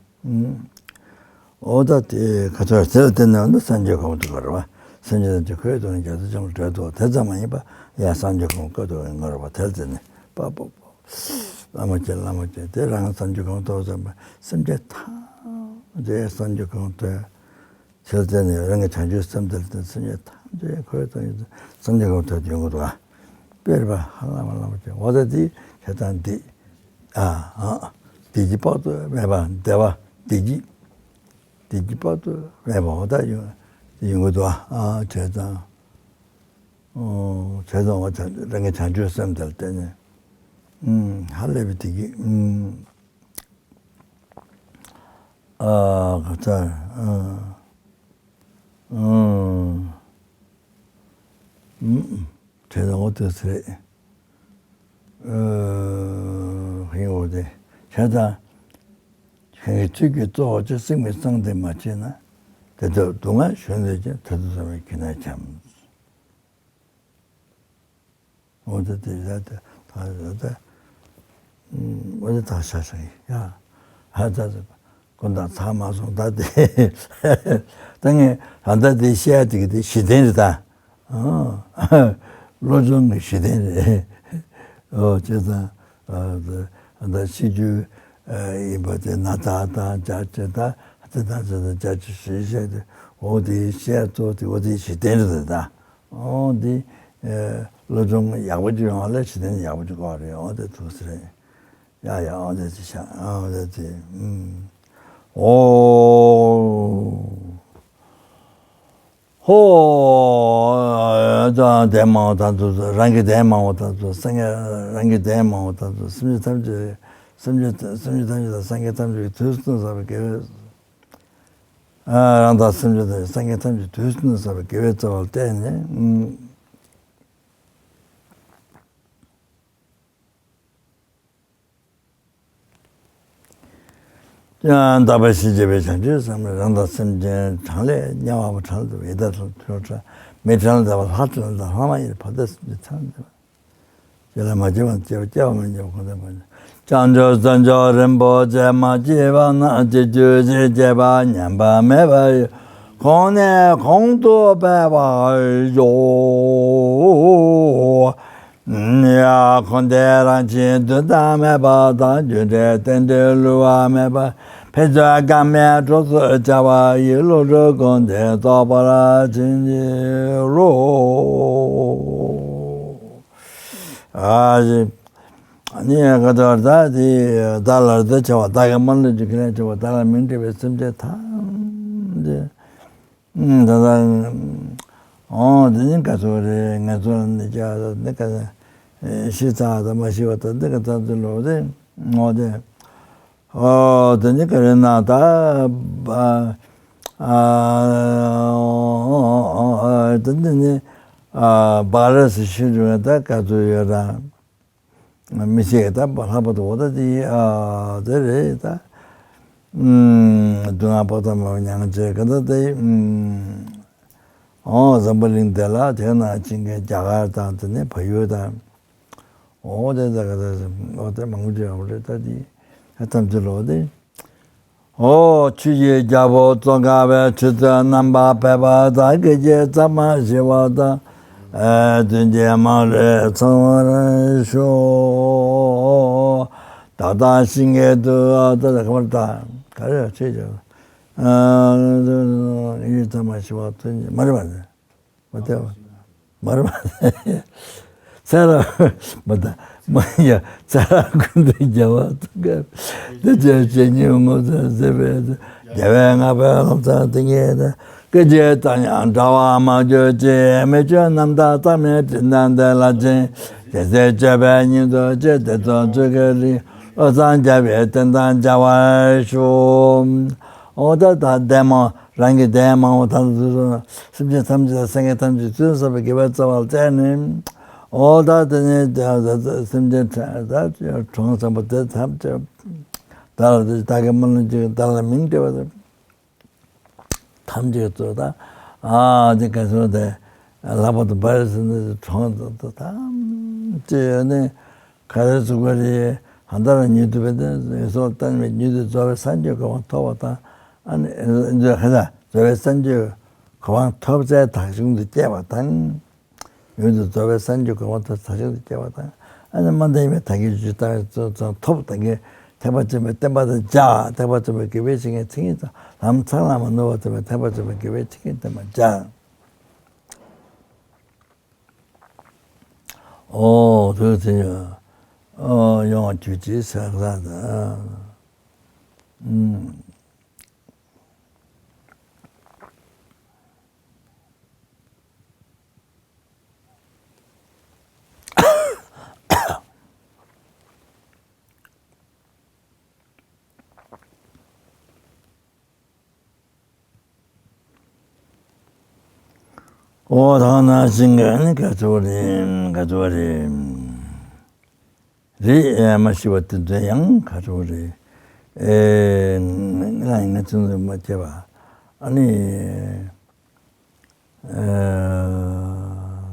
འོ་ད་དེ་ག་ཚོད་ཟེར་དེ་ནས་འོ་ན་སངས་རྒྱས་གོ་འཕང་དུ་འགོར་བ། སེམས་ཅན་ཐམས་ཅད་འཁོར་བའི་སྡུག་བསྔལ་རྒྱ་མཚོ་ཆེན་པོར་བགྲོད་དོ། དེ་ཙམ་མ་ཡིན་པ་ཡང་སངས་རྒྱས་གོ་འཕང་བཀོད་དོ་འགོར་བ་དེར་བརྟེན་ནས་པ་པ་པ། བླ་མ་ཁྱེད་བླ་མ་ཁྱེད་དེ་རང་སངས་རྒྱས་གོ་འཕང་ཐོབ་ཙམ་པ་སེམས་ཅན་ཐམས་ཅད་སངས་རྒྱས་གོ་འཕང་ཐོབ། ཆེར་བརྟེན་ནས་རང་གི་བྱང་ཆུབ་སེམས་དེར་བརྟེན་སེམས་ཅན་ཐམས་ཅད་འཁོར་བའི་སྡུག་བསྔལ་སེམས་ཅན་གོ་ཐོབ་ཡོང་གི་འདུག་ཨ། དཔེར་བ་ཧ་ལམ་ལམ་ཅན་འོ་ད་དེ་བྱེད་སྟངས་འདི། ཨ་ཨ། བདེ་སྐྱིད་དཔག་ཏུ་མེད་པ་བདེ་བ་བདེ་སྐྱིད། བདེ་སྐྱིད་དཔག་ཏུ་མེད་པ་འོ་ད་ཡོང་ཡོང་གི་འདུག་ཨ། བྱས་ཙང་། ཨོ་བྱས་ཙང་འོ་ད་རང་གི་བྱང་ཆུབ་སེམས་དེར་བརྟེན་ནས། ཧ་ལས་པའི་བདེ་སྐྱིད། ཨ་ག་ཚར། ཨ་ཨ་ཨ་བྱས་ཙང་འོ་དེ་ཚེ་རེད། ཨ་ཧིང་འོ་དེ་བྱས་ཙང་གཞན་གྱི་ཚུལ་གྱིས་གཙོ་བོ་ཅི་སེམས་ཀྱི་གསང་དེ་མ་བྱས་ན་དེ་དག་སྡུག་བསྔལ་གཞན་དུ་ཀྱང་ད་དུ་བསམ་པའི་ཁྱེད་ན་འཁྱམས། འོ་ད་དེ་ཡ་ད་ད་ད་ད། འོ་ད་ད་ཤ་ཤ་ཡིན་ཡ། ཧ་ད་ད་དགོན་དང་ཚང་མ་སོང་ད་དེ། ད་ངས་ད་ད་དེ་བཤད་ཡ་དེ་གི་དེ་གཞི་རྟེན་རེད་ད། བློ་སྦྱོང་གི་གཞི་རྟེན་རེད། འོ་བྱས་ཙང་ད་ཤི་རྒྱུ་ཡིན་པ་དེ་ན་ད་ད་བྱ་བྱེད་ད་དེ་ད་དེ་ད་བྱ་བྱེད་ཞེས་བཤད་དེ་འོ་དེ་བཤད་གཙོ་དེ་འོ་དེ་གཞི་རྟེན་རེད་ད། ཨོ་འདི་ཨེ་བློ་སྦྱོང་ཡག་པོ་ཅིག་ཡོང་བ་ལ་ཕྱི་ནས་ཡག་པོ་ཅིག་དགོས་རེད། ཨོ་དེ་ཐུགས་སྲས་ཡ་ཡ་ཨོ་དེ་ཅི་ཤ་ཨོ་དེ་ཅི་ཨུམ། ཨོ་ཧོ། ད་དེ་མང་བ་དང་དུ་རང་གི་དེ་མང་བ་དང་དུ་སངས་རྒྱས་རང་གི་དེ་མང་བ་དང་དུ་སེམས་ཅན་ཐམས་ཅད་སེམས་ཅན་སེམས་ཅན་ཐམས་ཅད་དང་སངས་རྒྱས་ཐམས་ཅད་ཀྱི་དུས་གསུམ་ཟབ་པའི་དགེ་བའི། ཨ་རང་དང་སེམས་ཅན་དང་སངས་རྒྱས་ཐམས་ཅད་དུས་གསུམ་དུ་བསགས་པའི་དགེ་བའི་རྩ་བ་ལ་བརྟེན་ནས། ཡང་དག་པའི་ཞི་བྱེད་པའི་བྱང་ཆུབ་སེམས་ལས་རང་དང་སེམས་ཅན་གྲངས་ལས་དམྱལ་བ་པོ་གྲངས་ལས་འདས་པ་ཡི་དྭགས་ཐོ་ཐོ་ཁྲ་མི་གྲངས་ལས་འདས་པ་ལྷ་གྲངས་ལས་འདས་པ་ལྷ་མ་ཡིན་ཕ་མཐའ་སེམས་ཅན་ཐམས་ཅད། སྐྱེ་ལ་མ་སྐྱེས་པ་སྐྱེ་བ་སྐྱེ་བ་མི་འགྱུར་ཁོང་དུ་མ་ཉམས། བྱང་ཆུབ་སེམས་མཆོག་རིན་པོ་ཆེ། མ་སྐྱེས་པ་ན་སྐྱེ་གྱུར་ཅིག་སྐྱེས་པ་ཉམས་པ་མེད་པ་ཡི། གོང་ནས་གོང་དུ་འཕེལ་བར་ཤོག། ཡ་འཁོར་འདས་རང་བཞིན་དུས་མཐའ་མེད་པ་དང་། རྒྱུ་འབྲས་རྟེན་འབྲེལ་བསླུ་བ་མེད་པ། ཕན་ཚུན་དགའ་མེད་གྲོགས་སུ་བྱ་བ་ཡི། བློ་གྲོས་ཀུན་ལྡན་རྟོགས་པར་བྱིན་གྱིས་རློབས། ཨ་ནི་ག་དོར་ད་དེ་བདག་ལ་རེ་ལྟོས་ཆེ་བ་བདག་གི་དམར་ལུགས་ཀྱི་ཁས་ལེན་ཆེ་བ་བདག་ལ་མིང་འདྲི་བའི་སེམས་ཅན་ཐམས་ཅད། ད་ལྟ་འོ་དེ་ནི་ག་ཚོད་རེད། ང་ཚོ་ལ་འདི་ཅག་འདི་ག་ཤི་ཚར་དང་མ་ཤི་བ་དང་འདི་ག་ཚོད་ལོ་རེད། འོ་དེ་ཨོ་དེ་ནི་ག་རེ་ན་ད་ཨ་ཨ་དེ་འདི་ནི་ཨ་བ་ར་སི་ཤི་རུ་ད་ག་ཚོད་ཡོད་ར། མི་ཤེས་ད་ལྷག་པར་དུ་འོ་ད་དེ་ཨ་དེ་རེད་ད། སྡུག་བསྔལ་དཔག་ཏུ་མེད་པ་མྱང་བྱས་ག་ད་དེ། ཨོ་འཛམ་བུ་གླིང་འདི་ལ་དེ་ན་ཕྱིན་མཁན་རྒྱ་གར་དང་དེ་ནས་བལ་ཡུལ་དང་། ཨོ་དེ་ད་ག་ད་ཨོ་དེ་མང་པོ་ཅིག་ཡོད་རེད་ད་དེ། ཐམས་ཅད་ལོ་དེ། ཨོ་ཆུ་ཡི་རྒྱལ་པོ་ཙོང་ཁ་པའི་ཆུ་ཚོད་རྣམ་པར་འབེབས་པ་དག་གི་རྗེས་ཙམ་མ་ཞི་བ་དང་། ཨེ་དོན་གྱི་མ་ལུས་ཚང་བར་ཤོག། ད་ལྟ་ཤི་མཁན་དུ་ད་ལྟ་ག་བར་ད་ག་རེ་ཆེ་ཆེ། ཡིད་ཚང་མ་ཞི་བ་དོན་གྱི་མ་རེད་པ་ནི། མ་བལྟས་པ། མ་རེད་པ། ཚེ་རབས་མ་ད་ མ་ཡ་ཚ་ར་ཀུན་ཏུ་རྒྱལ་བ་དང་། དེ་ཅན་བྱེད་ཉིད་ངོ་ཚ་ཟེར་བའི་རྒྱལ་བའི་ལྔ་པའི་ལམ་ཚང་དེ་ཉིད་དེ། སྐད་ཅིག་ལྟར་ཡང་འདྲ་བར་མ་གྱུར་ཅིག་མི་ཆོས་རྣམ་དག་རྩ་མེད་སྤྲིན་དང་ལྡན་ལ་ཕྱིན། དེ་ཚེ་སྤྱོད་པའི་སྙིང་པོ་ཆེ་དེ་ཚོ་ཚུལ་ཁྲིམས་བློ་བཟང་རྒྱལ་བའི་བསྟན་དང་མཇལ་བར་ཤོག་འོ་ད་ད་འདས་མ་རང་གི་འདས་མ་འོངས་ད་ཚུལ་སེམས་ཅན་ཐམས་ཅད་དང་སེང་གེ་ཐམས་ཅད་ཚུལ་བསམ་པའི་དགེ་བའི་རྩ་བ་བཙལ་ནས། འོ་ད་དེ་ནས་སེམས་ཅན་ད་གྲོང་བཟང་པོ་དེ་ཐམས་ཅད་ད་ལ་དེ་ད་གི་མ་ལུས་ཀྱི་ད་ལ་མིང་སྤྲད་པ་དང་། ཐམས་ཅད་གཙོ་ད། ཨ་དེ་ག་ཚོད་དེ་ལྷག་པར་དུ་བར་སྲིད་འདི་གྲོང་དུ་ཐམས་ཅད་ནི་ག་རེ་ཚུགས་པ་རེད། ཧ་ད་ར་ཉིད་དུ་བས་ཏེ་སོགས་བསྟན་པའི་ཉིད་དུ་རྫོགས་པའི་སངས་རྒྱས་གོ་འཕང་ཐོབ་པ་དང་། ཨ་ནི་འདི་ཧ་ད་རྫོགས་པའི་སངས་རྒྱས་གོ་འཕང་ཐོབ་ཚད་དག་ཞིང་དུ་སྐྱེ་བ་དང་། ཡུན་དུ་རྫོགས་པའི་སངས་རྒྱས་གོ་འཕང་ཐོབ་ཚད་དག་ཞིང་དུ་སྐྱེ་བ་དང་། ཨ་ནི་མ་འདས་པའི་ད་གིན་ཞུས་ལྟར་ཐོབ་ད་གིན་ཐེག་པ་ཆེན་པོའི་བསྟན་པ་དང་སྦྱར། ཐེག་པ་ཆེན་པོའི་དགེ་བའི་བཤེས་གཉེན་མཚན་ཉིད་དང་ལམ་ཚང་ལ་མ་ནོར་བ་ཐོབ་པའི་ཐེག་པ་ཆེན་པོའི་དགེ་བའི་བཤེས་གཉེན་བསྟན་པ་སྦྱར། ཨོ་དུས་དེ་ཨོ་ཡོང་དུས་ཀྱི་ས་ས་དང་། ཨོ་ཐང་ན་ཤིང་གི་ནི་ག་ཚོད་རེད། ག་ཚོད་རེད། རེད་ཨེ་མ་ཤི་བ་དེ་ཚོ་ཡང་ག་ཚོད་རེད། ཨེ་ང་ང་ཚོ་མ་སྐྱེ་བ་ཨ་ནི་ཨེ།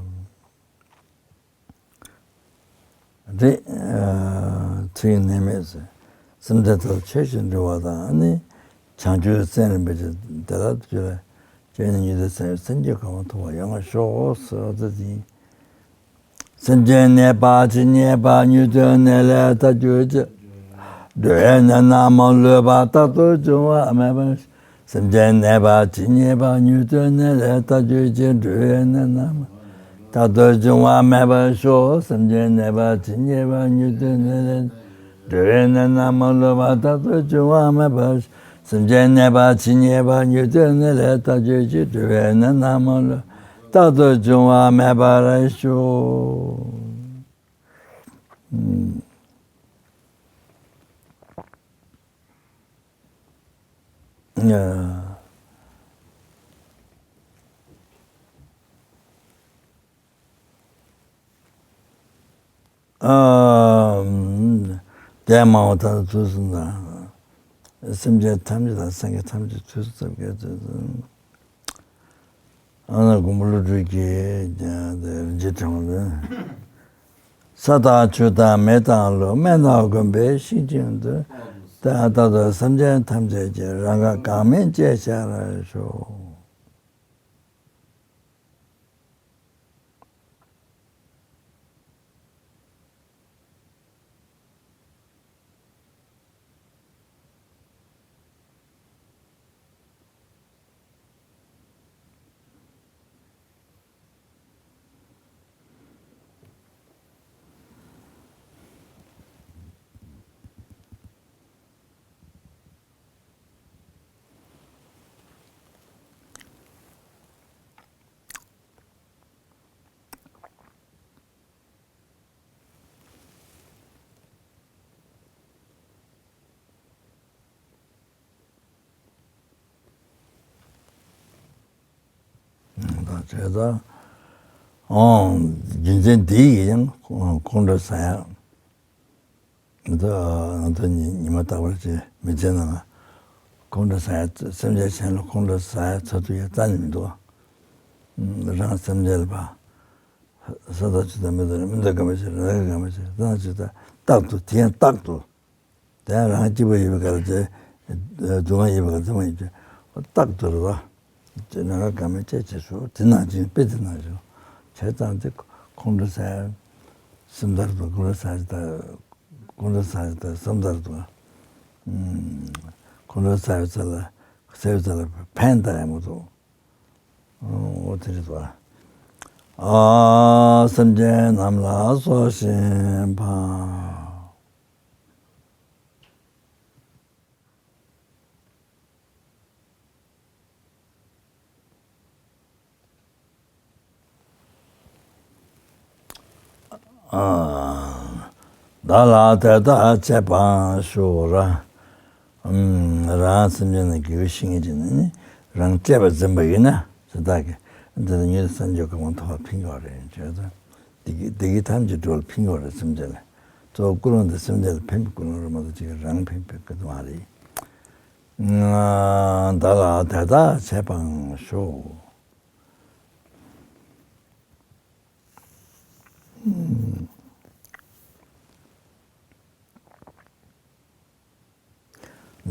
རེད། ཚིག་ནས་མེད་ཟེར། སེམས་ཅན་ཐམས་ཅད་ཆོས་ཀྱི་འབྲེལ་བ་དང་ནི། བྱང་ཆུབ་སེམས་ལ་འབད་ཅིང་དེ་ལ་སྤྱོད་ལ་སྤྱོད་ནས་ཉིད་དུ་སེམས་སེམས་ཀྱི་གོ་འཕང་ཐོབ་པར་ཡོང་བར་ཤོག་ཟེར་བ་དེ་ཡིན། སེམས་ཅན་ནད་པ་ཇི་སྙེད་པ་ཉུང་དུ་ནད་ལས་ཐར་གྱུར་ཅིག་འགྲོ་བའི་ནད་རྣམས་མ་ལུས་པ་རྟག་ཏུ་འབྱུང་བ་མེད་པར། སེམས་ཅན་ནད་པ་ཇི་སྙེད་པ་ཉུང་དུ་ནད་ལས་ཐར་གྱུར་ཅིག་འགྲོ་བའི་ནད་རྣམས་རྟག་ཏུ་འབྱུང་བ་མེད་པར་ཤོག་སེམས་ཅན་ནད་པ་ཇི་སྙེད་པ་ཉུང་དུ་ནད་ལས་འགྲོ་བའི་ནད་རྣམས་མ་ལུས་པ་རྟག་ཏུ་འབྱུང་བ་མེད་པར་ཤོག་སེམས་ཅན་ནད་པ་ཇི་སྙེད་པ་ཉུང་དུ་ནད་ལས་ཐར་གྱུར་ཅིག་འགྲོ་བའི་ནད་རྣམས་མ་ལུས་རྟག་ཏུ་འབྱུང་བ་མེད་པར་ཤོག་ཨ། དེ་མ་འོངས་ད་ལྟ་དུས་གསུམ་དང་། སེམས་ཅན་ཐམས་ཅད་དང་སངས་རྒྱས་ཐམས་ཅད་དུས་གསུམ་གྱི་དུས་གསུམ། ཨ་ནི་མགོན་པོ་ཀླུ་སྒྲུབ་ཀྱི་རིན་ཆེན་ཕྲེང་བ་ལ། ས་དང་ཆུ་དང་མེ་དང་རླུང་མེ་ནང་དགོན་པའི་ཤིང་ཅན་དུ། ད་ལྟ་དུ་སེམས་ཅན་ཐམས་ཅད་ཀྱི་རང་དགའ་གང་མིན་སྐྱེ་ཤར་ཤོག་ད་བྱས་ཙང་། ཨང་། རྒྱུ་མཚན་འདི་ཡིས་ཀྱང་ཁོང་ཁྲོ་ཟ་ཡག་ང་ཚོ་ང་ཚོ་ཉི་ཉི་མ་རྟག་པར་བྱས་མི་ཚེ་ནང་ལ་ཁོང་ཁྲོ་ཟ་ཡག་སེམས་ཅན་གཞན་ལ་ཁོང་ཁྲོ་ཟ་ཡག་ཚ་ཐུབ་ཡག་རྩ་ནས་མི་འདུག་རང་སེམས་ཅན་ལ་ཕ། ས་དང་ཆུ་དང་མེ་དང་མེ་དང་དགའ་མ་བྱེད་རང་དགའ་མ་བྱེད་ས་དང་ཆུ་དང་རྟག་ཏུ་དེ་ཡང་རྟག་ཏུ། དེ་ཡང་རང་སྐྱིད་པོ་ཡིན་པའི་སྐབས་ལ་དེ་སྡུག་བསྔལ་ཡིན་པའི་སྐབས་ལ་ཚང་མ་ཡིན་གྱི་རྟག་ཏུ་རེད་བ། དེ་ནང་ག་མེད་ཅེས་བྱེད་ཤོག་དེ་ནང་བཞིན་དཔེ་དེ་ནང་བཞིན་བྱས་ཙང་དེ་ཁོང་ཁྲོ་ཟ་ཡ་སེམས་ཐར་དུ་ཁོང་ཁྲོ་ཟ་ཡ་ད་ཁོང་ཁྲོ་ཟ་ཡ་ད་སེམས་ཐར་དུ་ཁོང་ཁྲོ་ཟ་ཡ་ཚ་ལ་ཟ་ཡ་ཚ་ལ་ཕན་ད་ཡ་མ་ཐོག་འོ་དེ་རེད་བ། ཨ། སེམས་ཅན་རྣམས་ལ་སོགས་ཤིང་འཕངས། བདག་ལ་དེ་དག་བྱེད་པའང་ཞུ་ར། རང་སེམས་ཅན་ནི་དགེ་བའི་བཤེས་གཉེན་ཅིག་ནི་རང་གཅེས་པར་འཛིན་པ་ཡིན་ན་དེ་དག་གིས་འདི་ལ་ཉིད་སངས་རྒྱས་གོ་འཕང་ཐོབ་པར་ཕན་གྱི་རེད་བྱས་ཙང་། བདེ་སྐྱིད་བདེ་སྐྱིད་ཐམས་ཅད་འགྲོ་བར་ཕན་གྱི་རེད་སེམས་ཅན་ལ། གཙོ་བོ་ཀུན་སློང་དེ་སེམས་ཅན་ལ་ཕན་པའི་ཀུན་སློང་རེད་མ་གཏོགས་ཅིག་རང་ཕན་པའི་ཀུན་སློང་མ་རེད། བདག་ལ་དེ་དག་བྱེད་པའང་ཞུ།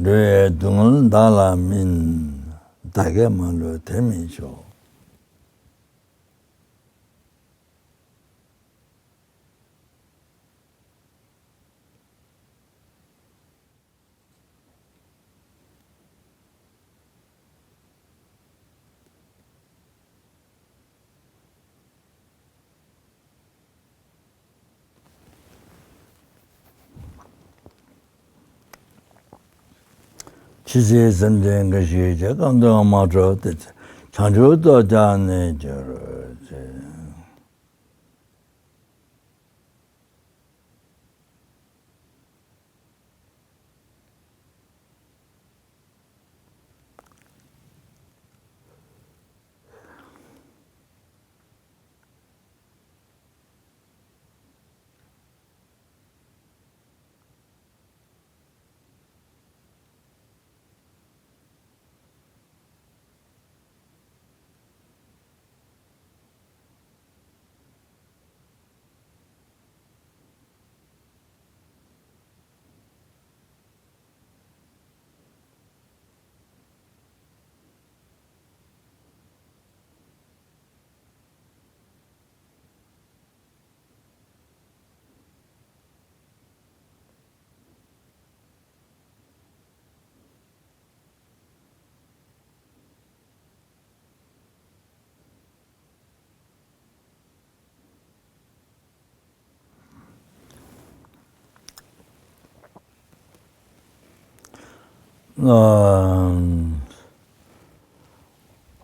འགྲོ་བའི་སྡུག་བསྔལ་བདག་ལ་མིན། བདག་གིས་མ་བསླུས་དེར་མི་ཆོག། ཕྱི་ཕྱིར་སེམས་ཅན་འགའ་ཞིག་ཀྱང་གང་དུའང་མ་འགྲོ་སྟེ། བྱང་ཆུབ་ཏུ་ཀྱང་གནས་གྱུར་ཅིག།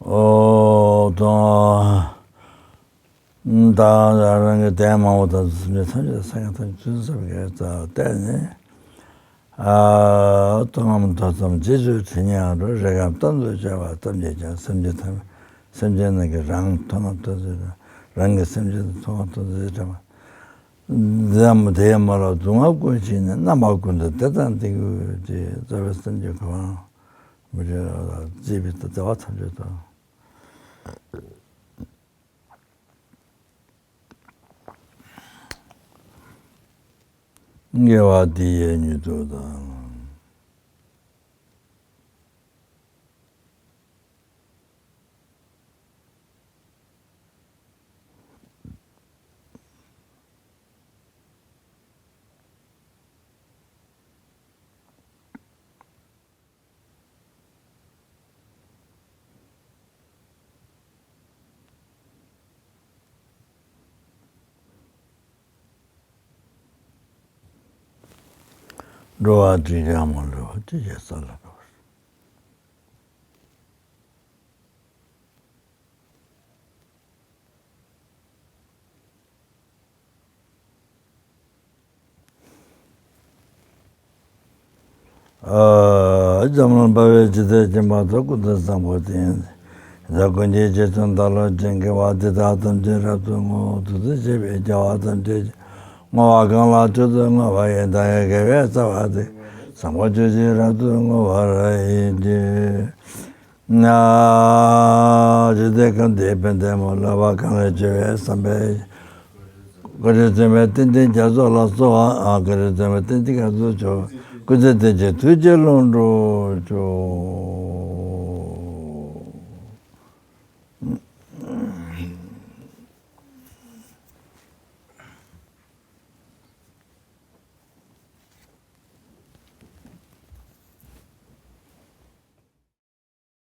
ཨོ་དང་། ད་རང་གི་དོན་མང་པོ་དང་སེམས་ཅན་ཐམས་ཅད་སངས་རྒྱས་ཐམས་ཅད་ཚུལ་བསམ་གྱིས་བརྩམས་བལྟས་ནས། ཨ། མཐོང་ལམ་ཐོས་བསམ་རྗེས་སུ་དྲན་སྙིང་རོ། རེག་གམ་གཏམ་དུ་བྱ་བ་ཐམས་ཅད་ཀྱང་། སེམས་ཅན་ཐམས་སེམས་ཅན་རྣམས་ཀྱིས་རང་མཐོང་ལམ་ཐོས་བསམ་རང་གི་སེམས་ཅན་མཐོང་ལམ་ཐོས་བསམ་དྲན་པ། འདི་ཡང་དེ་ཡང་མ་ལ་སྡུག་བསྔལ་ཀུན་ཞི་ནས། རྣམ་པ་ཀུན་ཏུ་བདེ་དང་ལྡན་གྱུར་ཅིག། རྩ་བའི་སེམས་ཀྱི་གོ་འཕང་མི་བརྗེད་རྫོགས་པའི་བདེ་བ་ཐམས་ཅད་དང་། དགེ་བ་འདི་ཡིས་མྱུར་དུ་བདག་ལ། འགྲོ་བ་དྲི་ཡང་མ་ལུས་པ། ཅི་བྱས་ས་ལ་འགྲོ་བར། འཇམ་དབྱངས་དཔལ་བའི་འཇིག་རྟེན་མཁྱེན་པ་དང་། ཀུན་ཏུ་བཟང་པོ་སྟེ། ཡོན་ཏན་ཀུན་གྱི་རྗེས་སུ་བདག་སློབ་ཅིང་། དགེ་བ་འདི་དག་ཐམས་ཅད་རབ་ཏུ་བསྔོ། ཐུགས་རྗེ་ཆེན་པོས་དགེ་བ་ཐམས་ཅད་ཀྱང་། བསྔོ་བ་གང་ལ་མཆོག་ཏུ་བསྔོ་བ་ཡིན། བདག་གི་དགེ་བའི་རྩ་བ་འདི། བཟང་པོ་སྤྱོད་ཕྱིར་རབ་ཏུ་བསྔོ་བར་བགྱི། ན། འཇིག་རྟེན་ཁམས་འདིའི་ཕན་བདེ་མ་ལུས་པ་གང་ལ་སྤྱོད་པའི་བསམ་པས། བཀའ་དྲིན་མཚུངས་པའི་ཏན་ཏན་རྒྱ་མཚོ་ལ་སོགས་པ། བཀའ་དྲིན་མཚུངས་པའི་ཏན་ཏན་རྒྱ་མཚོ་མཆོག། སྐུ་ཚེ་བརྟན་ཅིང་ཐུགས་རྗེ་ལོངས་སྤྱོད་མཆོག།